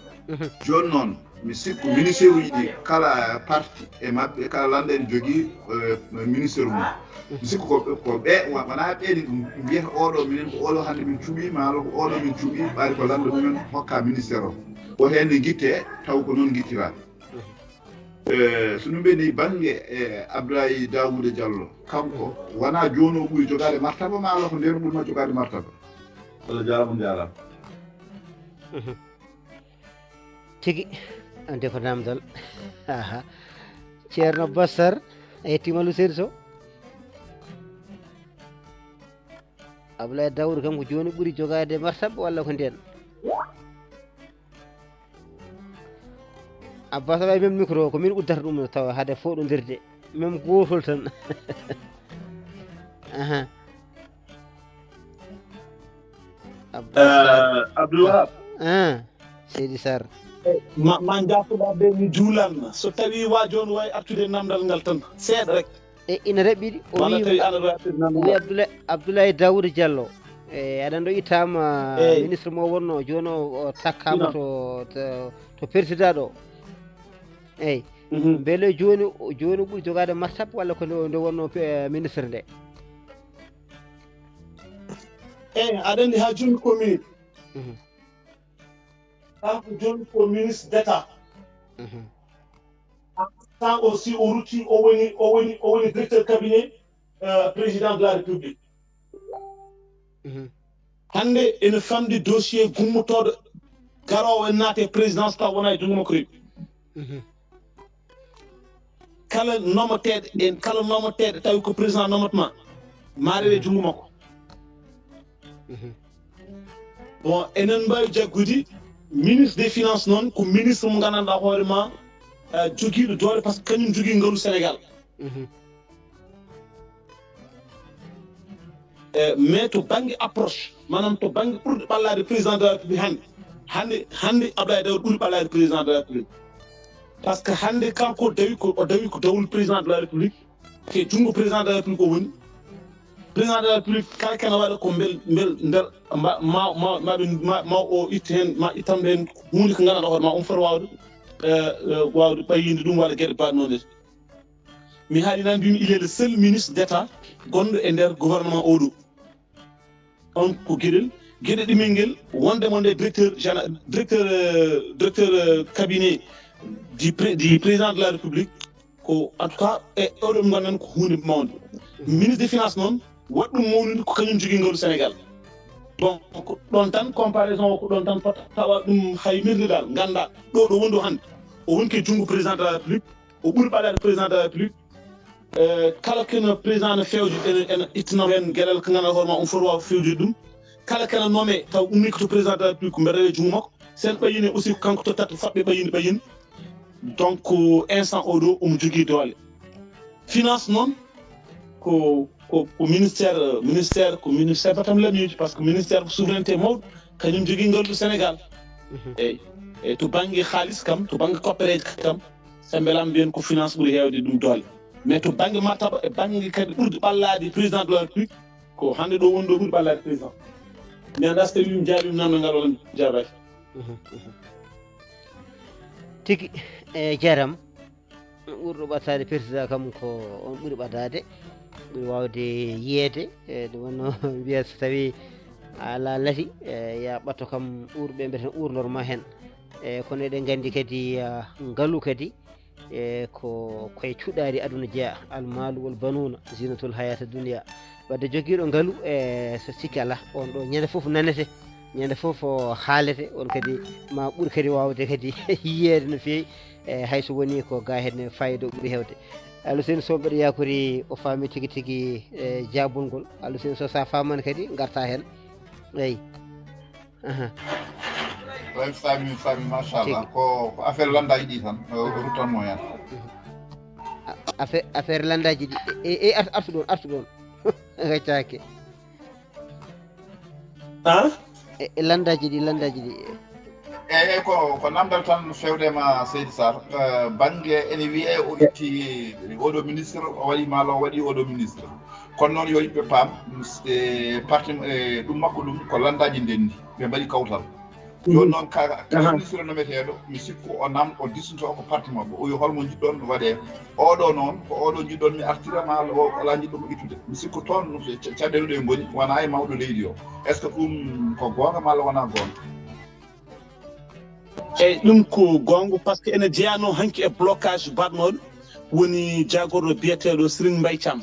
Jooni noon, mi sikku ministère uji ɗi, kala parti e maɓɓe, kala lannda ene jogii, eh, ministère mum. Mi sikku ko, ko ɓe, wa-, wonaa ɓe ni mbiyata oɗo, minen ko oɗo hannde min cuɓii, maa ko oɗo min cuɓii, ɓaari ko lannda mumen hokka ministère o. Ko heen ne ngittee, taw ko noon ngittiraa. Eh, so ɗum ɓe ni bannge, eh, Abdoulaye Daouda Diallo, kanko wonaa jooni o ɓuri jogaade martaba, maa alaa ko ndeen ɓuri ma jogaade martaba. Allah jaaraama, on jaaraama. Tigi, ande ko namdal. Aha. Ceerno Bassar, a yettiima Aluseyni Sow. Abdoulaye Daouda kanko jooni ɓuri jogaade martaba walla ko ndeen? Abbas aɓay même micro ko min uddata ɗum tawa hade foɗodirde même gotol tan. Aha. Abbas. Uh, Abdoulwahab. Ah, Seydi Sarr. Ma ma jaafuɗa be mi juulan so tawi wa jooni wawi artude namdal ngal tan seeɗa rek. E ina raɓɓiɗi o wi o wi abdoulaye abdoulaye daouda diallo e aɗa anndi o ittama ministre mo wonno jooni o takkama to to to président ɗo eyyi beele jooni jooni o ɓuri jogade martaba walla ko nde wonno ministre nde eyyi aɗa anndi ha jooni ko ministre kanko jooni ko ministre d' état en même temps aussi o rutti o woni o woni o woni directeur cabinet euh, président de la république hannde ene famɗi dossier gummotooɗo garoowo en naate présidence taw wona e junngo makko rewi kala nomoteeɗo en kala nomoteeɗo tawi ko président nomotma ma rewe junngo makko Bon, enen mbaawi jaggude ministre des finances noon, ko ministre mo nganndanɗaa hoore ma, eh, jogiiɗo doole, par ce que kañum jogii ngalu Sénégal. Eh, mais to bannge approche, maanaam to bannge ɓurɗe ɓallaade président de la République hannde, hannde, hannde Abdoulaye Daouda ɓuri ɓallaade président de la République. Par ce que hannde kanko dawi ko, o dawi ko dawol président de la République, ke junngo président de la République o woni. Président de la République kala kene waɗa ko mbel, mbel, mbel, ma, ma, ma, ma, ma, ma o itte heen, ma ittan heen huunde ko nganndanɗaa hoore ma, on foti waawde, eh, eh, waawde ɓayyinde ɗum walla geɗe baaɗe noon. Mi haali naan, mbimi, il est le seul ministre d'État gonɗo e nder gouvernement oɗo. On ko geɗel, geɗe ɗimel ngel, wonde mo nde directeur général, directeur, euh, directeur, euh, cabinet du pré-, du président de la République, ko, en tout cas, e oɗo mo ngonɗen ko huunde mawnde. Ministre des finances noon, waɗi ɗum mawnude ko kañum jogii ngalu Sénégal. Donc, ɗoon tan, comparaison o ko ɗoon tan fota tawa ɗum hay mirde dal, ngannda ɗo, ɗo woni ɗo hannde. O woni ko e junngo président de la République, o ɓuri ɓallaade président de la République. Eh, kala kene président no fewji, ene, ene ittina heen geɗal ko nganndanɗaa hoore ma, on foti waaw fewjude ɗum. Kala kene noome taw ummii ko to président de la République, ko mbeɗa e junngo makko. Sen ɓayyini aussi ko kanko tottata fotɓe ɓayyini, ɓayyini. Donc, instant oɗo, omo jogii doole. Finance noon, ko, ko, ko ministère, euh, ministère, ko ministère batam lamiiji, par ce que ministère ko souveraineté mawɗo, kañum jogii ngallu Sénégal. Mhm. Eyyi. Eyyi, to bannge haalis kam, to bannge koppereeje kam, Sembel am mbiyen ko finance ɓuri heewde ɗum doole. Mais to bannge martaba e bannge kadi ɓurɗi ɓallaade président de la République, ko hannde ɗo woni ɗo ɓuri ɓallaade président. Mi anndaa so tawii mi jaabiima namdal ngal walla mi jaabaaki. Mhm, mhm. Tigi, e jaram, ɓurɗo ɓadtaade président kam ko on ɓuri ɓadaade, ɓuri waawde yiyeede, e ɗum wonno mbiya so tawii a alaa lati, e ya ɓatto kam ɓurɓe mbiyeten ɓurnor ma heen. E kono eɗen nganndi kadi, ah, ngalu kadi, e ko koye cuɗaari aduna jeyaa, almaalu wal banuuna zinatul hayata dunya. Wadde jogiiɗo ngalu, e so sikki alaa, on ɗo ñande fof nanete, ñande fof o haalete, on kadi ma ɓur kadi waawde kadi yiyeede no feewi, e hay so woni ko ga heen ne faayiida o ɓuri heewde. Allo Seyni Sow, mbeɗa yakori o faami tigi tigi, e jaabol ngol. Allo Seyni Sow, so a faamaani kadi ngarta heen. Eyi. Aha. Way faami, faami, machallah. Tigi. Ko, ko affaire lanndaaji ɗi tan, o, o ruttanno heen. A-, affaire, affaire lanndaaji ɗi. E, e, art-, artu ɗoon, artu ɗoon. Ngaccaaki. An? E, e lanndaaji ɗi, lanndaaji ɗi. Eyi, eyi, ko, ko namdal tan fewde ma, Seydi Sarr. Eh, bannge ene wiyee o itti oɗo ministre, o waɗi maalo, o waɗi oɗo ministre. Kono noon yo yimɓe paam, e parti, e ɗum makko ɗum ko lanndaaji ndenndi, ɓe mbaɗi kawtal. Mhm. Jooni noon ka, kala ministre nometeeɗo, mi sikku o nam, o disnoto ko parti makko. O wiya holmo njiɗɗon waɗee. Oɗo noon, ko oɗo njiɗɗon mi artira ma o, alaa njiɗɗo mo ittude. Mi sikku toon ca-, caɗeele ɗe ngoni, wonaa e mawɗo leydi o. Est-ce que ɗum ko goonga malla wonaa goonga? Eyi, ɗum ko goonga, par ce que ene jeyanoo hanki e blocage baɗnooɗo woni jaagorɗo biyeteeɗo Serigne Mbaye Thiam.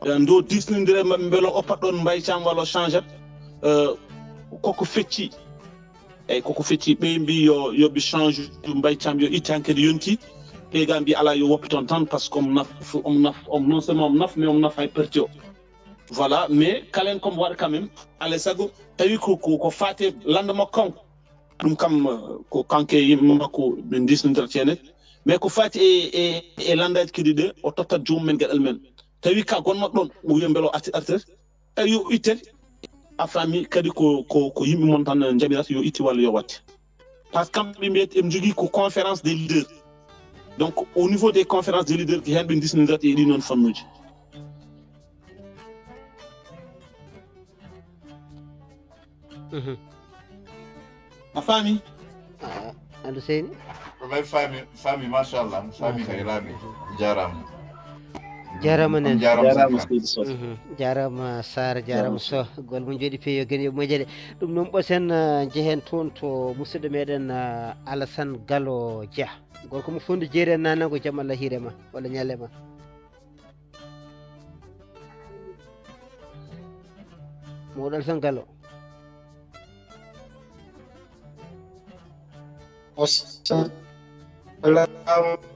Eh, ndo disnondire maɓɓe mbele o oppat ɗoon Mbaye Thiam walla o change at, eh, koko fecci. Eyyi, koko fecci. Ɓe mbi yo, yo ɓe change Mbaye Thiam, yo itte hankadi yonti. Ɓe ga mbi alaa, yo woppi toon tan, par ce que omo naf-, omo naf-, omo non seulement omo naf, mais omo naf hay parti o. Voilà, mais kala en komo waɗa quand même, alaa e sago, tawi ko, ko, ko faate lannda makko kanko. Ɗum kam, eh, ko kanko e yimɓe makko ɓe disnondirta heen. Mais ko faati e, e, e lanndaaji kadi ɗe, o tottat joomum en geɗal men. Tawi ka gonno ɗoon, o wiya mbele o arti-, artirta. Tawi o itte, a faami kadi ko, ko, ko yimɓe mon tan njaɓirata yo itti walla yo watte. Par ce que kamɓe mbiyata eɓe njogii ko conférence des leaders. Donc, au niveau des conférences des leaders, ko heen ɓe disnondirta e ɗii noon fannuuji. Mhm. A faami? Ah, Alou Seyni? Ko lay faami, faami, machallah. Faami kay laaɓi. Jaaraama. Jaaraama nen. Jaaraama, Jaaraama, Seydi Sow. Mhm. Jaaraama Sarr, jaaraama Sow. Gol mum jooɗi peewi, yo geno yo moƴƴere. Ɗum noon ɓosen, ah, njehen toon to musidɗo meɗen, ah, Alassane Gallo Dia. Gorko mo Fondu Jeeri en nana ko jam Allah hiire ma, walla ñalle ma. Mawɗo Alassane Gallo. Assalamu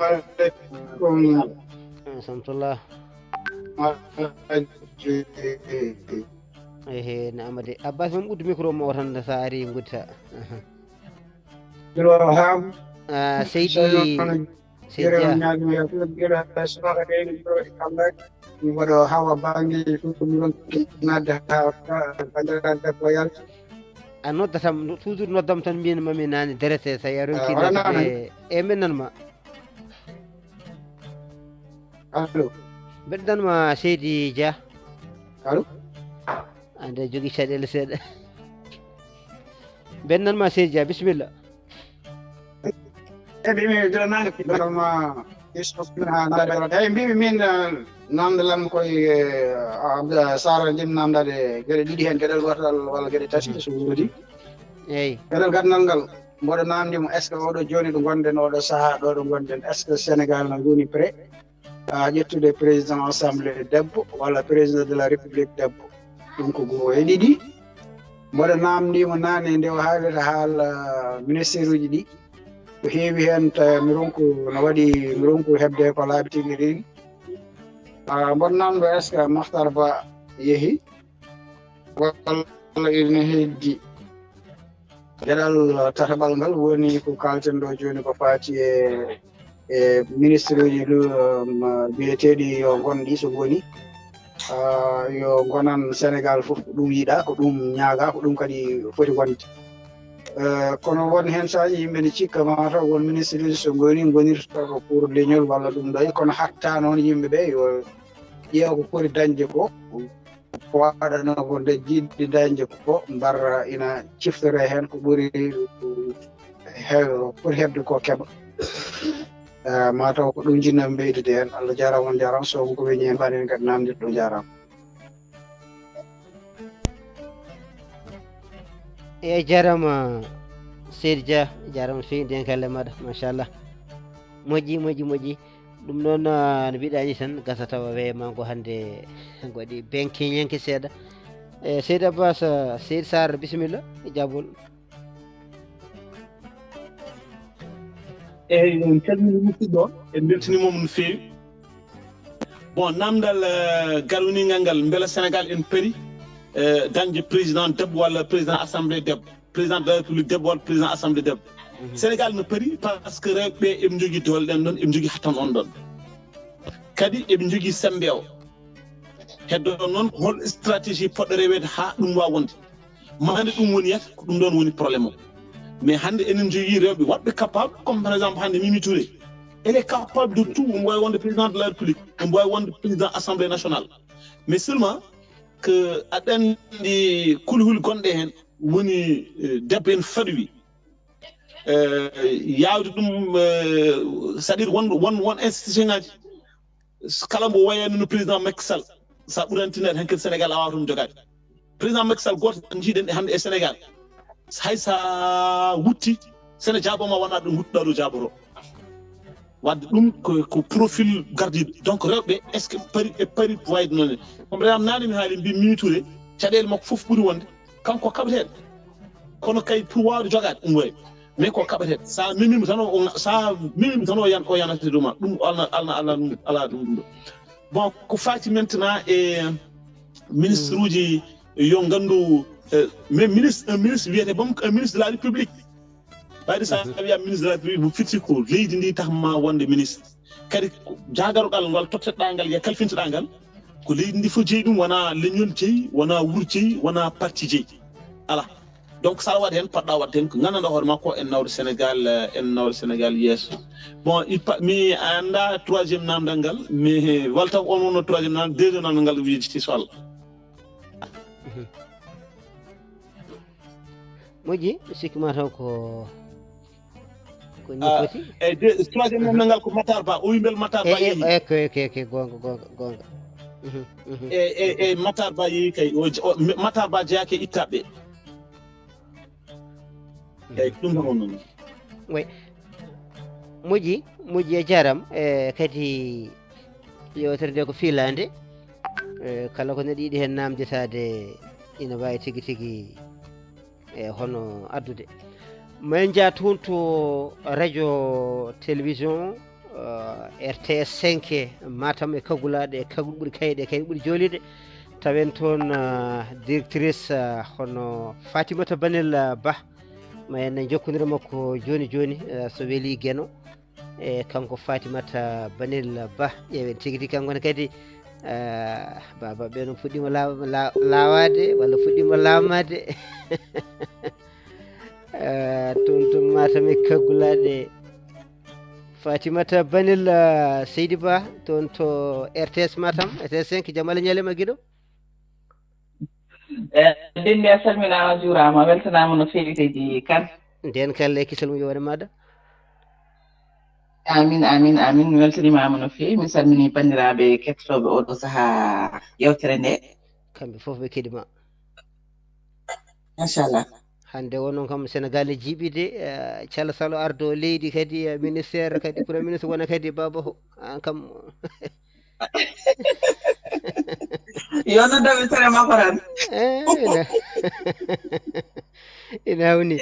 aleykum. Samtullah. Ehe, na amade. Abbas, mam uddu micro mo tan, sa ari ngudita. Aha. Yo ham. Ah, Seydi, Seydi Dia. Mboɗo hawa bange fof ko miɗon nadde ha bandiraɗo debbo yalta. A noddatam toujours, noddam tan, mbin mami nani derete sa yaronki. Ah, wala nana. E men nan ma. Allo. Mbeɗa nan ma Seydi Dia. Allo. Ande jogi caɗele seeɗa. Mbeɗa nan ma Seydi Dia, bisimilla. Eɓe mi donani ma. Eyi, mbimi min, eh, namdalam koye, eh, Abda Sara, ndim namdade geɗe ɗiɗi hen, geɗel gotal walla geɗe tati so wodi. Eyyi. Geɗel gadnal ngal, mboɗo namdimo, est ce que oɗo joni ɗo gonɗen, oɗo saaha ɗo ɗo gonɗen, est ce que Sénégal na woni prêt ha ƴettude président assemblée debbo walla président de la république debbo? Ɗum ko goo e ɗiɗi. Mboɗo namdimo nane nde o haalata haala ministre uji ɗi. Ko heewi heen, tawi mi ronku no waɗi, mi ronku heɓde ko laabi tigi ɗin. Ah, mboɗo namdo, est ce que Makhtar Ba yehi walla ina heddi? Geɗal tataɓal ngal woni ko kalten ɗo jooni ko faati e, e ministre uji lu-, um, biyeteeɗi yo ngon ɗi so ngoni, ah, yo ngonan Sénégal fof ko ɗum yiɗa, ko ɗum ñaaga, ko ɗum kadi foti wonde. Eh, kono won heen saaji yimɓe ne cikka mataw won ministre uji so ngoni ngonirta ko pour leñol walla ɗum ɗo, kono hatta noon yimɓe ɓe yo ƴeew ko poti dañde ko, ko waɗano ko nde jiɗde dañde ko, mbarra ina ciftore heen ko ɓuri heew-, poti heɓde ko keɓa. Eh, mataw ko ɗum jinnami ɓeydude heen. Allah jaaraama, on jaaraama, so ko weñi heen mbaɗen kadi namde ɗum jaaraama. E jarama Seydi Dia, jarama fewi nden galle maɗa, machallah. Moƴƴi, moƴƴi, moƴƴi. Ɗum noon, ah, no mbiɗa ni tan, gasa tawa weemango hannde waɗi benkeñenke seeɗa. E Seydi Abbas, ah, Seydi Sarr, bisimilla, e jaabol. Eyyi, en calmini musidɗo, en mbeltini mo no feewi. Bon, namdal, eh, garwinigal ngal, mbela Sénégal en pari, eh, dañde président debbo walla président assemblée debbo, président de la république debbo walla président assemblée debbo? Sénégal no pari parce que rewɓe ɓe eɓe njogii doole ɗen ɗon, eɓe njogii hattan on ɗon. Kadi eɓe njogii semmbe o. Heddo noon, hol stratégie poɗɗo reweede haa ɗum waawa wonde? Maande ɗum woni yata, ko ɗum ɗon woni problème o. Mais hannde enen njogii rewɓe waɗɓe capable, comme par exemple hannde Mimi Touré. Elle est capable de tout, omo waawi wonde président de la République, omo waawi wonde président assemblée nationale. Mais seulement que aɗa anndi kulhuli gonɗe heen woni, eh, debbo en faɗoyi. Eh, yaawde ɗum, eh, c'est-à-dire won, won, won institution ngaji, kala mbo wayani no président Macky Sall, sa ɓurantinade hankadi Sénégal a wawata ɗum jogade. Président Macky Sall goto tan jiiɗen e hannde e Sénégal. Hay sa wutti, sene jaaboma wona ɗum wuttuɗa ɗo jaaboto. Wadde ɗum ko, ko profil gardiɗo. Donc rewɓe, est ce que pari, e pari wayde noon? Comme rewam nani mi haali mbi Mimi Touré, caɗele makko fof ɓuri wonde kanko kaɓeteɗo. Kono kay pour wawde jogade ɗum wawi. Mais ko kaɓeteɗo. Sa memima tan o, sa memima tan o yan, o yanata dow ma. Ɗum alna, alna, alna ɗum, ala ɗum ɗum ɗo. Bon, ko fati maintenant e ministre uji yo gandu, eh, mais ministre, un ministre wiyete bom, un ministre de la République. Ɓayde sa wiya ministre de la République, mo firti ko leydi ndi tax ma wonde ministre. Kadi ko jagaruɗal ngal totteɗa ngal, ya kalfinteɗa ngal, ko leydi ndi fof jeyi ɗum, wona leñol jeyi, wona wuur jeyi, wona parti jeyi. Ala. Donc sa waɗi hen, poɗɗa waɗde hen ko gandanɗa hoore ma ko en nawde Sénégal, eh, en nawde Sénégal yeeso. Bon, il pa-, mi anda troisième namdal ngal, mi walta on wonno troisième namdal, deuxième namdal ngal wiyde so Allah. Moƴƴi, mi sikki ma taw ko, ko ni foti. E de, troisième namdal ngal ko Matar Ba, o wi mbel Matar Ba yehi. E, ok, ok, ok, gonga, gonga, gonga. Mhm, mhm. E, e, e Matar Ba yehi kay, o, o, Matar Ba jeyaaki e ittaɓe. Eyyi, ɗum tan wonno noon. Oui. Moƴƴi, moƴƴi, a jarama. E, kadi yewtere nde ko fiilande. E, kala ko neɗɗo yiɗi hen namditade ina wawi tigi tigi, e, hono addude. Ma en jaa toon to radio télévision, eh, R T S cinq Matam e Kagulaɗe e Kagul ɓuri kayɗe, kay ɓuri jolide. Tawen toon, ah, directrice, ah, hono Fatimata Banel, ah, Bah, ma en jokkondir makko jooni jooni, ah, so weli Geno. E kanko Fatimata Banel Bah, ƴeewen tigi tigi kanko ne kadi, ah, Baba ɓe no puɗɗiima laaw-, laaw-, laawaade walla puɗɗiima laamaade. Ah, toon to Matam e Kaggulaaɗe. Fatimata Banel, ah, Seydi Bah, toon to R T S Matam, R T S cinq, jam Allah ñaale ma giɗo. Eh, Denndi, a salminaama, a juuraama, a weltanaama no feewi, Seydi Kan. Ndeen kala e kisal mum yo waɗe maaɗa. Amin, amin, amin. Mi weltaniima ma no feewi. Mi salminii banndiraaɓe kettotooɓe oo ɗoo sahaa yeewtere nde. Kamɓe fof ɓe keɗii ma. Machallah. Hannde o noon kam Senegaal ne jiiɓi de, eh, Cala Salo ardo leydi kadi, eh, ministère kadi, Premier ministre wona kadi Baba ho. Aan kam. Yo noddaɓe tere makko tan. Eh, ina, ina hawni.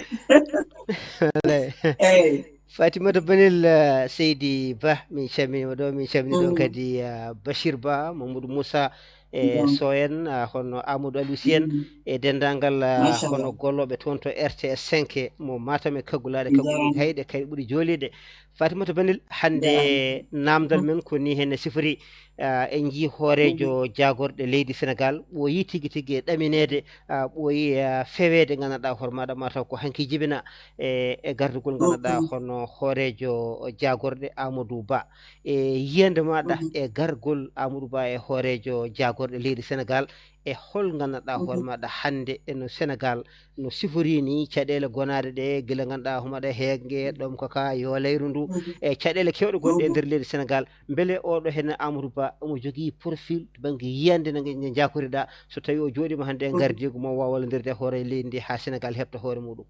Wallay. Eey. Fatimata Banel, eh, Seydi Bah, min calminiima ɗo, min calmini ɗon kadi, eh, Bachir Bah, Mamadou Moussa, e Sow en, ah, hono Amadou Aliou Sy en, e denndaangal, ah, hono gollooɓe toon to R T S cinq mo Matam e Kaggulaaɗe, Kaggulaaɗe Hayɗe, kadi ɓuri jooliiɗe. Fatimata Banel, hannde naamndal men ko nii heen e sifori. Ah, en njiyii hooreejo jaagorɗe leydi Senegaal, ɓooyii tigi tigi e ɗamineede, ah, ɓooyii, ah, feweede, nganndanɗaa hoore maaɗa mataw ko hanki jibina e, e gardugol, nganndanɗaa hono hooreejo jaagorɗe Amadou Bah. E yiyannde maaɗa e gargol Amadou Bah e hooreejo jaagorɗe leydi Senegaal, e hol nganndanɗaa hoore maaɗa hannde e no Senegaal no siforii nii caɗeele gonaaɗe ɗe, gila nganndanɗaa homaɗa heege, ɗom kaka, yo leyru ndu, e caɗeele keewɗe gonɗe e nder leydi Senegaal. Mbele oɗo heen Amadou Bah omo jogii profil to bannge yiyannde no nge, nge njaakoriɗaa, so tawii o jooɗiima hannde e ngardiigu mo waawa wallondirde e hoore leydi ndi haa Senegaal heɓta hoore muɗum?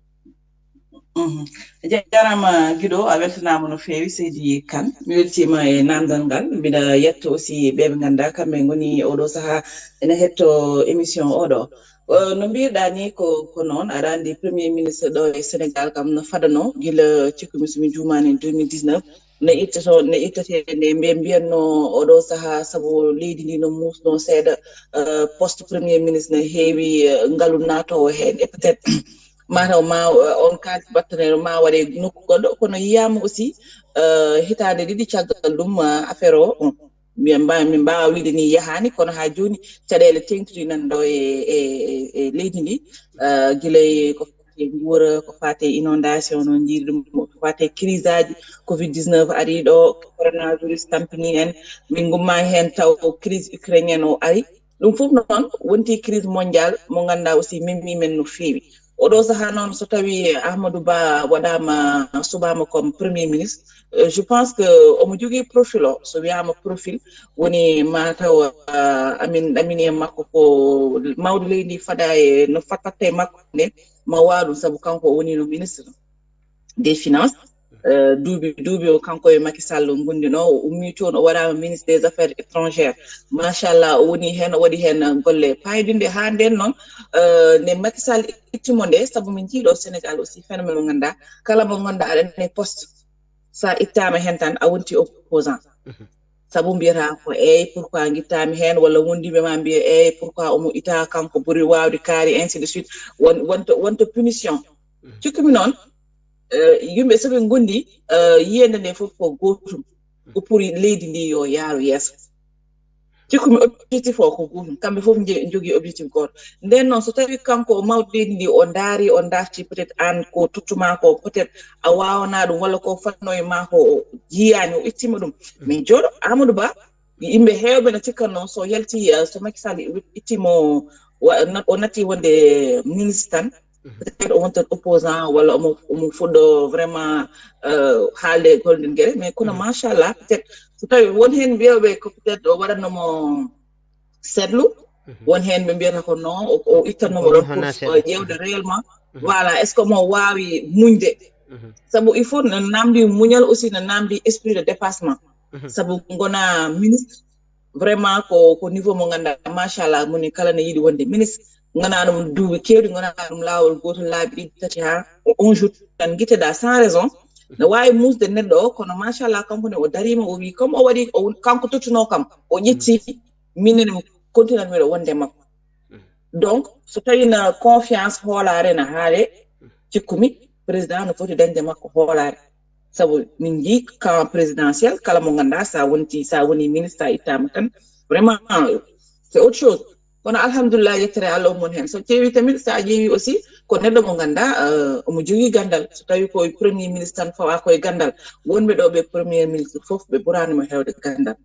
Mhm. Ja-, jaaraama giɗo, a weltanaama no feewi, Seydi Kan. Mi weltiima e naamndal ngal. Mbiɗa yetta aussi ɓe ɓe ngannduɗaa kamɓe ngoni oɗo sahaa ene heɗto émission oɗo. Eh, no mbiirɗaa ni ko, ko noon, aɗa anndi Premier Ministre ɗo e Senegaal kam no fadano gila, cikkumi so mi juumaani, deux mille dix-neuf, ne ittoto, ne ittetee nde mbe mbiyatno oɗo sahaa sabu leydi ndi no muusno seeɗa, eh, poste Premier Ministre ne heewi, eh, ngalu naatoowo heen, e peut-être mataw ma, eh, on kaalis battaneɗo ma waɗe nokku goɗɗo, kono yiyaama aussi, eh, hitaande ɗiɗi caggal ɗum, eh, affaire o, mm, min mbaa-, min mbaawa wiide ni yahaani, kono haa jooni caɗeele teeŋtuɗi nan ɗo e, e, e, e leydi ndi, eh, gila e ko faati e nguura, ko faati e inondation, no njiiri ɗum, ko faati e crise aji, covid dix-neuf ari ɗo, coronavirus tampini en, min ngumma heen taw crise ukrainienne o ari. Ɗum fof noon wonti crise mondial mo ngannduɗaa aussi memmi men no feewi. Oɗo sahaa noon, so tawii Amadou Bah waɗaama, suɓaama comme Premier ministre, euh, je pense que omo jogii profil o. So wiyaama profil, woni mataw, euh, amin ɗamini e makko ko mawɗo leydi ndi fada e no fat-, fatta e makko nde, ma waaw ɗum, sabu kanko o woniino ministre des finances. Euh, duuɓi, duuɓi o kanko e Macky Sall o ngonndino, o ummii toon, o waɗaama ministre des affaires étrangères. Machallah, o woni heen, o waɗi heen golle paayɗinɗe haa ndeen noon, euh, nde Macky Sall itti mo nde, sabu min njii ɗo Sénégal aussi phénomène mo ngannduɗaa, kala mo ngannduɗaa aɗa e poste, so a ittaama heen tan a wonti opposant. Mhm. Sabu mbiyata ko, "Eey, pourquoi ngittaami heen?" Walla wondiiɓe ma mbiya, "Eey, pourquoi omo itaa, kanko ɓuri waawde kaari, ainsi de suite." Won-, wonta, wonta punition. Mhm. Cikkumi noon, eh, yimɓe so ɓe ngondi, eh, yiyannde nde fof ko gootum. Ko pour leydi ndi yo yaaru yeeso. Cikkumi objectif o ko gootum. Kamɓe fof nje-, njogii objectif gooto. Nden noon, so tawii kanko o mawɗo leydi ndi, o ndaari, o ndaarti peut-être aan ko tottuma ko, peut-être a waawanaa ɗum, walla ko fannoo e ma ko o jiyaani, o ittiima ɗum. Min jooɗo, Amadou Ba, yimɓe heewɓe no cikkatnoo so yalti, eh, so Macky Sall itti mo, wa-, na-, o natti wonde ministre tan, peut-être o wontat opposant walla omo, omo fuɗɗo vraiment, euh, haalde e golden gere, mais kono machallah, peut-être so tawi won heen mbiyooɓe ko peut-être o waɗatno mo seetlu, won heen ɓe mbiyata ko non, o, o ittanno mo ɗon pour, euh, ƴeewde réellement, voilà, est-ce que mo waawi muñde? Sabu il faut no namdi muñal aussi, no namdi esprit de dépassement. Sabu ngona ministre, vraiment ko, ko niveau mo ngannduɗaa, machallah, moni kala ne yiɗi wonde ministre, ngona ɗum duuɓi keewɗi, ngona ɗum laawol gootol laabi ɗiɗi, tati haa o un jour tan ngiteɗaa sans raison. No waawi muusde neɗɗo o, kono machallah, kanko ne o dariima, o wii, comme o waɗi, o, kanko tottunoo kam, o ƴetti, minen continue miɗo wonde makko. Donc so tawino confiance hoolaare na haale, cikkumi président no foti dañde makko hoolaare. Sabu min njii camp présidentiel, kala mo ngannduɗaa sa wonti, sa woni ministre, a ittaama tan, vraiment c'est autre chose. Kono alhamdulillah, yettere Allah, o mon heen. So ƴeewi tamit, sa ƴeewi aussi, ko neɗɗo mo ngannduɗaa, euh, omo jogii ganndal. So tawi ko premier ministre tan fawa koye ganndal, wonɓe ɗo ɓe premier ministre fof ɓe ɓuraani mo heewde ganndal.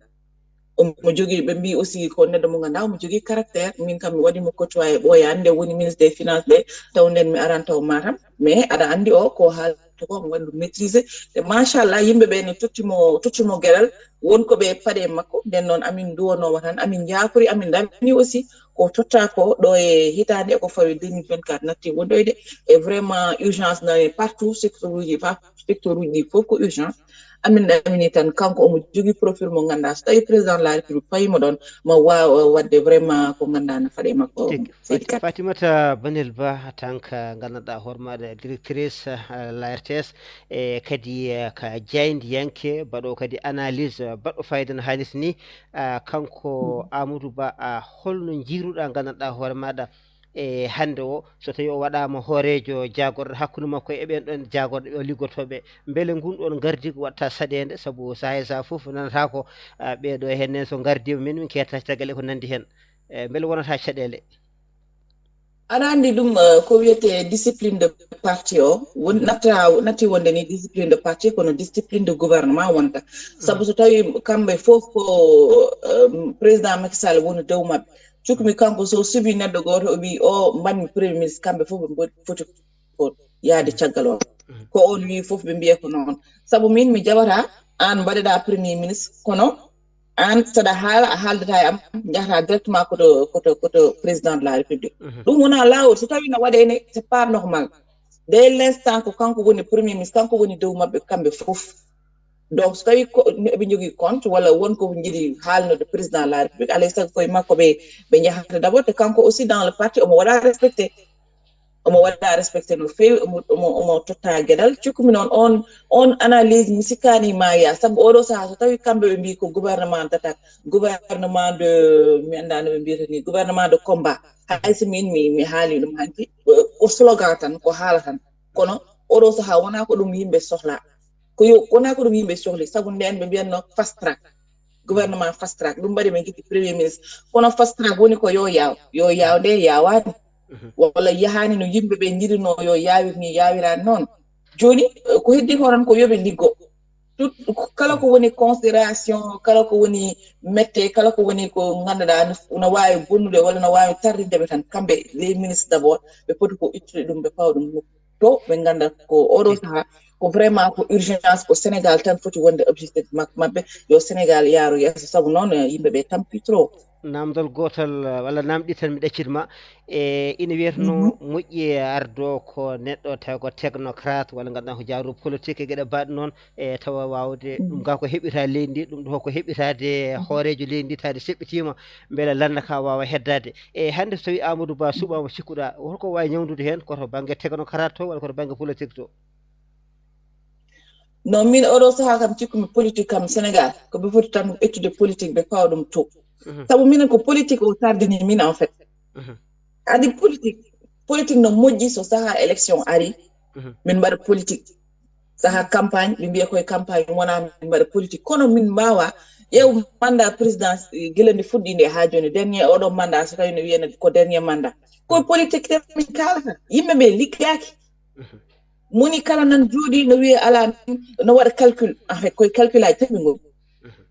Omo jogii, ɓe mbii aussi ko neɗɗo mo ngannduɗaa omo jogii caractère. Min kam mi waɗi mo côtoyé ɓooyaani nde woni ministre des finances ɗe, taw nden mi aran taw Matam. Mais aɗa anndi o ko haalata ko omo waɗi ɗum maîtrisé. E machallah, yimɓe ɓe ne totti mo, totti mo geɗal, won ko ɓe paɗe makko. Nden noon amin nduwanooma tan, amin njaafori, amin ndamini aussi ko totta ko ɗo e hitaande e ko fawi deux mille vingt-quatre natti wondoyde. E vraiment urgence nani partout, secteur uji, fa-, secteur uji ɗi fof ko urgence. Amin ɗamini tan, kanko omo jogii profil mo ngannduɗaa, so tawi président de la République fayii mo ɗoon, mo waawa waɗde vraiment ko ngannduɗaa na faɗe makko. Tigi. Seydi Fati-, Kane. Fatimata Banel Ba, en tant que ngannduɗaa hoore maaɗa directrice, eh, la R T S, e kadi, eh, ka jaayndiyanke, baɗo kadi analyse, eh, baɗɗo fayida no haanirta ni, ah, kanko Amadou Ba, ah, holno njiiruɗaa ngannduɗaa hoore maaɗa e hannde o, so tawi o waɗaama hooreejo jaagorɗo hakkunde makko e ɓeen ɗoon jaagorɗe ɓe o liggotooɓe, mbele ngun ɗoon ngardiigu waɗta saɗeende? Sabu sahaa e sahaa fof nanata ko, ah, ɓee ɗo heen ne so ngardiima min, min keetta caggal e ko nanndi heen. E mbele wonata caɗeele? Aɗa anndi ɗum, eh, ko wiyetee discipline de parti o, won, natta, natti wonde ni discipline de parti, kono discipline de gouvernement wonta. Sabu so tawi kamɓe fof ko, eh, président Macky Sall woni dow maɓɓe, cukmi kanko so subi neɗɗo gooto, o wii o mbanmi premier ministre, kamɓe fof ɓe mbodi-, foti ko yaade caggal o. Ko on wii fof ɓe mbiya ko noon. Sabu min mi jaɓata aan mbaɗeɗaa premier ministre, kono aan saɗa haala, a haaldata e am, njahata directement koto, koto, koto président de la République. Ɗum wona laawol. So tawi no waɗe ne, c'est pas normal. Dès l'instant ko kanko woni premier ministre, kanko woni dow maɓɓe kamɓe fof. Donc so tawi ko eɓe njogii compte walla won ko njiɗi haalnude président de la République, alay sago koye makko ɓe, ɓe njahata d'abord, te kanko aussi dans le parti omo waɗa respecté. Omo waɗa respecté no feewi, omo, omo, omo totta geɗal. Cikkumi noon on, on analyse mi sikkaani ma yaa, sabu oɗo sahaa so tawi kamɓe ɓe mbii ko gouvernement d'attaque, gouvernement de, mi anndaa no ɓe mbiyata ni, gouvernement de combat. Hay so min mi, mi haali ɗum hanki, ko slogan tan, ko haala tan. Kono oɗo sahaa wonaa ko ɗum yimɓe sohla. Ko yo, wonaa ko ɗum yimɓe sohli, sabu ndeen ɓe mbiyatno fast track. Gouvernement fast track, ɗum mbaɗi ɓe ngitti premier ministre. Kono fast track woni ko yo yaaw, yo yaaw nde yaawaani. Walla yahaani no yimɓe ɓe njiɗunoo yo yaawir ni, yaawiraani noon. Jooni, eh, ko heddi ko tan ko yo ɓe liggo. Tout, kala ko woni considération, kala ko woni mette, kala ko woni ko ngannduɗaa no, no waawi bonnude walla no waawi tardinde ɓe tan, kamɓe les ministres d'abord, ɓe poti ko ittude ɗum, ɓe pawa ɗum nokku. To ɓe ngannda ko oɗo sahaa ko vraiment ko urgence, ko Sénégal tan foti wonde objectif mak-, maɓɓe, yo Sénégal yaaru yeeso, sabu noon, eh, yimɓe ɓe tampi trop. Namdal gootal, eh, walla namɗi tan mi ɗaccit ma. E ina wiyatno moƴƴi e ardo ko neɗɗo tawi ko technocrate walla ngannduɗaa ko jaaru politique e geɗe baɗɗe noon, e tawa waawde ɗum ga ko heɓɓita leydi ndi, ɗum ɗo ko heɓɓitaade hooreejo leydi ndi, taade seɓɓitiima, mbele lannda ka waawa heddaade. E hannde so tawi Amadou Ba suɓaama, cikkuɗaa holko waawi ñawndude heen, koto bannge technocrate to walla koto bannge politique to? Non, min oɗo sahaa kam cikkumi politique kam Sénégal, ko ɓe foti tan ƴettude politique ɓe pawa ɗum to. Sabu minen ko politique o tardini min en fait. Adi politique, politique no moƴƴi so sahaa élection ari, min mbaɗa politique. Sahaa campagne, ɓe mbiya koye campagne wona min mbaɗa politique. Kono min mbaawa ƴeew mandat président, eh, gila nde fuɗɗi nde haa jooni, dernier oɗo mandat, so tawi no wiyene ko dernier mandat. Ko politique tan min kaalata. Yimɓe ɓe liggaaki. Moni kala nan jooɗi no wiya ala, no waɗa calcul. En fait, koye calcul aji tan ɓe ngoni.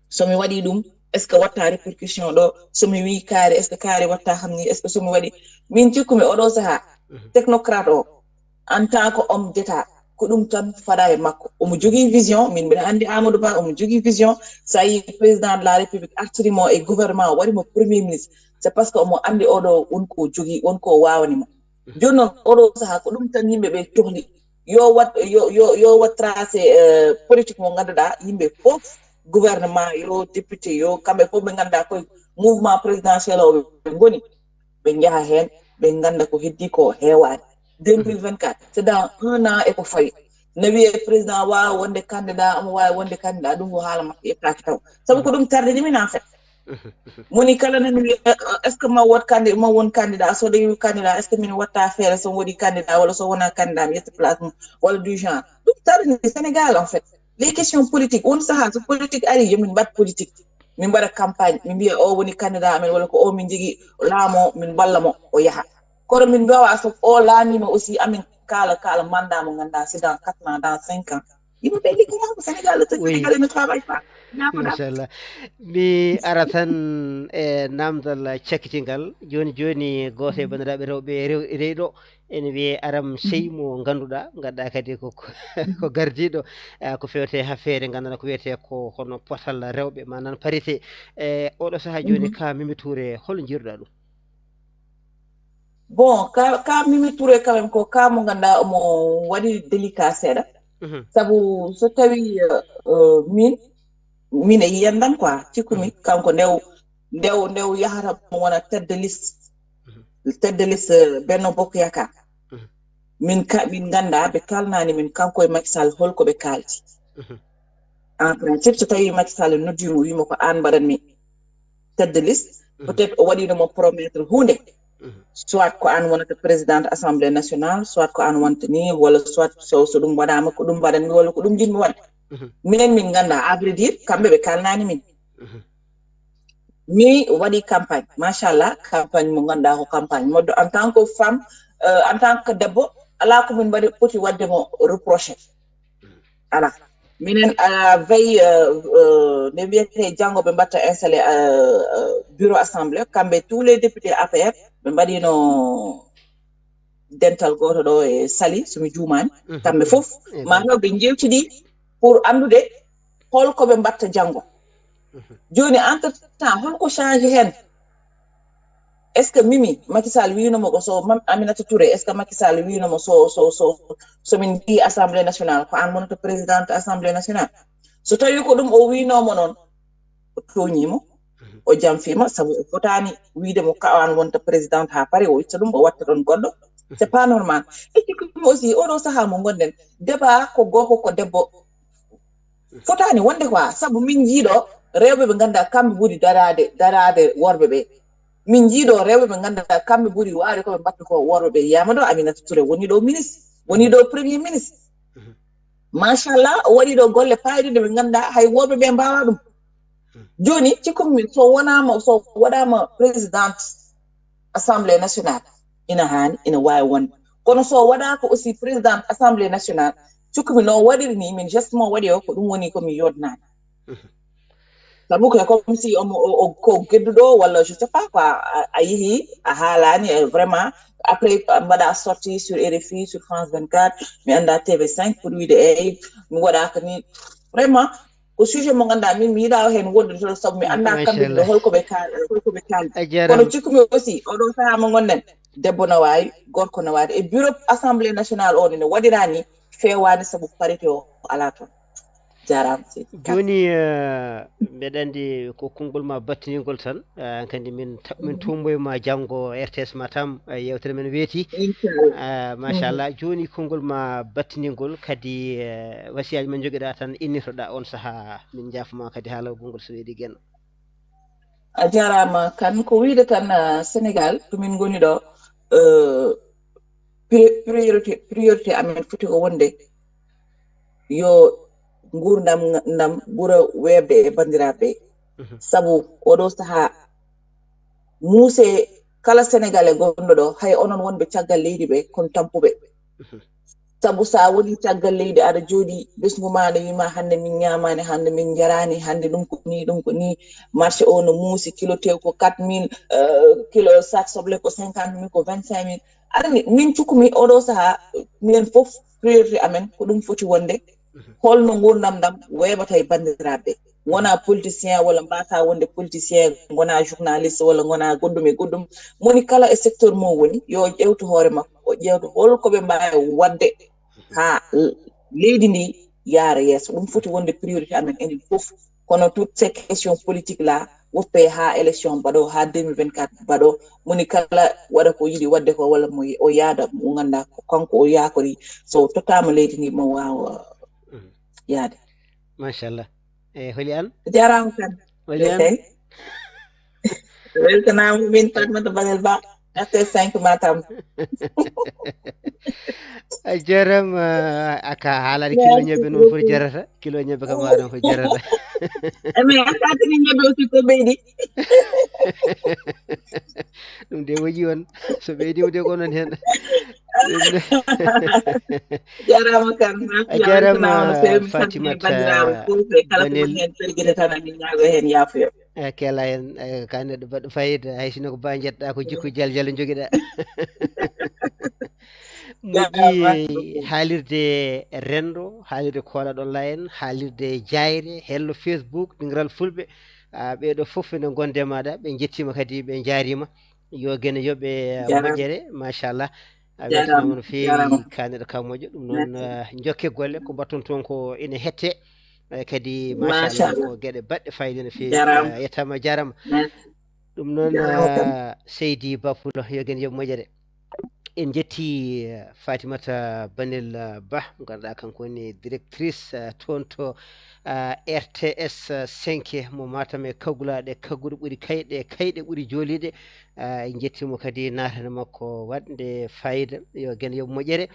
So mi waɗi ɗum, est-ce que watta répercussion ɗo? So mi wi kaari, est-ce que kaari watta hamni? Est-ce que so mi waɗi, min cikkumi oɗo sahaa, technocrate o, en tant que homme d'État, ko ɗum tan faɗa e makko. Omo jogii vision, min mbiɗa anndi Amadou Ba, omo jogii vision. So a yii président de la République artiri mo e gouvernement, o waɗi mo premier ministre, c'est parce que omo anndi oɗo won ko jogii, won ko waawani mo. Jooni noon, oɗo sahaa, ko ɗum tan yimɓe ɓe cohli. Yo wat, yo, yo, yo wat tracé, euh, politique mo ngannduɗaa, yimɓe fof, gouvernement, yo député, yo kamɓe fof ɓe ngannduɗaa koye mouvement présidentiel o ɓe ngoni. Ɓe njaha heen, ɓe ngannda ko heddi ko heewaani. Deux mille vingt-quatre, c'est dans un an e ko fawi. Ne wiyee président waawa wonde candidat, omo waawi wonde candidat, ɗum ko haala makko yettaaki taw. Sabu ko ɗum tardini min en fait. Moni kala nani wiya, est ce que ma wot candi ma won candidat, so ɗewi candidat, est ce que min watta feere so waɗi candidat walla so wona candidat mi yetta place mum walla du genre? Ɗum tarini Sénégal en fait. Les questions politiques, won saha so politique ari yomin mbaɗ politique, min mbaɗa campagne, min mbiya o woni candidat amen walla ko o min jogui, laamo min mballa mo o yaaha. Kono min mbawa so o laamima aussi amin kala kala mandat mo ganduɗa c'est dans quatre ans, dans cinq ans. Yimɓe ɓe ligganama. Sénégal le Sénégal ne travaille pas. Machallah. Mi ara tan e namdal cakkitingal joni joni, goto e bandiraɓe rewɓe rewɗo ene wiye Aram Sey mo ganduɗa, ganduɗa kadi ko ko gardiɗo ko fewte ha feere, ganduɗa ko wiyete ko hono potal rewɓe manan parité. E oɗo saaha joni ka Mimi Touré, hol jiiruɗa ɗum? Bon, ka ka Mimi Touré quand même ko ka mo ganduɗa omo waɗi délicat seeɗa. Sabu so tawi min min e yiyandam quoi, cikkumi kanko ndew ndew ndew yahata mo wona tête de liste, tête de liste Benno Bokk Yakar. Min ka min ganda ɓe kalnani min kanko e Macky Sall holko ɓe kaldi. En principe so tawi Macky Sall noddimo wimo ko an mbaɗanmi tête de liste, peut être o waɗino mo promettre hunde, soit ko an wonata présidente assemblée nationale, soit ko an wonta ni, walla soit so so ɗum waɗama ko ɗum mbaɗanmi walla ko ɗum jinmi waɗde. Minen min ganda, à vrai dire kamɓe ɓe kalnani min. Mi waɗi campagne, machallah, campagne mo ganduɗa ko campagne moƴƴo en tant que femme, en tant que debbo, ala ko min mbaɗi poti wadde mo reproché. Ala. Minen à la veille nde wiyete janngo ɓe mbatta installé bureau assemblée, kamɓe tous les députés A P R ɓe mbaɗino dental goto ɗo e Saly, somi juumani. Kamɓe fof mataw ɓe jewtidi pour anndude holko ɓe mbatta janngo. Joni entre temps holko change hen? Est ce que Mimi, Macky Sall winomo ko so Aminata Touré, est ce que Macky Sall winomo so so so somin mbi assemblée nationale ko an wonata présidente assemblée nationale? So tawi ko ɗum o winomo noon, o tooñima, o jamfima, sabu o fotani wiide mo ko an wonta présidente ha paari, o itta ɗum o watta ɗon goɗɗo. C'est pas normal. E cikkumi aussi oɗo saaha mo gonɗen, débat ko gorko ko debbo fotani wonde quoi, sabu min jiiɗo rewɓe ɓe ganduɗa kamɓe ɓuuri darade darade worɓe ɓe. Min jiiɗo rewɓe ɓe ganduɗa kamɓe ɓuuri wawde koɓe mbatta ko worɓe ɓe. Yiyama ɗo Aminata Touré woni ɗo ministre, woni ɗo premier ministre. Machallah, o waɗi ɗo golle payɗuɗe ɓe ganduɗa hay worɓe ɓe mbawa ɗum. Joni cikkumi min so wonama so waɗama présidente assemblée nationale, ina hani ina wawi wonde. Kono so waɗaka aussi présidente assemblée nationale, cikkumi no waɗiri ni min geste mo waɗi o ko ɗum woni komi yodnani. Sabu ko comme si omo ko gedduɗo walla je sais pas quoi, a yeehi a haalani vraiment. Après mbaɗa sorti sur R F I, sur France vingt-quatre, mi anda T V cinq pour wiide eyyi mi waɗaka ni. Vraiment ko sujet mo ganduɗa min mi yiɗa hen wondude toon sabu mi anda kamɓe ɗo holko ɓe kaali holko ɓe kaali. Kono cikkumi aussi oɗo saaha mo gonɗen, debbo no wawi, gorko no wawi, e bureau assemblée nationale o ne waɗirani fewani sabu parité o ala toon. Jarama seydi. Joni mbeɗa andi ko konngol ma battiningol tan, an kandi min min tumboy ma janngo R T S Matam, yewtere men weeti. Machallah. Joni konngol ma battiningol kadi, wasiyaji men joguiɗa tan innitoɗa on saaha, min jaafoma kadi haalagol ngol so weeɗi genno. A jarama. Kan ko wiide tan, Sénégal ko min goni ɗo, priorité priorité amen foti ko wonde yo gurdam ndam ɓura weeɓde e bandiraɓe. Sabu oɗo saaha muuse kala sénégalais gonɗo ɗo, hay onon wonɓe caggal leydi ɓe kon tampuɓe. Sabu sa woni caggal leydi aɗa jooɗi ɓesngu ma ne wima hande min ñamani, hande min jarani, hande ɗum ko ni ɗum ko ni. Marché o no muusi, kilo tew ko quatre mille, kilo sac soble ko cinquante mille, ko vingt cinq mille. Aɗa andi min cukkumi oɗo saaha minen foof priorité amen ko ɗum foti wonde, holno gurdam ɗam weeɓata e bandiraɓe. Wona politicien walla mbasa wonde politicien, gona journaliste walla gona goɗɗum e goɗɗum. Moni kala e secteur mo woni yo ƴewtu hoore makko, o ƴewta holko ɓe mbawi wadde ha leydi ndi yaara yeeso. Ɗum foti wonde priorité amen enen foof. Kono toutes ces questions politiques là, woppe ha élection mbaɗo, ha deux mille vingt-quatre mbaɗo, moni kala waɗa ko yiɗi wadde ko walla mo o yaada mo ganda ko kanko o yakori, so tottama leydi ndi mo wawa yaade. Machallah. E holi an? Jarama kan. Holi an? Weltanama min Fatmata Balel Ba, F T cinq Matam. A jarama. Aka haalade kilo ñebbe noon foti jarata, kilo ñebbe kam maa noon foti jarata. Emi attini ñebbe aussi ko ɓeydi. Ɗum de woji on, so ɓeydi de ko noon hen. Jarama kan. A jarama. Fatimata Banel. Kala ko hen pergine tan amin ñaago hen yaafoyo. E kela en, e, ka neɗɗo baɗɗo fayida, hay sino ko ba jeɗɗa ko jikku jaljalo jogiɗa. Moƴƴi. Haalirde rendo, haalirde kola ɗon la en, haalirde jayre, hello Facebook, ɗingiral fulɓe. A, ɓeɗo fof ene gonde maɗa, ɓe jettima kadi, ɓe jarima. Yo gene yoɓe. Jarama. Moƴƴere, machallah. A weltanama no feewi. Jarama. Ka neɗɗo ka moƴƴo, ɗum noon, eh, jokke golle, ko mbatton toon ko ene hette. Eh, kadi machallah, ko geɗe baɗɗe fayida no feewi. Jarama. Eh, yettama, jarama. Merci. Ɗum noon, jarama. Eh, Seydi Bapulo, yo gene yoɓe moƴƴere. En jetti, eh, Fatimata Banel, eh, Ba, mo ganduɗa kanko woni directrice, eh, toon to, eh, R T S cinq mo Matam e kaggulaɗe, kagguɗe ɓuuri kayɗe, kayɗe ɓuuri joliɗe. Eh, en jettimo kadi natande makko waɗde fayida, yo gene yoɓe moƴƴere.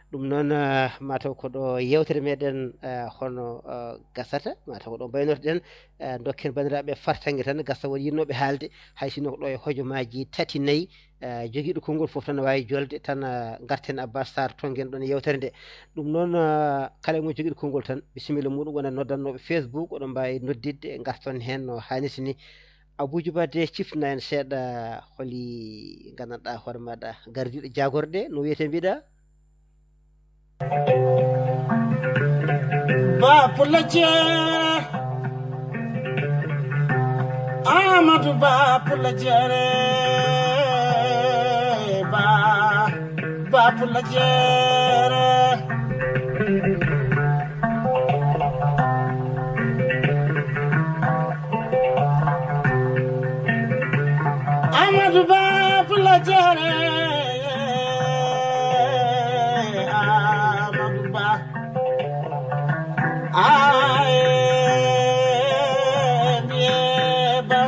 Ɗum noon, eh, mataw ko ɗo yewtere meɗen, eh, hono, eh, gasata, mataw ko ɗo mbaynortoɗen, eh, dokken bandiraɓe fartange tan, gasa won yinnoɓe haalde, hay sino ko ɗo e hojomaji tati, nayi, eh, jogiiɗo konngol fof tan ne waawi jolde tan, eh, ngarten Abbas Sarr, tonngen ɗon yewtere nde. Ɗum noon, eh, kala mo jogiiɗo konngol tan, bisimilla muɗum wona noddannooɓe Facebook, oɗon mbaawi noddidde, ngarton heen no haanirta ni. Abuuji Ba de, ciftina en seeɗa, holi nganndanɗaa hoore maaɗa gardiiɗo jaagorɗe, no wiyetee mbiɗa? Ba Pullo Jeere, Amadou Ba Pullo Jeere, Ba, Ba Pullo Jeere. Amadou Ba Pullo Jeere, Amadou Ba. Aye, mbiye Ba.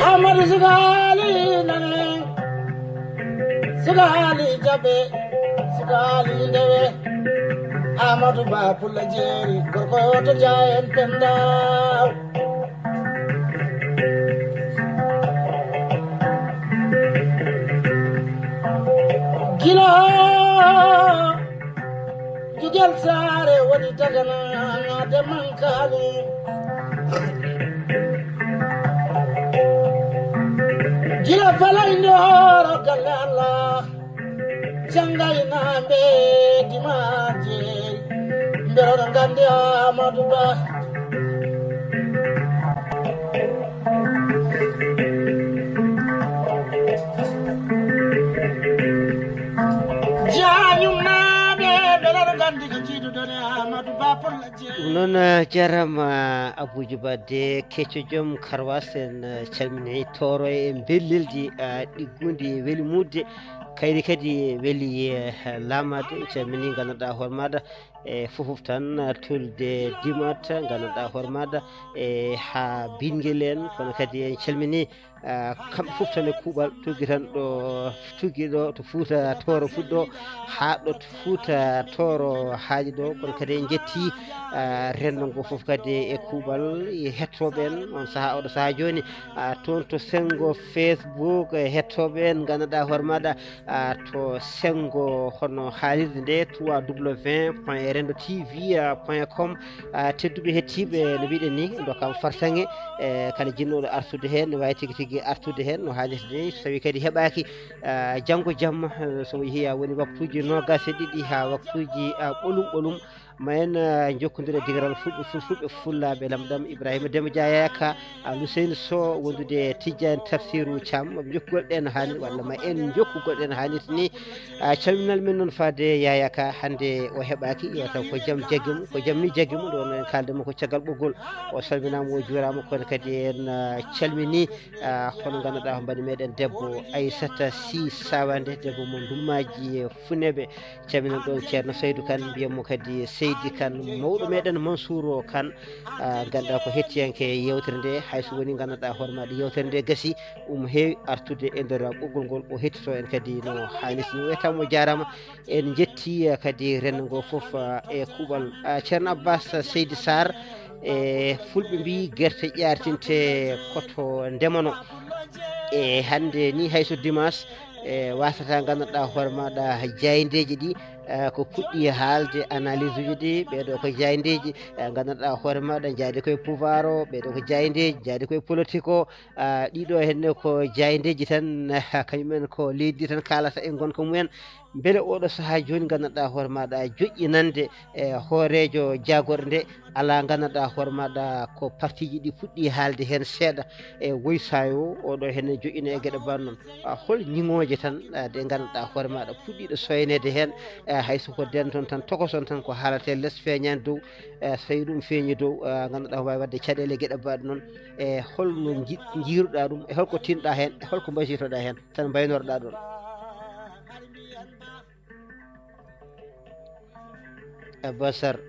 Amadou Sugaali nane. Sugaali jaɓe, sugaali ndewe. Amadou Ba Pullo Jeeri, gorko e oto jaa en Penda. Gila Jugel Saare woni Dagana de Mankali. Gila Falay Ndooro galle Allah. Jangay naa mbeedi maaje, mbeɗa nganndi Amadou Ba. Jaañum naaɓe, mbeɗa nganndi ko jiiduɗon e Amadou Ba Pullo Jeeri. Ɗum noon, eh, jarama, eh, Abuuji Ba de Kecco Joom Karwas, en, eh, calmini Tooro e Mbelleldi, eh, ɗiggundi weli muudde. Kayri kadi weli, eh, laamaade, en calmini nganndanɗaa hoore maaɗa, e fof fof tan, eh, tulde Dimat, nganndanɗaa hoore maaɗa, e haa Bingel en, kono kadi en calmini, eh, kamɓe fof tan e kuuɓal, tuggi tan ɗo, tuggi ɗo to Fuuta Tooro fuɗɗo, haa ɗo Fuuta Tooro haaɗi ɗo, kono kadi en njetti, eh, renndo ngo fof kadi e kuuɓal, e hettooɓe en on sahaa, oɗo sahaa jooni, ah, toon to senngo Facebook, e hettooɓe en, nganndanɗaa hoore maaɗa, ah, to senngo hono haalirde nde, trois W point rendo T V point com. Ah, tedduɓe hettiiɓe, no mbiɗen ni, ndokkama fartaŋŋe, e kala jinnooɗo artude heen, ne waawi tigi tigi artude heen no haanirta ni, so tawii kadi heɓaaki, ah, janngo jamma, eh, so yehi haa woni waktuuji noogaas e ɗiɗi haa waktuuji, ah, ɓolum ɓolum, ma en, eh, njokkondira digaral fulɓe, fulfulɓe, fullaaɓe, lamɗam Ibrahima Demba Dia Yaya Ka, Al Hussein Sow, wondude e Tijjani Tafsiru Thiam, ma ɓe njokku golle ɗe no haaniri, walla ma en njokku golle ɗe no haanirta ni. Ah, calminal men noon faade Yaya Ka, hannde o heɓaaki, yo taw ko jam jaggi mo, ko jam ni jaggi mo, nde wonno en kaalde mo ko caggal ɓoggol. O salminaama, o juuraama, kono kadi en, ah, calmini, ah, hono ngannduɗaa ko mbaɗi meɗen debbo Aissata Sy Sawande, debbo mo Ndulmaaji e Funebe, calminan ɗon Ceerno Saydou Kane, mbiyen mo kadi Seydi Kan, mawɗo meɗen Mansour Kan, ah, ganduɗa ko hettiyanke yewtere nde, hayso woni ganduɗa hoore maɗa yewtere nde gasi, um heewi artude e nder ɓoggol ngol, o hettito en kadi no hannirta ni. O yettama, o jarama. En jetti, eh, kadi rendo ngo foof, ah, e kuuɓal. Ah, Ceerno Abbas Seydi Sarr, e fulɓe mbi gerte ƴartinte koto ndemano. E hannde ni, hayso dimanche, e wasata ganduɗa hoore maɗa jayndeji ɗi, eh, ko puɗɗi haalde analyse uji ɗi, ɓeɗo ko jayndeji, eh, ganduɗa hoore maɗa jaadi koye pouvoir o, ɓeɗo ko jayndeji jaadi koye politique o, ah, ɗiɗo henne ko jayndeji tan, kañumen ko leydi tan kalata e gonka mumen. Beele oɗo saaha joni ganduɗa hoore maɗa joƴƴinande e hoorejo jagorɗe nde, ala ganduɗa hoore maɗa ko partiji ɗi puɗɗi haalde hen seeɗa e woysayo oɗo henne joƴƴina e gueɗe mbaɗ noon. Ah, hol ñiŋoje tan, ah, ɗe ganduɗa hoore maɗa puɗɗiɗo soynede hen, ah, hayso ko denton tan tokoson tan ko haalate less feeñani dow, ah, so tawi ɗum feeñi dow, ah, ganduɗa ko wawi wadde caɗele gueɗe mbaɗ noon, e holno ji-, jiiruɗa ɗum, e holko tinɗa hen, e holko mbaytotoɗa hen, tan mbaynorɗa ɗon? Abba Sarr.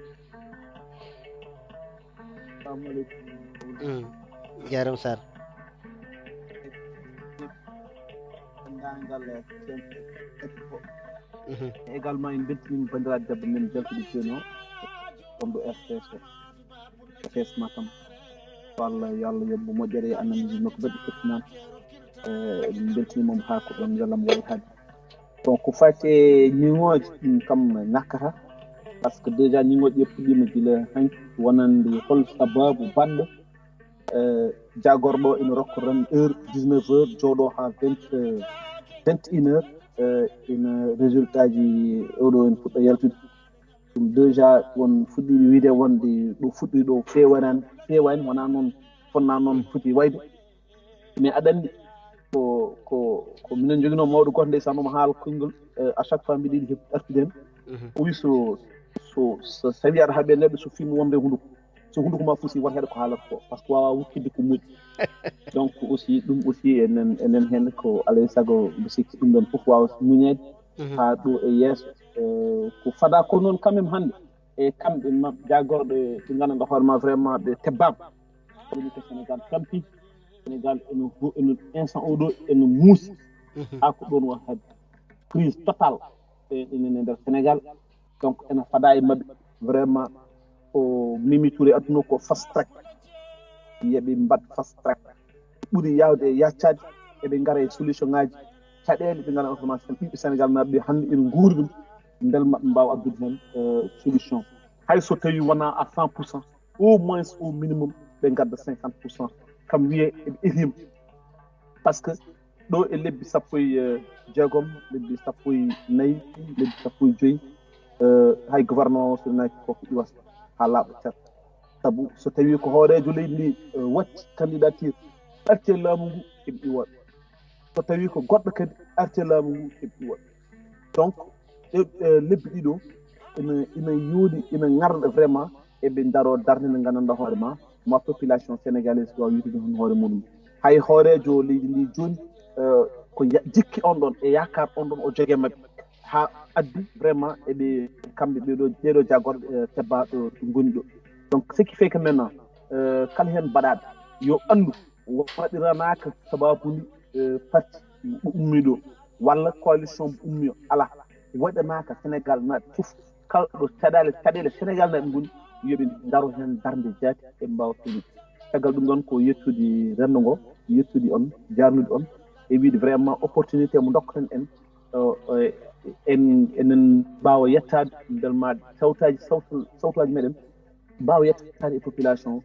Assalamu aleykum. Mm. Jaram Sarr. Dendagal, eh, Mhm. Également, en mbeltiniima banndiraaɓe debbo men jaltuɗo jooni o, wonɗo R T S, R T S Matam. Ko Allah, yo Allah yoɓ mo moƴƴere e analyse makko mbaɗɗi pertinente. Eh, en mbeltiniima mo haa ko ɗoon welam waytaade. Bon, ko faati e ñiŋooje, ɗum kam ŋakkata. Par ce que déjà ñiŋooje ɗe puɗɗiima gila hanki, wonande hol sabaabu baɗɗo eh, jagorɗo ina rokka ren heure dix-neuf heures, jooɗo haa vingt, eh, vingt et une heures, eh, ina résultat ji oɗo ene fuɗɗa yaltude. Ɗum déjà won fuɗɗiiɗo wiide wonde ɗo fuɗɗi ɗo feewaani, feewaani, wonaa noon, fotnaa noon foti wayde. Mais aɗa anndi ko, ko, ko minen njoginoo mawɗo gooto ndeysaan, omo haala konngol, eh, à chaque fois mbiɗa yiɗi heɓ-, artude heen. Mhm. O wi so, so, so, so tawi aɗa haɓe neɗɗo so fiimi wonde hunnduko. So hunnduko ma fusi, won heɗo ko haalata ko, par ce que waawaa wukkinde ko moƴƴi. Donc aussi, ɗum aussi, enen, enen heen ko alaa e sago, mbi sikki ɗum ɗoon fof waawa muñeede Mhm. haa ɗo e yeeso. Eh, ko fada ko noon quand même hannde, e kamɓe ma-, jagorɓe ɓe nganndanɗaa hoore ma vraiment ɓe tebbaama. Woni ko Sénégal tampi, Sénégal ene ho-, ene instant oɗo ene muusi. Mhm. Haa ko ɗoon woni hannde. Crise totale e, ene e nder Sénégal. Donc, ene fada e maɓɓe. Vraiment, ko Mimi Touré adduno ko fast track. Yo ɓe mbaɗ fast track. Ɓuri yaawde e yaccaade, eɓe ngara e solution ŋaaji. Caɗeele ɓe ngara information, ɓiɓɓe Sénégal naaɓe ɓe hannde ene nguuri ɗum. Mbele maɓɓe mbaawa addude heen, eh, solution. Hay so tawi wonaa à cent pour cent, au moins, au minimum, ɓe ngadda cinquante pour cent. Kam wiyee eɓe efiima. Par ce que ɗo e lebbi sappo e, eh, jeegom, lebbi sappo e nayi, lebbi sappo e joyi, eh, hay gouvernement o so naaki ko fuɗɗi wasde haa laaɓa cer. Sabu so tawi ko hooreejo leydi ndi, eh, watti candidature, arti e laamu ngu, eɓe iwa. So tawi ko goɗɗo kadi arti e laamu ngu, eɓe iwa. Donc, ɗe, eh, lebbi ɗiɗo ina, ina yooɗi, ina ŋarɗa vraiment, eɓe ndaro darnde nde nganndanɗaa hoore ma, ma population sénégalaise waawa yiytude heen hoore muɗum. Hay hooreejo leydi ndi jooni, eh, ko ya-, jikki on ɗon e yaakaar on ɗon o jogii maɓɓe, haa addi vraiment eɓe kamɓe ɓeeɗo, ɗeeɗo jagorɗe, eh, tebbaaɗo ngoni ɗo. Donc, ce qui fait que maintenant, eh, kala heen baɗaaɗo yo anndu waɗiranaaka sabaabu ni, eh, parti mo ummii ɗo, walla coalition mo ummii o, alaa. Waɗanaaka Sénégal naaɓe fof, kala ɗo caɗeele, caɗeele Sénégal naaɓe ngoni, yo ɓe ndaro heen darnde jaati, ɓe mbaawa feññude. Caggal ɗum ɗoon ko yettude renndo ngo, yettude on, jaarnude on, e wiide vraiment opportunité mo ndokketen en, o, o, en, enen mbaawa yettaade mbele ma sawtaaji, sawtu-, sawtuuji meɗen mbaawa yettaade e population o.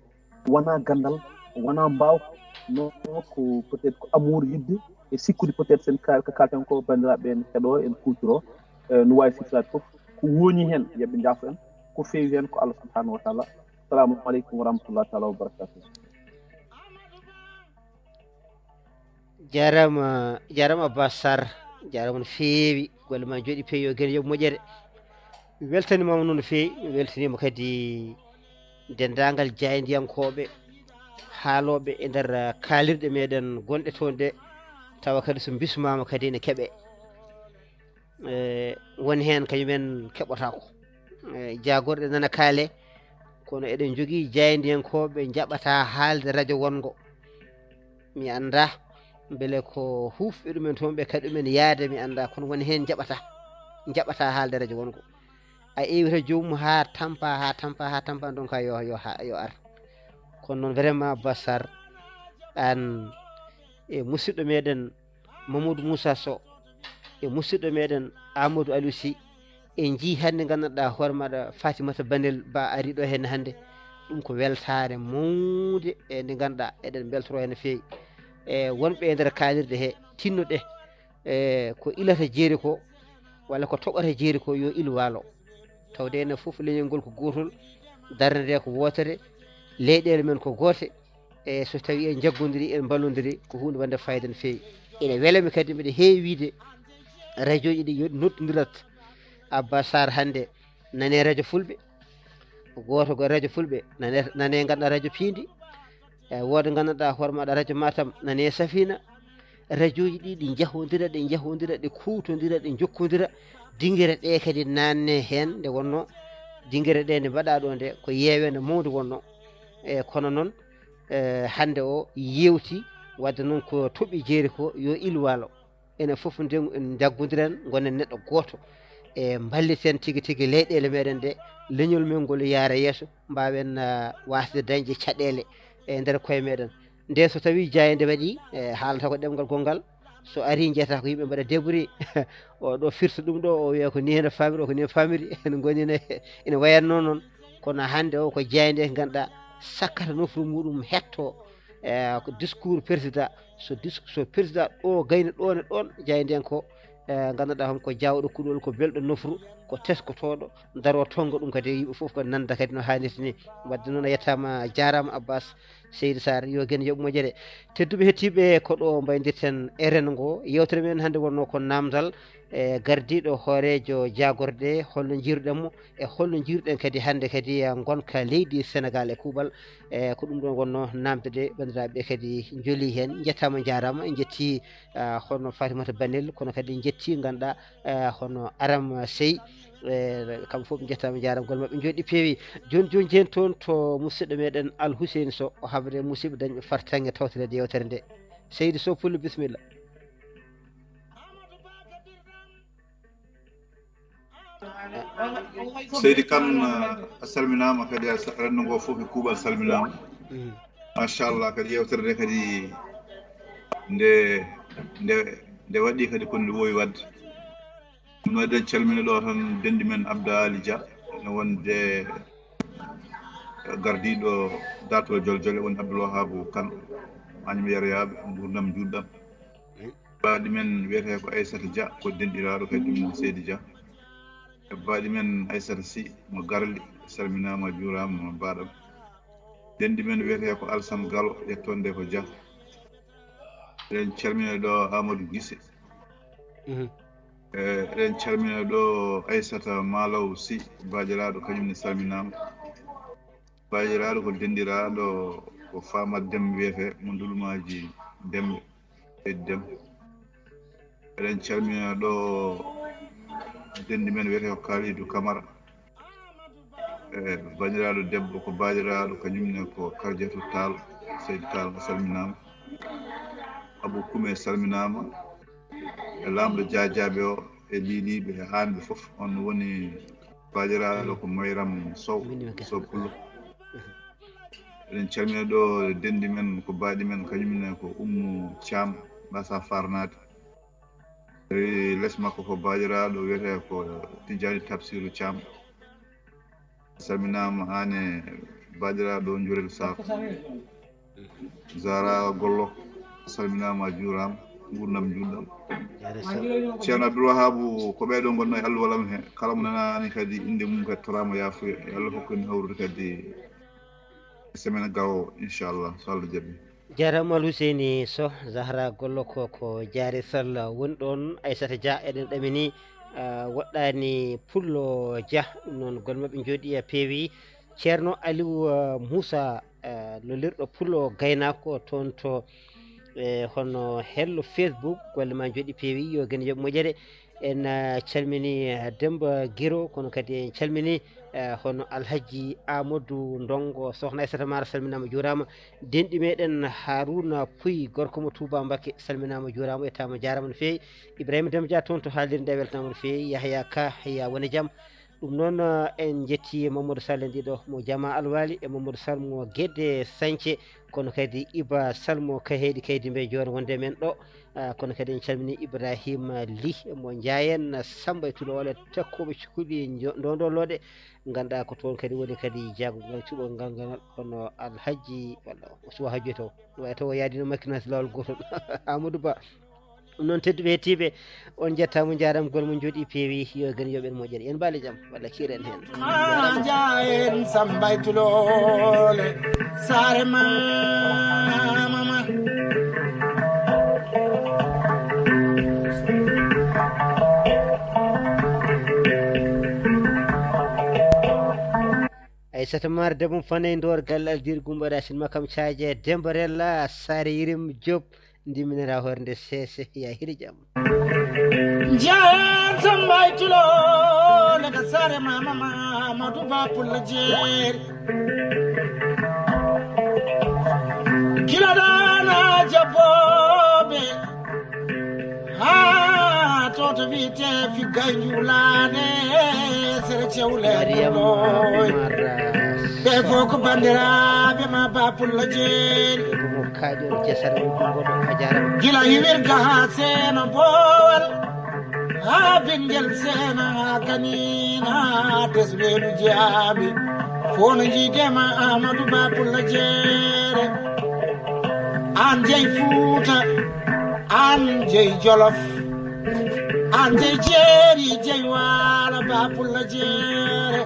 Wonaa ganndal, wonaa mbaawka, non, ko peut-être ko amour, yiɗde e sikkude peut-être sen ka-, ko kaalten ko, banndiraaɓe ene keɗoo, ene kuutoroo, eh, no waawi siftaade fof. Ko wooñi heen, yo ɓe njaafo en. Ko feewi heen ko Allah subhanahu wa taala. Salaamu aleykum wa rahmatullahi taala wa barakatuh. Jarama, jarama Abbas Sarr, jarama no feewi, golle ma jooɗi peewi, yo geno yoɓ moƴƴere. Mi weltanimaama noon no feewi, mi weltaniima kadi denndaangal jaayndiyankooɓe haalooɓe e nder, ah, kaalirɗe meɗen gonɗe toon ɗe, tawa kadi so mbismaama kadi ene keɓee. Eh, won heen kañumen keɓotaako. eh, jaagorɗe nana kaale, kono eɗen njogii jaayndiyankooɓe njaɓataa haalde rajo wonngo. Mi anndaa mbele ko huufɓe ɗumen toon, ɓe kaɗi ɗumen yahde, mi anndaa, kono woni heen njaɓataa, njaɓataa haalde rajo wonngo. A ƴeewii rajo mum haa tampa, haa tampa, haa tampa, donc yo, yo, ha-, yo ar. Kono noon, vraiment, Bassar, aan e musidɗo meɗen Mamadou Moussa Sow e musidɗo meɗen Amadou Aliou Sy, en njii hannde, nganndanɗaa hoore maaɗa, Fatimata Banel Ba ari ɗo heen hannde. Ɗum ko weltaare mawnde, e nde ngannduɗaa eɗen mbeltoroo heen no feewi. E wonɓe e nder kaalirɗe he, tinnoɗe, e ko ilata jeeri ko, walla ko toɓata jeeri ko, yo il waalo. Tawde enen fof leñol ngol ko gootol, darnde nde ko wootere, leyɗeele men ko goote, e so tawii en njaggondirii, en mballondirii, ko huunde wonde fayida no feewi. Ene wela mi kadi, mbiɗa heewi wiyde, rajooji ɗi yo ɗi nodtondirat. Abba Sarr hannde nane rajo Fulɓe, gooto ko rajo Fulɓe, nane, nane ngannduɗaa rajo Piindi, e wooda ngannduɗaa hoore maaɗa rajo Matam, nane Safina. Rajooji ɗi, ɗi njahondira, ɗi njahondira, ɗi kuwtondira, ɗi njokkondira. Dingire ɗe kadi naanne heen nde wonnoo. Dingire ɗe nde mbaɗaa ɗo nde, ko yeeweende mawnde wonnoo. E kono noon, e hannde o yeewti, wadde noon ko toɓi jeeri ko, yo il waalo. Enen fof nden en njaggondiren, ngonen neɗɗo gooto. E mballiten tigi tigi leyɗeele meɗen ɗe, leñol men ngol yaara yeeso, mbaawen, ah, waasde dañde caɗeele e nder koye meɗen. Nde so tawii jaaynde waɗii, e haalata ko ɗemngal gonngal, so arii njiyata ko yimɓe mbaɗa débrouillé, o ɗo firta ɗum ɗo, o wiya ko ni heno famiri, o ko ni famiri, ene ngoni ene, ene wayatnoo noon. Kono hannde o ko jaaynde ngannduɗaa sakkata nofru muɗum hettoo, e ko discours président, so dis-, so président ɗo gayni ɗoon e ɗoon, jaayndiyanko, e ngannduɗaa hon ko jaawɗo kuɗol, ko belɗo nofru, ko teskotooɗo, daroo tonnga ɗum kadi, yimɓe fof ko nanda kadi no haanirta ni. Wadde noon a yettaama, a jaaraama Abbas Seydi Sarr, yo gen yoɓ moƴƴere. Tedduɓe hettiiɓe, ko ɗo mbaydirten e rengo ngo. Yeewtere men hannde wonnoo ko naamndal, e gardiiɗo hooreejo jaagorɗe, holno njiiruɗen mo, e holno njiiruɗen kadi hannde kadi, eh, ngonka leydi Senegaal e kuuɓal. E ko ɗum ɗoon wonnoo naamnde ɗe, banndiraaɓe ɓe kadi njolii heen. Njettaama, njaaraama, en njettii, ah, hono Fatimata Banel, kono kadi en njettii, ngannduɗaa, eh, hono Aram Sey, e kamɓe fof ɓe njettaama, njaaraama, golle maɓɓe njooɗi peewi. Jooni, jooni, jeen toon to musidɗo meɗen Al Hussein Sow, o haɓre musidɓe dañɓe fartaŋŋe tawtoreede yeewtere nde. Seydi Sow Pullo, bisimilla. Seydi Kan, a salminaama kadi, a sa-, renndo ngo fof e kuuɓal salminaama. Mm. Machallah, kadi yeewtere nde kadi nde, nde, nde waɗi kadi ko nde wowi waɗde. Ɗum waɗi en calmina ɗo tan denɗi men Abda Ali Dia, ene wonde gardiiɗo Dato Joljole, woni Abdoul Wahabu Kan, Agnam Yaryaaɓe, nguurndam njuutɗam. Baɗi men wiyetee ko Aissata Dia, ko denɗiraaɗo kadi ɗum Seydi Dia. E baɗi men Aissata Sy mo Garli, salminaama, juuraama, baɗam. Denɗi men wiyetee ko Alsan Galo, ƴettonde ko Dia. Eɗen calmina ɗo Amadou Gise. Mhm. E, eɗen calmina ɗo Aissata Malaw Sy, baajiraaɗo, kañum ne salminaama. Baajiraaɗo ko denɗiraaɗo, ko Famat Dem wiyetee, mo Ndulmaaji Demɓe, Seydi Dem. Eɗen calmina ɗo denɗi men wiyetee ko Kalidou Camara. E, banndiraaɗo debbo ko baajiraaɗo, kañum ne ko Kardiatou Tall, Seydi Tall, a salminaama. Abou Koumé salminaama. E laamɗo jaajaaɓe o, e liiliiɓe, e aanɓe fof, on woni baajiraaɗo ko Mayram Sow, Sow Pullo. Eɗen calmina ɗo denɗi men, ko baaɗi men, kañum ne ko Ummu Caam, Basa Farnaade. Tawi les makko ko baajiraaɗo wiyetee ko Tijjani Tafsiru Caam. Salminaama aan e baajiraaɗo Njurel Saar. Zahra Gollo, salminaama, a juuraama, nguurndam njuutɗam. Ceerno Abdoul Wahabu, ko ɓeeɗo ngonnoo e alluwal am he, kala mo nanaani kadi innde mum kadi toraama yaafuya. Yo Allah hokku en hawrude kadi e semaine gawo, inchallah, so Allah jaɓi. Jaaraama Al Huseyni Soh, Zahra Gollo ko, ko Jaari Sall woni ɗoon, Aissata Dia eɗen ɗamini, ah, woɗɗaani Pullo Dia, ɗum noon golle maɓɓe njooɗii a peewi. Ceerno Aliou, ah, Moussa, ah, lollirɗo Pullo Gaynaako toon to, e, hono hello Facebook, golle ma njooɗii peewi, yo gen yoɓ moƴƴere. En, eh, calmini, eh, Demba Giro, kono kadi en calmini, eh, hono Alhaji Amadou Ndongo, Sohna Aissata Mara, salminaama, juuraama. Denɗi meɗen Haruna Puy, gorko mo Touba Mbakke, salminaama, juuraama, yettaama, jaaraama no feewi. Ibrahima Demba Dia toon to haalirde nde, weltanaama no feewi. Yahya Ka, ya wone jam. Ɗum noon, eh, en njetti Mamadou Sall en ɗiɗo mo Jama Alwali e Mamadou Sall mo Guédé Sañce, kono kadi Iba Sall mo Kaheedi Kaydi Mbe jooni wonde men ɗo. Ah, kono kadi en calmini Ibrahima Ly mo Ndiayen, Samba e Tuloole, takkooɓe cukalel njo-, ndondolooɗe, ngannduɗaa ko toon kadi woni kadi jaagorgal cuɓorgal ngal, kono Alhaji, walla o suwa hajjoy taw, wayi taw o yaadino makkinaaji laawol gootol. Amadou Ba. Ɗum noon, tedduɓe hettiiɓe, on njettaama, on njaaraama, golle mon njooɗii peewi, yo gani, yo ɓen moƴƴere. En mbaali jam, walla kiiren heen. Maa njaa en Samba e Tuloole, saare maama ma. Aissata Mar, debbo mo Fanay Ndoor, galle Aldir Gumba Racine Makam Caaje, Demba Rella, Saare Yirim Diop, ndimminira hoore nde seese, ya hiri jam. Njeen Samba e Tuloole ka saare maama ma, Amadou Ba Pullo Jeeri. Gila ɗaana jabbooɓe, haa to to wiyetee Figgay Njuulaane, sere Cewle Mariam Ndoy. Umar, ɓe fof ko banndiraaɓe ma, Ba Pullo Jeeri. Ko mo kaaƴol jesere wonɗo ngoɗo, a jaaraama. Gila hiwirga haa seeno boowal, haa ɓinngel seena, haa kaniina, haa tesweelu jeyaaɓe. Fof no njiidema Amadou Ba Pullo Jeere. Aan jeyi Fuuta, aan jeyi Jolof, aan jeyi Jeeri, jeyi Waalo, Ba Pullo Jeere.